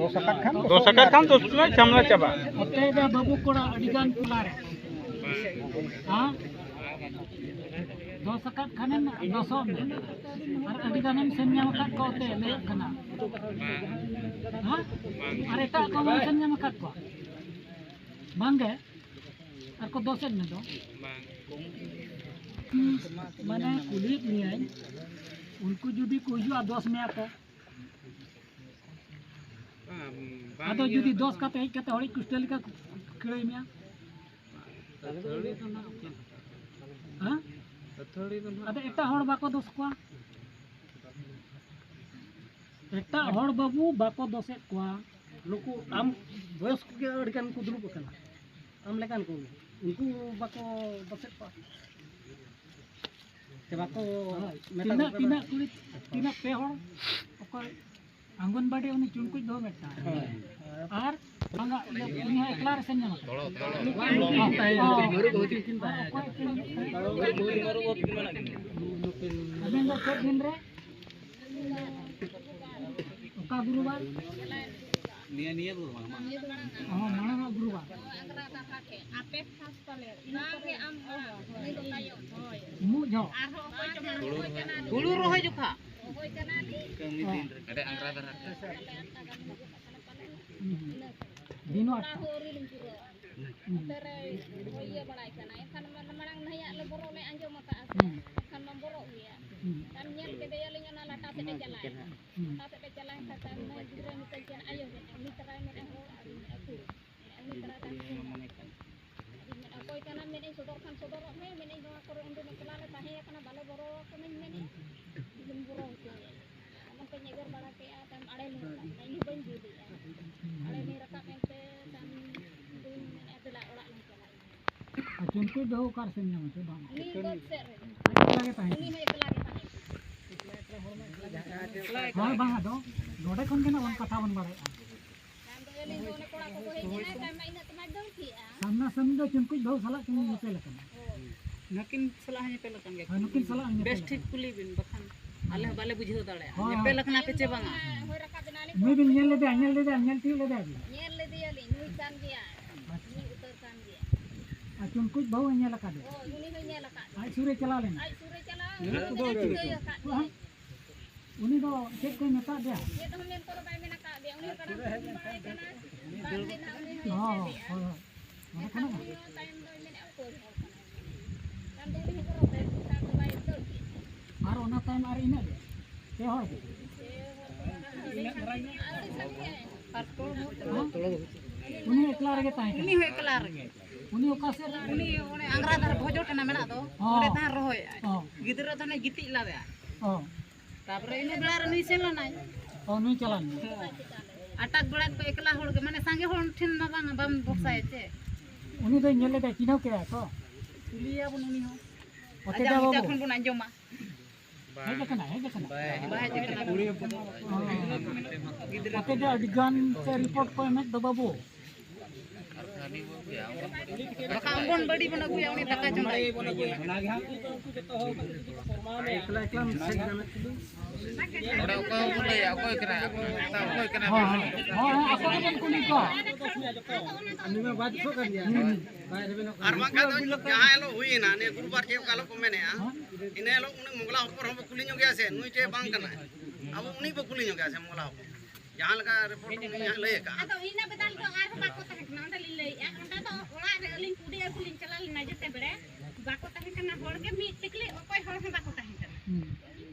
ᱫᱚᱥ ᱟᱠᱟᱫ ᱠᱷᱟᱱ ᱫᱚᱥ ᱨᱮᱱᱟᱜ ᱡᱷᱟᱢᱮᱞᱟ ᱪᱟᱵᱟᱜᱼᱟ᱾ ᱚᱛᱮ ᱨᱮ ᱵᱟᱹᱵᱩ ᱠᱚᱲᱟ ᱟᱹᱰᱤ ᱜᱟᱱ ᱴᱚᱞᱟ ᱨᱮ, ᱦᱮᱸ? ᱫᱚᱥ ᱟᱠᱟᱫ ᱠᱷᱟᱱᱮᱢ ᱫᱚᱥᱚᱜ ᱢᱮ᱾ ᱟᱨ ᱟᱹᱰᱤ ᱜᱟᱱᱮᱢ ᱥᱮᱱ ᱧᱟᱢ ᱟᱠᱟᱫ ᱠᱚᱣᱟ ᱚᱛᱮ ᱞᱟᱹᱭᱚᱜ ᱠᱟᱱᱟ᱾ ᱦᱮᱸ? ᱟᱨ ᱮᱴᱟᱜ ᱠᱚ ᱵᱟᱢ ᱥᱮᱱ ᱧᱟᱢ ᱟᱠᱟᱫ ᱠᱚᱣᱟ? ᱵᱟᱝᱜᱮ᱾ ᱟᱨ ᱠᱚ ᱫᱚᱥᱮᱫ ᱢᱮ ᱫᱚ᱾ ᱢᱟᱱᱮ ᱠᱩᱞᱤᱭᱮᱫ ᱢᱮᱭᱟᱹᱧ, ᱩᱱᱠᱩ ᱡᱩᱫᱤ ᱠᱚ ᱦᱤᱡᱩᱜᱼᱟ, ᱫᱚᱥ ᱢᱮᱭᱟ ᱠᱚ᱾ ᱟᱫᱚ ᱡᱩᱫᱤ ᱫᱚᱥ ᱠᱟᱛᱮ ᱦᱮᱡ ᱠᱟᱛᱮ ᱦᱚᱲᱤᱡ ᱠᱩᱥᱴᱟᱹ ᱞᱮᱠᱟ ᱠᱤᱲᱟᱹᱭ ᱢᱮᱭᱟ, ᱦᱮᱸ? ᱟᱫᱚ ᱮᱴᱟᱜ ᱦᱚᱲ ᱵᱟᱠᱚ ᱫᱚᱥ ᱠᱚᱣᱟ, ᱮᱴᱟᱜ ᱦᱚᱲ ᱵᱟᱹᱵᱩ ᱵᱟᱠᱚ ᱫᱚᱥᱮᱫ ᱠᱚᱣᱟ᱾ ᱱᱩᱠᱩ ᱟᱢ ᱵᱚᱭᱚᱥ ᱠᱚᱜᱮ ᱟᱹᱰᱤ ᱜᱟᱱ ᱠᱚ ᱫᱩᱲᱩᱵ ᱟᱠᱟᱱᱟ, ᱟᱢ ᱞᱮᱠᱟᱱ ᱠᱚ, ᱩᱱᱠᱩ ᱵᱟᱠᱚ ᱫᱚᱥᱮᱫ ᱠᱚᱣᱟ᱾ ᱥᱮ ᱵᱟᱠᱚ ᱢᱮᱛᱟ ᱠᱚ ᱛᱤᱱᱟᱹᱜ, ᱠᱟᱱᱟ? ᱛᱤᱱᱟᱹᱜ ᱠᱩᱲᱤ, ᱛᱤᱱᱟᱹᱜ ᱯᱮ ᱦᱚᱲ? ᱚᱠᱚᱭ ᱟᱝᱜᱚᱱᱵᱟᱲᱤ ᱩᱱᱤ ᱪᱩᱱᱠᱩᱡ ᱵᱟᱹᱦᱩ ᱢᱤᱫᱴᱟᱝ᱾ ᱦᱳᱭ᱾ ᱟᱨ ᱵᱟᱝᱟ, ᱤᱭᱟᱹ, ᱩᱱᱤ ᱦᱚᱸ ᱮᱠᱞᱟ ᱨᱮ ᱥᱮᱱ ᱧᱟᱢ ᱟᱠᱟᱱᱟ᱾ ᱦᱳᱭ᱾ ᱟᱨ ᱚᱠᱚᱭ ᱠᱤᱱ? ᱟᱵᱮᱱ ᱫᱚ ᱪᱮᱫ ᱫᱤᱱ ᱨᱮ? ᱚᱠᱟ ᱜᱩᱨᱩᱵᱟᱨ? ᱱᱤᱭᱟᱹ, ᱱᱤᱭᱟᱹ ᱜᱩᱨᱩᱵᱟᱨ ᱵᱟᱝ? ᱦᱚᱸ, ᱢᱟᱲᱟᱝ ᱟᱜ ᱜᱩᱨᱩᱵᱟᱨ᱾ ᱟᱯᱮ ᱯᱷᱟᱥᱴ ᱯᱟᱞᱮ, ᱤᱱᱟᱹ ᱯᱚᱨᱮ ᱟᱢ ᱚᱲᱟᱜ, ᱩᱱᱤ ᱫᱚ ᱛᱟᱭᱚᱢ᱾ ᱦᱳᱭ᱾ ᱩᱢᱩᱜ ᱡᱚᱦᱚᱜ᱾ ᱟᱨᱦᱚᱸ ᱚᱠᱚᱭ ᱪᱚ ᱦᱟᱸᱜ ᱦᱩᱲᱩ ᱨᱚᱦᱚᱭ ᱠᱟᱱᱟ᱾ ᱦᱩᱲᱩ ᱨᱚᱦᱚᱭ ᱡᱚᱠᱷᱟ᱾ ᱨᱚᱦᱚᱭ ᱠᱟᱱᱟ ᱞᱤᱧ᱾ ᱟᱹᱰᱤ ᱟᱝᱜᱽᱨᱟ ᱫᱷᱟᱨᱟ᱾ ᱟᱞᱮ ᱟᱴᱴᱟ ᱜᱟᱱ ᱦᱤᱡᱩᱜ ᱠᱟᱱᱟ ᱯᱟᱞᱮ᱾ ᱦᱩᱸ᱾ ᱤᱱᱟᱹ ᱠᱷᱟᱱ᱾ ᱫᱤᱱ ᱟᱴᱴᱟ᱾ ᱚᱲᱟᱜ ᱦᱚᱸ ᱟᱹᱣᱨᱤ ᱞᱤᱧ ᱯᱩᱨᱟᱹᱣᱟ᱾ ᱦᱩᱸ᱾ ᱱᱚᱛᱮ ᱨᱮ ᱦᱚᱭ ᱤᱭᱟᱹ ᱵᱟᱲᱟᱭ ᱠᱟᱱᱟ᱾ ᱮᱱᱠᱷᱟᱱ ᱢᱟ ᱢᱟᱲᱟᱝ ᱱᱟᱹᱭᱟᱜ ᱞᱮ ᱵᱚᱨᱚ ᱞᱮ ᱟᱸᱡᱚᱢ ᱟᱠᱟᱫᱼᱟ ᱥᱮ᱾ ᱦᱩᱸ᱾ ᱮᱱᱠᱷᱟᱱ ᱢᱟ ᱵᱚᱨᱚᱜ ᱜᱮᱭᱟ᱾ ᱦᱩᱸ᱾ ᱛᱟᱭᱚᱢ ᱧᱮᱞ ᱠᱮᱫᱮᱭᱟᱞᱤᱧ ᱚᱱᱟ ᱞᱟᱴᱟ ᱥᱮᱫ ᱮ ᱪᱟᱞᱟᱜᱼᱟ᱾ ᱦᱩᱸ᱾ ᱞᱟᱴᱟ ᱥᱮᱫ ᱮ ᱪᱟᱞᱟᱣ ᱮᱱ ᱠᱷᱟᱱ ᱛᱟᱭᱚᱢ ᱱᱟᱹᱭ ᱜᱤᱫᱽᱨᱟᱹ ᱢᱮᱛᱟᱹᱧ ᱠᱟᱱᱟ, ᱟᱭᱳ ᱢᱮᱱᱟᱭ, ᱩᱱᱤ ᱛᱟᱨᱟᱭ ᱢᱮᱱᱟᱭ, ᱦᱚᱲ ᱟᱹᱰᱤ ᱢᱮᱱᱟᱭ, ᱩᱠᱩᱨ? ᱩᱱᱤ ᱛᱟᱨᱟ ᱛᱟᱦᱮᱸ ᱠᱟᱱᱟ᱾ ᱟᱫᱚᱧ ᱢᱮᱱᱟ, "ᱚᱠᱚᱭ ᱠᱟᱱᱟᱢ?" ᱢᱮᱱᱮᱫ, "ᱥᱚᱫᱚᱨ ᱠᱷᱟᱱ ᱥᱚᱫᱚᱨᱚᱜ ᱢᱮ", ᱢᱮᱱᱮᱫ, "ᱱᱚᱣᱟ ᱠᱚᱨᱮ ᱩᱱᱫᱤᱱ ᱮᱠᱞᱟ ᱞᱮ ᱛᱟᱦᱮᱸ ᱠᱟᱱᱟ, ᱵᱟᱞᱮ ᱵᱚᱨᱚ ᱟᱠᱟᱱᱟᱧ", ᱢᱮᱱᱮᱫ, ᱤᱧ ᱵᱚᱨᱚ ᱦᱚᱪᱚᱭᱮᱫ ᱟᱫᱚ ᱚᱱᱠᱟᱧ ᱮᱜᱮᱨ ᱵᱟᱲᱟ ᱠᱮᱫᱼᱟ, ᱛᱟᱭᱚᱢ ᱟᱲᱮ ᱞᱮ ᱦᱚᱨ ᱠᱟᱜ ᱠᱟᱱᱟ, ᱤᱧ ᱦᱚᱸ ᱵᱟᱹᱧ ᱵᱩᱡᱽ ᱮᱫᱼᱟ᱾ ᱟᱲᱮ ᱞᱮ ᱨᱟᱠᱟᱵ ᱮᱱᱛᱮ ᱛᱟᱭᱚᱢ ᱫᱩᱧ ᱢᱮᱱᱮᱫᱼᱟ, "ᱫᱮᱞᱟ ᱚᱲᱟᱜ ᱞᱟᱝ ᱪᱟᱞᱟᱜ ᱜᱮ᱾" ᱟᱨ ᱪᱩᱱᱠᱩᱡ ᱵᱟᱹᱦᱩ ᱚᱠᱟ ᱨᱮ ᱥᱮᱱ ᱧᱟᱢ ᱦᱚᱪᱚ ᱵᱟᱝ? ᱩᱱᱤ ᱵᱟᱹᱫᱽ ᱥᱮᱫ ᱨᱮ᱾ ᱮᱠᱞᱟ ᱜᱮ ᱛᱟᱦᱮᱸ ᱩᱱᱤ ᱠᱟᱱᱟ? ᱦᱚᱸ ᱮᱠᱞᱟ ᱜᱮ ᱛᱟᱦᱮᱸ ᱠᱟᱱᱟ᱾ ᱦᱳᱭ, ᱵᱟᱝ, ᱟᱫᱚ ᱱᱚᱰᱮ ᱠᱷᱚᱱ ᱜᱮ ᱱᱟᱜ ᱵᱚᱱ ᱠᱟᱛᱷᱟ ᱵᱚᱱ ᱵᱟᱲᱟᱭᱟ᱾ ᱟᱫᱚ ᱟᱹᱞᱤᱧ ᱫᱚ ᱚᱱᱮ ᱠᱚᱲᱟ ᱠᱚᱠᱚ ᱦᱮᱡ ᱮᱱᱟ, ᱛᱟᱭᱚᱢ ᱢᱟ ᱤᱱᱟᱹᱜ ᱛᱮᱢᱟ ᱫᱟᱹᱲ ᱠᱮᱜᱼᱟ᱾ ᱥᱟᱢᱱᱟ ᱥᱟᱢᱱᱤ ᱫᱚ ᱪᱩᱱᱠᱩᱡ ᱵᱟᱹᱦᱩ ᱥᱟᱞᱟᱜ ᱠᱤᱱ ᱧᱮᱯᱮᱞ ᱟᱠᱟᱱᱟ᱾ ᱦᱳᱭ᱾ ᱱᱩᱠᱤᱱ ᱥᱟᱞᱟᱜ ᱦᱚᱸ ᱧᱮᱯᱮᱞ ᱟᱠᱟᱱ ᱜᱮᱭᱟ᱾ ᱦᱮᱸ, ᱱᱩᱠᱤᱱ ᱥᱟᱞᱟᱜ ᱦᱚᱸ ᱧᱮᱯᱮᱞ ᱵᱮᱥ ᱴᱷᱤᱠ ᱟᱠᱟᱱᱟ᱾ ᱠᱩᱞᱤ ᱵᱤᱱ, ᱵᱟᱠᱷᱟᱱ ᱟᱞᱮ ᱦᱚᱸ ᱵᱟᱞᱮ ᱵᱩᱡᱷᱟᱹᱣ ᱫᱟᱲᱮᱭᱟᱜᱼᱟ᱾ ᱦᱳᱭ᱾ ᱧᱮᱯᱮᱞ ᱟᱠᱟᱱᱟ ᱯᱮ ᱪᱮ ᱵᱟᱝᱟ? ᱦᱳᱭ, ᱨᱟᱠᱟᱵ ᱮᱱᱟᱞᱤᱧ᱾ ᱱᱩᱭ ᱵᱤᱱ ᱧᱮᱞ ᱞᱮᱫᱮᱭᱟ, ᱧᱮᱞ ᱞᱮᱫᱮᱭᱟ, ᱧᱮᱞ ᱛᱤᱭᱳᱜ ᱞᱮᱫᱮᱭᱟ ᱵᱤᱱ? ᱧᱮᱞ ᱞᱮᱫᱮᱭᱟᱞᱤᱧ, ᱱᱩᱭ ᱠᱟᱱ ᱜᱮᱭᱟᱭ᱾ ᱟᱪᱪᱷᱟ᱾ ᱱᱩᱭ ᱩᱛᱟᱹᱨ ᱠᱟᱱ ᱜᱮᱭᱟᱭ᱾ ᱟᱨ ᱪᱩᱢᱠᱩᱡ ᱵᱟᱹᱦᱩ ᱦᱚᱸ ᱧᱮᱞ ᱟᱠᱟᱫᱮᱭᱟ? ᱦᱳᱭ, ᱩᱱᱤ ᱦᱚᱸ ᱧᱮᱞ ᱟᱠᱟᱫ ᱟᱡ ᱜᱮᱭᱟᱭ᱾ ᱥᱩᱨ ᱨᱮ ᱪᱟᱞᱟᱣ ᱞᱮᱱᱟ? ᱟᱡ ᱥᱩᱨ ᱨᱮ ᱪᱟᱞᱟᱣ ᱩᱱᱤ ᱫᱚ ᱪᱤᱠᱟᱹᱭ ᱟᱠᱟᱫ ᱜᱮᱭᱟᱭ? ᱩᱱᱤ ᱫᱚ ᱪᱮᱫ ᱠᱚᱭ ᱢᱮᱛᱟᱫ ᱯᱮᱭᱟ? ᱪᱮᱫ ᱦᱚᱸ ᱢᱮᱱ ᱠᱚᱫᱚ ᱵᱟᱭ ᱢᱮᱱ ᱟᱠᱟᱫ ᱯᱮᱭᱟ᱾ ᱩᱱᱤ ᱦᱚᱸ ᱠᱟᱱᱟ ᱠᱩᱞᱤ ᱵᱟᱲᱟᱭ ᱠᱟᱱᱟ᱾ ᱵᱟᱨ ᱫᱤᱱ ᱦᱟᱸᱜ ᱩᱱᱤ ᱦᱚᱸ ᱦᱳᱭ, ᱮᱥᱮᱫᱮᱜᱼᱟ᱾ ᱦᱳᱭ, ᱦᱳᱭ᱾ ᱚᱸᱰᱮ ᱮᱱᱠᱷᱟᱱ ᱠᱷᱚᱱᱟᱜ ᱩᱱᱤ ᱦᱚᱸ ᱛᱟᱭᱚᱢ ᱫᱚᱭ ᱢᱮᱱᱮᱫᱼᱟ, ᱚᱠᱚᱭ ᱦᱚᱲ ᱠᱟᱱᱟᱭ? ᱛᱟᱭᱚᱢ ᱫᱚ ᱩᱱᱤ ᱦᱚᱸ ᱵᱚᱨᱚ ᱛᱮ ᱮᱱᱠᱷᱟᱱ ᱫᱚ ᱵᱟᱭ ᱫᱟᱹᱲ ᱠᱮᱫᱼᱟ᱾ ᱟᱨ ᱚᱱᱟ ᱛᱟᱭᱚᱢ ᱟᱨ ᱤᱱᱟᱹᱜ ᱜᱮ? ᱯᱮ ᱦᱚᱲ ᱜᱮ? ᱟᱹᱰᱤ ᱥᱟᱸᱜᱮ᱾ ᱦᱮᱸ? ᱩᱱᱤ ᱮᱠᱞᱟ ᱨᱮᱜᱮ ᱛᱟᱦᱮᱸ ᱠᱟᱱᱟ? ᱩᱱᱤ ᱦᱚᱸ ᱮᱠᱞᱟ ᱨᱮᱜᱮ᱾ ᱩᱱᱤ ᱚᱠᱟ ᱥᱮᱫ ᱨᱮ? ᱩᱱᱤ ᱚᱱᱮ ᱟᱝᱜᱽᱨᱟ ᱫᱷᱟᱨᱮ ᱵᱷᱚᱡᱚ ᱴᱷᱮᱱ ᱢᱮᱱᱟᱜ ᱫᱚ, ᱦᱚᱸ᱾ ᱚᱸᱰᱮ ᱛᱟᱦᱮᱸ ᱨᱚᱦᱚᱭᱮᱫᱼᱟᱭ᱾ ᱦᱚᱸ᱾ ᱜᱤᱫᱽᱨᱟᱹ ᱫᱚ ᱦᱟᱱᱮ ᱜᱤᱛᱤᱡ ᱞᱟᱫᱮᱭᱟ᱾ ᱦᱚᱸ᱾ ᱛᱟᱯᱚᱨᱮ ᱤᱱᱟᱹ ᱵᱮᱲᱟ ᱨᱮ ᱱᱩᱭ ᱥᱮᱱ ᱞᱮᱱᱟᱭ᱾ ᱚ, ᱱᱩᱭ ᱪᱟᱞᱟᱣ ᱞᱮᱱᱟᱭ᱾ ᱟᱴᱟᱠ ᱵᱮᱲᱟ ᱠᱚ ᱮᱠᱞᱟ ᱦᱚᱲ ᱜᱮ, ᱢᱟᱱᱮ ᱥᱟᱸᱜᱮ ᱦᱚᱲ ᱴᱷᱮᱱ ᱢᱟ ᱵᱟᱝ, ᱵᱟᱢ ᱵᱷᱚᱨᱥᱟᱭᱟ ᱪᱮ᱾ ᱩᱱᱤ ᱫᱚᱭ ᱧᱮᱞ ᱞᱮᱫᱟ, ᱪᱤᱱᱦᱟᱹᱣ ᱠᱮᱫᱟ ᱛᱚ? ᱠᱩᱞᱤᱭᱮᱭᱟᱵᱚᱱ ᱩᱱᱤ ᱦᱚᱸ᱾ ᱚᱛᱮᱡᱟ ᱟᱡᱟᱜ ᱢᱚᱪᱟ ᱵᱟᱹᱵᱩ᱾ ᱠᱷᱚᱱ ᱵᱚᱱ ᱟᱸᱡᱚᱢᱟ᱾ ᱦᱮᱡ ᱟᱠᱟᱱᱟ, ᱦᱮᱡ ᱟᱠᱟᱱᱟ᱾ ᱵᱟᱭ ᱦᱮᱡ ᱟᱠᱟᱱᱟ᱾ ᱚ᱾ ᱟᱯᱮ ᱫᱚ ᱟᱹᱰᱤ ᱜᱟᱱ ᱯᱮ ᱨᱤᱯᱳᱨᱴ ᱠᱚ ᱮᱢᱮᱫ ᱫᱚ ᱵᱟᱹᱵᱩ᱾ ᱵᱟᱠᱷᱟᱱ ᱚᱝᱜᱚᱱᱵᱟᱲᱤ ᱵᱚᱱ ᱟᱹᱜᱩᱭᱟ, ᱩᱱᱤ ᱫᱟᱠᱟ ᱡᱚᱢᱟᱭ᱾ ᱮᱠᱞᱟ ᱮᱠᱞᱟ ᱢᱤᱫ ᱥᱮᱫ ᱨᱮ᱾ ᱱᱚᱰᱮ ᱚᱠᱚᱭ ᱵᱚᱱ ᱞᱟᱹᱭᱟ, ᱚᱠᱚᱭ ᱠᱟᱱᱟᱭ, ᱚᱠᱚᱭ ᱢᱮᱛᱟᱭ, ᱚᱠᱚᱭ ᱠᱟᱱᱟᱭ? ᱦᱚᱸ, ᱦᱚᱸ, ᱦᱚᱸ, ᱦᱚᱸ, ᱟᱠᱚ ᱜᱮᱵᱚᱱ ᱠᱩᱞᱤ ᱠᱚᱣᱟ᱾ ᱟᱨ ᱵᱟᱝᱠᱷᱟᱱ ᱫᱚ ᱡᱟᱦᱟᱸ ᱦᱤᱞᱳᱜ ᱦᱩᱭᱮᱱᱟ, ᱱᱤᱭᱟᱹ ᱜᱩᱨᱩᱵᱟᱨ ᱪᱮᱫ ᱚᱠᱟ ᱦᱤᱞᱳᱜ ᱠᱚ ᱢᱮᱱᱮᱜᱼᱟ, ᱦᱮᱸ? ᱤᱱᱟᱹ ᱦᱤᱞᱳᱜ ᱩᱱᱤ ᱢᱚᱜᱽᱞᱟ ᱦᱚᱯᱚᱱ ᱦᱚᱸᱵᱚ ᱠᱩᱞᱤ ᱧᱚᱜ ᱜᱮᱭᱟ ᱥᱮ, ᱱᱩᱭ ᱪᱮ ᱵᱟᱝ ᱠᱟᱱᱟᱭ? ᱟᱵᱚ ᱩᱱᱤ ᱵᱚ ᱠᱩᱞᱤ ᱧᱚᱜ ᱜᱮᱭᱟ ᱥᱮ, ᱢᱚᱜᱽᱞᱟ ᱦᱚᱯᱚᱱ? ᱡᱟᱦᱟᱸ ᱞᱮᱠᱟ ᱨᱤᱯᱳᱨᱴ ᱩᱱᱤᱭᱟᱜ ᱞᱟᱹᱭ ᱟᱠᱟᱫᱼᱟ᱾ ᱟᱫᱚ ᱤᱱᱟᱹ ᱵᱮᱫᱟᱞ ᱫᱚ ᱟᱨᱦᱚᱸ ᱵᱟᱠᱚ ᱛᱟᱦᱮᱸ ᱠᱟᱱᱟ, ᱚᱸᱰᱮ ᱞᱤᱧ ᱞᱟᱹᱭᱮᱫᱼᱟ, ᱚᱸᱰᱮ ᱫᱚ ᱚᱲᱟᱜ ᱨᱮ ᱟᱹᱞᱤᱧ ᱠᱩᱰᱤ ᱟᱹᱜᱩ ᱞᱤᱧ ᱪᱟᱞᱟᱣ ᱞᱮᱱᱟ ᱡᱮᱛᱮ ᱵᱮᱲᱮ, ᱵᱟᱠᱚ ᱛᱟᱦᱮᱸ ᱠᱟᱱᱟ, ᱦᱚᱲ ᱜᱮ ᱢᱤᱫ ᱴᱤᱠᱞᱤ, ᱚᱠᱚᱭ ᱦᱚᱲ ᱦᱚᱸ ᱵᱟᱠᱚ ᱛᱟᱦᱮᱸ ᱠᱟᱱᱟ᱾ ᱦᱩᱸ᱾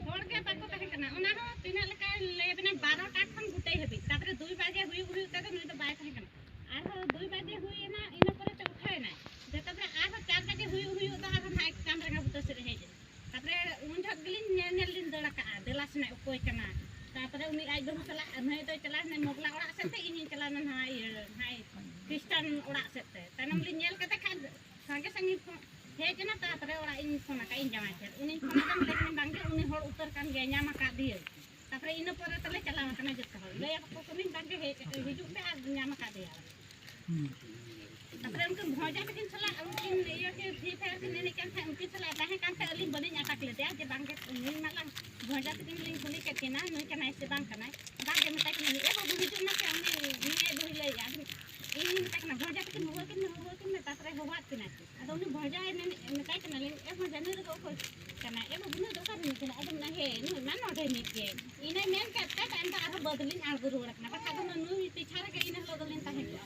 ᱦᱚᱲ ᱜᱮ ᱵᱟᱠᱚ ᱛᱟᱦᱮᱸ ᱠᱟᱱᱟ, ᱚᱱᱟ ᱦᱚᱸ ᱛᱤᱱᱟᱹᱜ ᱞᱮᱠᱟ ᱞᱟᱹᱭ ᱟᱵᱮᱱᱟ, ᱵᱟᱨᱚᱴᱟ ᱠᱷᱚᱱ ᱜᱩᱴᱟᱹᱭ ᱦᱟᱹᱵᱤᱡ, ᱛᱟᱯᱚᱨᱮ ᱫᱩᱭ ᱵᱟᱡᱮ ᱦᱩᱭᱩᱜ ᱦᱩᱭᱩᱜ ᱛᱮᱫᱚ ᱱᱩᱭ ᱫᱚ ᱵᱟᱭ ᱛᱟᱦᱮᱸ ᱠᱟᱱᱟ᱾ ᱟᱨᱦᱚᱸ ᱫᱩᱭ ᱵᱟᱡᱮ ᱦᱩᱭᱮᱱᱟ, ᱤᱱᱟᱹ ᱯᱚᱨᱮ ᱛᱮ ᱩᱴᱷᱟᱹᱣ ᱮᱱᱟᱭ᱾ ᱡᱚᱛᱚ ᱯᱚᱨᱮ ᱟᱨᱦᱚᱸ ᱪᱟᱨ ᱵᱟᱡᱮ ᱦᱩᱭᱩᱜ ᱦᱩᱭᱩᱜ ᱫᱚ ᱟᱨᱦᱚᱸ ᱱᱟᱦᱟᱜ ᱠᱟᱢᱨᱟᱝᱜᱟ ᱵᱩᱴᱟᱹ ᱥᱮᱫ ᱮ ᱦᱮᱡ ᱮᱱᱟ᱾ ᱛᱟᱯᱚᱨᱮ ᱩᱱ ᱡᱚᱦᱚᱜ ᱜᱮᱞᱤᱧ ᱧᱮ-, ᱧᱮᱞ ᱞᱤᱧ ᱫᱟᱹᱲ ᱟᱠᱟᱜᱼᱟ, ᱫᱮᱞᱟ ᱥᱮᱱᱟᱜ ᱚᱠᱚᱭ ᱠᱟᱱᱟ᱾ ᱛᱟᱯᱚᱨᱮ ᱩᱱᱤ ᱟᱡ ᱵᱟᱹᱦᱩ ᱥᱟᱞᱟᱜ ᱱᱩᱭ ᱫᱚᱭ ᱪᱟᱞᱟᱣ ᱮᱱᱟ ᱢᱚᱜᱽᱞᱟ ᱚᱲᱟᱜ ᱥᱮᱫ ᱛᱮ, ᱤᱧᱤᱧ ᱪᱟᱞᱟᱣ ᱮᱱᱟ ᱱᱚᱣᱟ ᱤᱭᱟᱹ, ᱱᱚᱣᱟ ᱠᱷᱨᱤᱥᱴᱟᱱ ᱚᱲᱟᱜ ᱥᱮᱫ ᱛᱮ᱾ ᱛᱟᱭᱱᱚᱢ ᱞᱤᱧ ᱧᱮᱞ ᱠᱟᱛᱮ ᱠᱷᱟᱱ ᱥᱟᱸᱜᱮ ᱥᱟᱺᱜᱤᱧ ᱠᱷᱚᱱ ᱦᱮᱡ ᱮᱱᱟ, ᱛᱟᱯᱚᱨᱮ ᱚᱲᱟᱜ ᱤᱧ ᱯᱷᱳᱱ ᱟᱠᱟᱫ ᱤᱧ ᱡᱟᱶᱟᱭ ᱴᱷᱮᱱ᱾ ᱩᱱᱤᱧ ᱯᱷᱳᱱ ᱟᱫᱮ, ᱢᱮᱛᱟᱭ ᱠᱟᱹᱱᱟᱹᱧ, "ᱵᱟᱝᱜᱮ, ᱩᱱᱤ ᱦᱚᱲ ᱩᱛᱟᱹᱨ ᱠᱟᱱ ᱜᱮᱭᱟᱭ, ᱧᱟᱢ ᱟᱠᱟᱫᱮᱭᱟᱹᱧ᱾" ᱛᱟᱯᱚᱨᱮ ᱤᱱᱟᱹ ᱯᱚᱨᱮ ᱛᱮᱞᱮ ᱪᱟᱞᱟᱣ ᱟᱠᱟᱱᱟ ᱡᱚᱛᱚ ᱦᱚᱲ᱾ ᱞᱟᱹᱭ ᱟᱠᱚ ᱠᱟᱹᱱᱟᱹᱧ, "ᱵᱟᱝᱜᱮ, ᱦᱮᱡ, ᱦᱤᱡᱩᱜ ᱯᱮ ᱟᱨ ᱧᱟᱢ ᱟᱠᱟᱫᱮᱭᱟ." ᱦᱩᱸ᱾ ᱛᱟᱯᱚᱨᱮ ᱩᱱᱠᱤᱱ ᱵᱷᱚᱸᱡᱟ ᱛᱟᱹᱠᱤᱱ ᱥᱟᱞᱟᱜ, ᱩᱱᱠᱤᱱ ᱤᱭᱟᱹ ᱠᱤᱱ ᱯᱷᱨᱤ ᱯᱷᱟᱭᱟᱨ ᱠᱤᱱ ᱮᱱᱮᱡ ᱠᱟᱱ ᱛᱟᱦᱮᱸᱫ, ᱩᱱᱠᱤᱱ ᱥᱟᱞᱟᱜ ᱛᱟᱦᱮᱸ ᱠᱟᱱ ᱛᱟᱦᱮᱸᱫ, ᱟᱹᱞᱤᱧ ᱵᱟᱹᱞᱤᱧ ᱟᱴᱟᱠ ᱞᱮᱫᱮᱭᱟ ᱡᱮ, "ᱵᱟᱝᱜᱮ, ᱱᱩᱭ ᱢᱟᱞᱟᱝ ᱵᱷᱚᱡᱟ ᱛᱟᱹᱠᱤᱱ ᱞᱤᱧ ᱠᱩᱞᱤ ᱠᱮᱫ ᱠᱤᱱᱟ, ᱱᱩᱭ ᱠᱟᱱᱟᱭ ᱥᱮ ᱵᱟᱝ ᱠᱟᱱᱟᱭ? ᱵᱟᱝ ᱜᱮ ᱢᱮᱛᱟᱭ ᱠᱟᱱᱟ, "ᱮ ᱵᱟᱹᱵᱩ, ᱦᱤᱡᱩᱜ ᱢᱮᱥᱮ, ᱩᱱᱤ ᱱᱩᱭ ᱮ ᱵᱟᱹᱦᱩᱭ ᱞᱟᱹᱭᱮᱫᱼᱟ᱾" ᱟᱫᱚ ᱤᱧ ᱢᱮᱛᱟᱭ ᱠᱟᱱᱟ, "ᱵᱷᱚᱡᱟ ᱛᱟᱹᱠᱤᱱ ᱦᱚᱦᱚ ᱟᱹᱠᱤᱱ ᱢᱮ, ᱦᱚᱦᱚ ᱟᱹᱠᱤᱱ ᱢᱮ, ᱛᱟᱨᱯᱚᱨᱮ ᱦᱚᱦᱚᱣᱟᱫ ᱠᱤᱱᱟ ᱠᱤᱱ᱾" ᱟᱫᱚ ᱩᱱᱤ ᱵᱷᱚᱡᱟᱭ ᱢᱮᱱ-, ᱢᱮᱛᱟᱭ ᱠᱟᱱᱟᱞᱤᱧ, "ᱮ ᱵᱷᱚᱡᱟ, ᱱᱩᱭ ᱫᱚ ᱚᱠᱚᱭ ᱠᱟᱱᱟᱭ? ᱮ ᱵᱟᱹᱵᱩ, ᱱᱩᱭ ᱫᱚ ᱚᱠᱟ ᱨᱤᱱᱤᱡ ᱠᱟᱱᱟᱭ?" ᱟᱫᱚ ᱢᱮᱱᱟ, "ᱦᱮᱸ, ᱱᱩᱭ ᱢᱟ ᱱᱚᱰᱮ ᱨᱤᱱᱤᱡ ᱜᱮ᱾" ᱤᱱᱟᱹ ᱢᱮᱱ ᱠᱮᱫ ᱛᱮ ᱛᱟᱭᱚᱢ ᱫᱚ ᱟᱨᱦᱚᱸ ᱵᱟᱹᱫᱽ ᱞᱤᱧ ᱟᱬᱜᱚ ᱨᱩᱣᱟᱹᱲ ᱠᱟᱱᱟ, ᱵᱟᱠᱷᱟᱡ ᱫᱚ ᱱᱩᱭ ᱯᱤᱪᱷᱟ ᱨᱮᱜᱮ ᱤᱱᱟᱹ ᱦᱤᱞᱳᱜ ᱫᱚᱞᱤᱧ ᱛᱟᱦᱮᱸ ᱠᱚᱜᱼᱟ᱾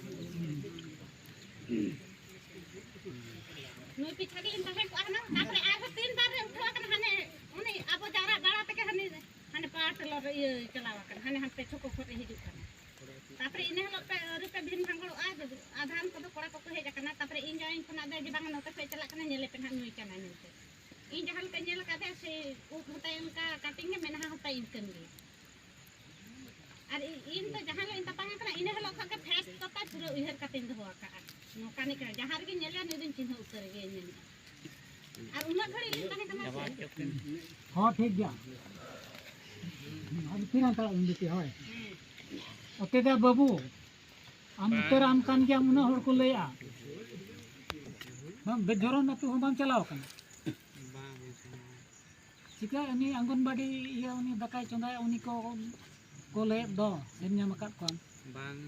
ᱱᱩᱭ ᱯᱤᱪᱷᱟ ᱜᱮᱞᱤᱧ ᱛᱟᱦᱮᱸ ᱠᱚᱜᱼᱟ ᱦᱩᱱᱟᱹᱝ᱾ ᱛᱟᱨᱯᱚᱨᱮ ᱟᱨᱦᱚᱸ ᱛᱤᱱ ᱵᱟᱨ ᱨᱮ ᱩᱴᱷᱟᱹᱣ ᱟᱠᱟᱱᱟ, ᱦᱟᱱᱮ ᱩᱱᱤ ᱟᱵᱚ ᱡᱟᱣᱨᱟ ᱵᱟᱲᱟ ᱛᱮᱜᱮ ᱦᱟᱱᱮ, ᱦᱟᱱᱮ power tiller ᱨᱮ ᱤᱭᱟᱹ ᱪᱟᱞᱟᱣ ᱟᱠᱟᱱᱟ, ᱦᱟᱱᱮ ᱦᱟᱱᱛᱮ ᱪᱷᱚᱠᱚ ᱠᱷᱚᱱ ᱮ ᱦᱤᱡᱩᱜ ᱠᱟᱱᱟ᱾ ᱛᱟᱨᱯᱚᱨᱮ ᱤᱱᱟᱹ ᱦᱤᱞᱳᱜ ᱯᱮ ᱟᱹᱣᱨᱤ ᱯᱮ ᱵᱷᱤᱱ ᱵᱷᱟᱸᱜᱚᱲᱚᱜᱼᱟ, ᱟᱫᱷᱟᱱ ᱠᱚᱫᱚ ᱠᱚᱲᱟ ᱠᱚᱠᱚ ᱦᱮᱡ ᱟᱠᱟᱱᱟ᱾ ᱛᱟᱨᱯᱚᱨᱮ ᱤᱧ ᱡᱟᱶᱟᱭ ᱠᱷᱚᱱᱟᱜ ᱫᱚ ᱡᱮ ᱵᱟᱝ ᱱᱚᱛᱮ ᱠᱷᱚᱱ ᱪᱟᱞᱟᱜ ᱠᱟᱱᱟ, ᱧᱮᱞᱮ ᱯᱮ ᱱᱟᱦᱟᱜ ᱱᱩᱭ ᱠᱟᱱᱟᱭ ᱢᱮᱱᱛᱮ᱾ ᱤᱧ ᱡᱟᱦᱟᱸ ᱞᱮᱠᱟᱧ ᱧᱮᱞ ᱟᱠᱟᱫᱮᱭᱟ, ᱥᱮ ᱩᱵ ᱦᱚᱸᱛᱟᱭ ᱚᱱᱠᱟ cutting ᱜᱮ ᱢᱮᱱᱟᱜᱼᱟ, ᱦᱚᱸᱛᱟᱭ ᱤᱱᱠᱟᱹᱱ ᱜᱮ᱾ ᱟᱨ ᱤ-, ᱤᱧ ᱫᱚ ᱡᱟᱦᱟᱸ ᱦᱤᱞᱳᱜ ᱤᱧ ᱛᱟᱯᱟᱢ ᱟᱠᱟᱱᱟ, ᱤᱱᱟᱹ ᱦᱤᱞᱳᱜ ᱠᱷᱚᱱ ᱜᱮ face ᱛᱟᱭ ᱯᱩᱨᱟᱹ ᱩᱭᱦᱟᱹᱨ ᱠᱟᱛᱮᱧ ᱫᱚᱦᱚ ᱟᱠᱟᱫᱼᱟ᱾ ᱱᱚᱝᱠᱟᱱᱤᱡ ᱠᱟᱱᱟ, ᱡᱟᱦᱟᱸ ᱨᱮᱜᱮᱧ ᱧᱮᱞᱮᱭᱟ, ᱱᱩᱭ ᱫᱚᱧ ᱪᱤᱱᱦᱟᱹ ᱩᱛᱟᱹᱨ ᱜᱮᱭᱟ, ᱧᱮᱞ᱾ ᱟᱨ ᱩᱱᱟᱹᱜ ᱜᱷᱟᱹᱲᱤᱡ ᱞᱤᱧ ᱛᱟᱦᱮᱸ ᱠᱟᱱᱟ ᱥᱮ᱾ ᱦᱚᱸ, ᱴᱷᱤᱠ ᱜᱮᱭᱟ᱾ ᱟᱫᱚ ᱛᱤᱱᱟᱹᱜ ᱴᱟᱜ ᱵᱤᱴᱤ, ᱦᱳᱭ᱾ ᱦᱮᱸ᱾ ᱚᱛᱮ ᱫᱚ ᱵᱟᱹᱵᱩ, ᱟᱢ ᱩᱛᱟᱹᱨ ᱟᱢ ᱠᱟᱱ ᱜᱮᱭᱟᱢ, ᱩᱱᱟᱹᱜ ᱦᱚᱲ ᱠᱚ ᱞᱟᱹᱭᱟ᱾ ᱵᱟᱝ, ᱵᱮᱡᱷᱚᱨᱚᱱ ᱟᱹᱛᱩ ᱦᱚᱸ ᱵᱟᱢ ᱪᱟᱞᱟᱣ ᱠᱟᱱᱟ? ᱵᱟᱝ, ᱵᱟᱝ ᱪᱟᱞᱟᱣ᱾ ᱪᱤᱠᱟᱹ ᱩᱱᱤ ᱚᱝᱜᱚᱱᱵᱟᱲᱤ ᱤᱭᱟᱹ, ᱩᱱᱤ ᱫᱟᱠᱟᱭ ᱪᱚᱸᱫᱟᱭᱟ, ᱩᱱᱤ ᱠᱚ, ᱠᱚ ᱞᱟᱹᱭᱮᱫ ᱫᱚ, ᱥᱮᱱ ᱧᱟᱢ ᱟᱠᱟᱫ ᱠᱚᱣᱟᱢ? ᱵᱟᱝ᱾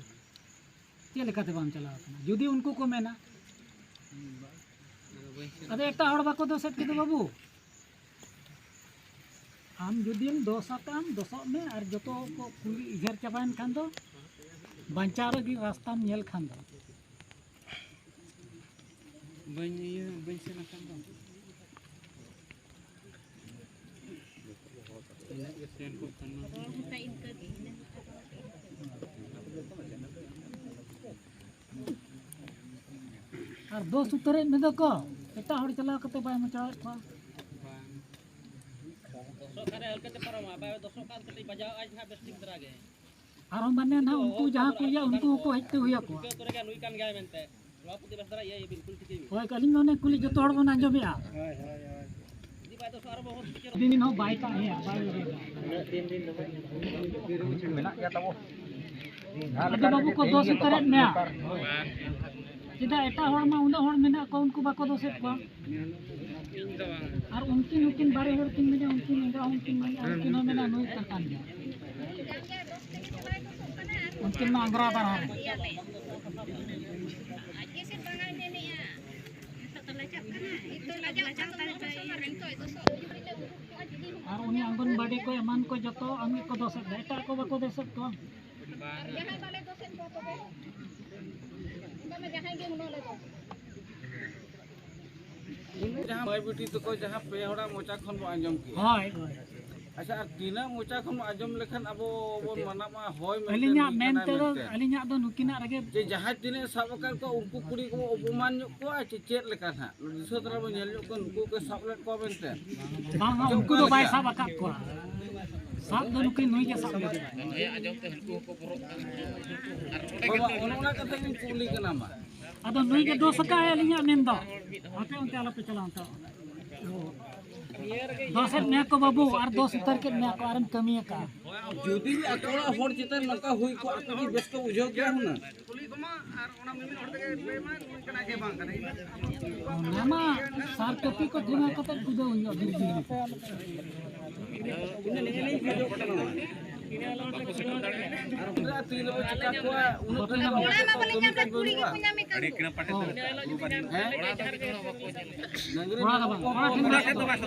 ᱪᱮᱫ ᱞᱮᱠᱟᱛᱮ ᱵᱟᱢ ᱪᱟᱞᱟᱣ ᱟᱠᱟᱱᱟ? ᱡᱩᱫᱤ ᱩᱱᱠᱩ ᱠᱚ ᱢᱮᱱᱟ, ᱟᱫᱚ ᱵᱟᱹᱧ ᱥᱮᱱ ᱟᱫᱚ ᱮᱴᱟᱜ ᱦᱚᱲ ᱵᱟᱠᱚ ᱫᱳᱥᱮᱫ ᱠᱚᱫᱚ ᱵᱟᱹᱵᱩ᱾ ᱟᱢ ᱡᱩᱫᱤᱢ ᱫᱳᱥ ᱟᱠᱟᱫ, ᱫᱳᱥᱚᱜ ᱢᱮ, ᱟᱨ ᱡᱚᱛᱚ ᱠᱚ ᱠᱩᱞᱤ ᱩᱭᱦᱟᱹᱨ ᱪᱟᱵᱟᱭᱮᱱ ᱠᱷᱟᱱ ᱫᱚ, ᱵᱟᱧᱪᱟᱣ ᱞᱟᱹᱜᱤᱫ ᱨᱟᱥᱛᱟᱢ ᱧᱮᱞ ᱠᱷᱟᱱ ᱫᱚ᱾ ᱵᱟᱹᱧ ᱤᱭᱟᱹ, ᱵᱟᱹᱧ ᱥᱮᱱ ᱟᱠᱟᱱ ᱫᱚ᱾ ᱤᱱᱟᱹᱜ ᱜᱮ ᱥᱮᱱ ᱠᱚᱜ ᱠᱟᱱᱟ᱾ ᱨᱚᱲ ᱦᱚᱸ ᱛᱟᱭ ᱤᱱᱠᱟᱹ ᱜᱮ, ᱤᱱᱟᱹ ᱦᱚᱸ ᱛᱟᱭ ᱨᱚᱲ ᱜᱮ ᱤᱱᱠᱟᱹ ᱜᱮ᱾ ᱟᱨ ᱫᱳᱥ ᱩᱛᱟᱹᱨᱮᱫ ᱢᱮ ᱫᱚᱠᱚ, ᱮᱴᱟᱜ ᱦᱚᱲ ᱪᱟᱞᱟᱣ ᱠᱟᱛᱮ ᱵᱟᱭ ᱢᱚᱪᱟᱣᱮᱫ ᱠᱚᱣᱟ᱾ ᱵᱟᱝ᱾ ᱫᱚᱥᱚᱜ ᱠᱟᱱ ᱨᱮ ᱦᱟᱞᱠᱟ ᱛᱮ ᱯᱟᱨᱚᱢᱚᱜᱼᱟ, ᱵᱟᱭ ᱫᱚᱥᱚᱜ ᱠᱟᱱ ᱠᱟᱹᱴᱤᱡ ᱵᱟᱡᱟᱣ ᱟᱡ ᱱᱟᱦᱟᱜ ᱵᱮᱥ ᱴᱷᱤᱠ ᱫᱷᱟᱨᱟ ᱜᱮ᱾ ᱟᱨᱦᱚᱸ ᱢᱟᱱᱮ ᱱᱟᱦᱟᱜ ᱩᱱᱠᱩ ᱡᱟᱦᱟᱸ ᱠᱚ ᱤᱭᱟᱹ, ᱩᱱᱠᱩ ᱦᱚᱸᱠᱚ ᱦᱮᱡ ᱛᱮ ᱦᱩᱭ ᱟᱠᱚᱣᱟ᱾ ᱴᱷᱤᱠᱟᱹ ᱩᱛᱟᱹᱨ ᱜᱮᱭᱟ ᱱᱩᱭ ᱠᱟᱱ ᱜᱮᱭᱟᱭ ᱢᱮᱱᱛᱮ᱾ ᱱᱚᱣᱟ ᱯᱩᱛᱤ ᱵᱮᱥ ᱫᱷᱟᱨᱟ ᱤᱭᱟᱹ ᱵᱤᱞᱠᱩᱞ ᱴᱷᱤᱠ ᱜᱮ᱾ ᱦᱳᱭ, ᱟᱹᱞᱤᱧ ᱢᱟ ᱚᱱᱮ ᱠᱩᱞᱤ ᱡᱚᱛᱚ ᱦᱚᱲ ᱵᱚᱱ ᱟᱸᱡᱚᱢᱮᱜᱼᱟ᱾ ᱦᱳᱭ, ᱦᱳᱭ, ᱦᱳᱭ᱾ ᱫᱤᱱ ᱦᱚᱸ ᱵᱟᱭ ᱛᱟᱦᱮᱸᱭᱟ, ᱵᱟᱭ ᱩᱭᱦᱟᱹᱨᱟ᱾ ᱢᱮᱱᱟᱜ ᱜᱮᱭᱟ ᱛᱟᱵᱚ᱾ ᱟᱫᱚ ᱵᱟᱹᱵᱩ ᱠᱚ ᱫᱳᱥ ᱩᱛᱟᱹᱨᱮᱫ ᱢᱮᱭᱟ᱾ ᱪᱮᱫᱟᱜ ᱮᱴᱟᱜ ᱦᱚᱲ ᱢᱟ ᱩᱱᱟᱹᱜ ᱦᱚᱲ ᱢᱮᱱᱟᱜ ᱠᱚᱣᱟ, ᱩᱱᱠᱩ ᱵᱟᱠᱚ ᱫᱳᱥᱮᱫ ᱠᱚᱣᱟ? ᱤᱧ ᱫᱚ ᱵᱟᱝ᱾ ᱟᱨ ᱩᱱᱠᱤᱱ ᱦᱚᱸᱠᱤᱱ ᱵᱟᱨᱭᱟ ᱦᱚᱲ ᱠᱤᱱ ᱢᱮᱱᱟ, ᱩᱱᱠᱤᱱ ᱮᱸᱜᱟ ᱦᱚᱸ ᱩᱱᱠᱤᱱ ᱢᱮᱱᱟ, ᱩᱱᱠᱤᱱ ᱦᱚᱸ ᱢᱮᱱᱟ ᱱᱩᱭ ᱠᱟᱱ ᱜᱮᱭᱟ᱾ ᱩᱱᱠᱤᱱ ᱢᱟ ᱟᱝᱜᱽᱨᱟ ᱫᱟᱨᱟ ᱨᱮ᱾ ᱟᱨ ᱩᱱᱤ ᱚᱝᱜᱚᱱᱵᱟᱲᱤ ᱠᱚ ᱮᱢᱟᱱ ᱠᱚ ᱡᱚᱛᱚ ᱟᱢ ᱜᱮᱠᱚ ᱫᱳᱥᱮᱫ ᱫᱟ, ᱮᱴᱟᱜ ᱠᱚ ᱵᱟᱠᱚ ᱫᱳᱥᱮᱫ ᱠᱚᱣᱟ᱾ ᱟᱨ ᱡᱟᱦᱟᱸᱭ ᱵᱟᱞᱮ ᱫᱳᱥᱮᱫ ᱠᱚᱣᱟ ᱛᱚᱵᱮ? ᱚᱱᱠᱟ ᱢᱟ ᱡᱟᱦᱟᱸᱭ ᱜᱮ ᱩᱱᱟᱹᱜ ᱞᱮ ᱫᱳᱥ᱾ ᱡᱟᱦᱟᱸ ᱢᱟᱹᱭ ᱵᱤᱴᱤ ᱛᱟᱠᱚ ᱡᱟᱦᱟᱸ ᱯᱮ ᱦᱚᱲᱟᱜ ᱢᱚᱪᱟ ᱠᱷᱚᱱ ᱵᱚ ᱟᱸᱡᱚᱢ ᱠᱮᱜᱼᱟ᱾ ᱦᱳᱭ, ᱦᱳᱭ᱾ ᱟᱪᱪᱷᱟ, ᱟᱨ ᱛᱤᱱᱟᱹᱜ ᱢᱚᱪᱟ ᱠᱷᱚᱱ ᱟᱸᱡᱚᱢ ᱞᱮᱠᱷᱟᱱ ᱟᱵᱚ ᱵᱚᱱ ᱢᱟᱱᱟᱣᱟ ᱦᱳᱭ ᱢᱮᱱᱛᱮ ᱟᱹᱞᱤᱧᱟᱜ ᱱᱩᱭ ᱢᱮᱱ ᱠᱟᱱᱟᱭ ᱛᱮᱫᱚ, ᱢᱮᱱᱛᱮ? ᱟᱹᱞᱤᱧᱟᱜ ᱫᱚ ᱱᱩᱠᱤᱱᱟᱜ ᱨᱮᱜᱮ ᱡᱮ ᱡᱟᱦᱟᱸᱭ ᱛᱤᱱᱟᱹᱜ ᱥᱟᱵ ᱟᱠᱟᱫ ᱠᱚᱣᱟ, ᱩᱱᱠᱩ ᱠᱩᱲᱤ ᱠᱚᱵᱚ ᱚᱯᱚᱢᱟᱱ ᱧᱚᱜ ᱠᱚᱣᱟ ᱪᱮ ᱪᱮᱫ ᱞᱮᱠᱟ ᱱᱟᱦᱟᱜ? ᱫᱤᱥᱟᱹ ᱫᱷᱟᱨᱟ ᱵᱚᱱ ᱧᱮᱞ ᱧᱚᱜ ᱠᱚᱣᱟ, ᱱᱩᱠᱩ ᱠᱚ ᱥᱟᱵ ᱞᱮᱫ ᱠᱚᱣᱟ ᱢᱮᱱᱛᱮ᱾ ᱵᱟᱝ, ᱪᱮ ᱩᱱᱠᱩ ᱚᱠᱟ ᱫᱚ ᱵᱟᱭ ᱞᱮᱠᱟ? ᱥᱟᱵ ᱟᱠᱟᱫ ᱠᱚᱣᱟ᱾ ᱥᱟᱵ ᱫᱚ ᱱᱩᱠᱤᱱ ᱱᱩᱭ ᱜᱮ ᱥᱟᱵ ᱞᱮᱫᱮᱭᱟ᱾ ᱵᱟᱵᱟ, ᱚᱱᱮ ᱚᱱᱟ ᱠᱟᱛᱷᱟ ᱜᱤᱧ ᱠᱩᱞᱤ ᱠᱟᱱᱟ ᱢᱟ᱾ ᱟᱫᱚ ᱱᱩᱭ ᱜᱮ ᱫᱳᱥ ᱟᱠᱟᱫ ᱟᱹᱞᱤᱧᱟᱜ ᱢᱮᱱ ᱫᱚ᱾ ᱟᱯᱮ ᱚᱱᱛᱮ ᱟᱞᱚᱯᱮ ᱪᱟᱞᱟᱣ ᱦᱟᱛᱟᱲᱚᱜᱼᱟ᱾ ᱫᱳᱥᱮᱫ ᱢᱮᱭᱟ ᱠᱚ ᱵᱟᱹᱵᱩ, ᱟᱨ ᱫᱳᱥ ᱩᱛᱟᱹᱨ ᱠᱮᱫ ᱢᱮᱭᱟ ᱠᱚ, ᱟᱨᱮᱢ ᱠᱟᱹᱢᱤ ᱟᱠᱟᱫᱼᱟ᱾ ᱡᱩᱫᱤ ᱟᱠᱚ ᱚᱲᱟᱜ ᱦᱚᱲ ᱪᱮᱛᱟᱱ ᱱᱚᱝᱠᱟ ᱦᱩᱭ ᱠᱚᱜᱼᱟ, ᱟᱠᱚ ᱠᱤ ᱵᱮᱥ ᱠᱚ ᱵᱩᱡᱷᱟᱹᱣ ᱠᱮᱭᱟ ᱦᱩᱱᱟᱹᱝ? ᱚᱱᱟ ᱢᱟ ᱥᱟᱨ ᱠᱟᱹᱯᱤ ᱠᱚ ᱡᱚᱢᱟ ᱠᱟᱛᱮ ᱠᱩᱫᱟᱹᱣ ᱦᱩᱭᱩᱜᱼᱟ, ᱵᱤᱨ ᱵᱤᱨ ᱨᱮ᱾ ᱚᱲᱟᱜ ᱢᱟ ᱵᱟᱞᱮ ᱧᱟᱢ ᱞᱮᱫ, ᱠᱩᱲᱤ ᱜᱮᱠᱚ ᱧᱟᱢᱮ ᱠᱟᱱ᱾ ᱦᱮᱸ? ᱰᱟᱹᱝᱨᱤ ᱠᱚᱲᱟ ᱫᱚ ᱵᱟᱝ, ᱠᱚᱲᱟ ᱴᱷᱮᱱ ᱫᱚ ᱵᱟᱝ᱾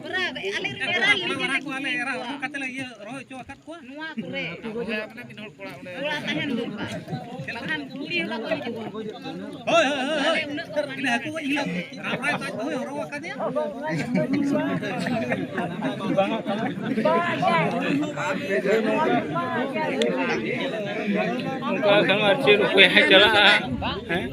ᱯᱩᱨᱟᱹ ᱟᱞᱮ ᱨᱮᱱ ᱮᱨᱟ ᱞᱮ ᱧᱮᱞ ᱠᱚᱣᱟ᱾ ᱠᱟᱛᱮ ᱞᱮ ᱤᱭᱟᱹ ᱨᱚᱦᱚᱭ ᱦᱚᱪᱚ ᱟᱠᱟᱫ ᱠᱚᱣᱟ᱾ ᱱᱚᱣᱟ ᱠᱚᱨᱮ ᱠᱚᱲᱟ ᱛᱟᱦᱮᱱ ᱫᱚᱨᱠᱟᱨ᱾ ᱵᱟᱠᱷᱟᱱ ᱠᱩᱲᱤ ᱦᱚᱲ ᱠᱚ ᱦᱤᱡᱩᱜᱼᱟ᱾ ᱦᱳᱭ, ᱦᱳᱭ, ᱦᱳᱭ, ᱦᱳᱭ᱾ ᱟᱞᱮ ᱩᱱᱟᱹᱜ ᱠᱚ ᱵᱟᱝ ᱤᱱᱟᱹ ᱦᱟᱹᱠᱩ ᱜᱚᱡ ᱦᱤᱞᱳᱜ ᱨᱟᱢ ᱨᱟᱭ ᱛᱟᱡᱽ ᱫᱚᱭ ᱦᱚᱨᱚᱜ ᱟᱠᱟᱫᱮᱭᱟ᱾ ᱚᱱᱠᱟ ᱠᱷᱟᱱ ᱟᱨ ᱪᱮᱫ ᱩᱯᱟᱹᱭ ᱦᱟᱸᱜ ᱪᱟᱞᱟᱜᱼᱟ? ᱦᱮᱸ?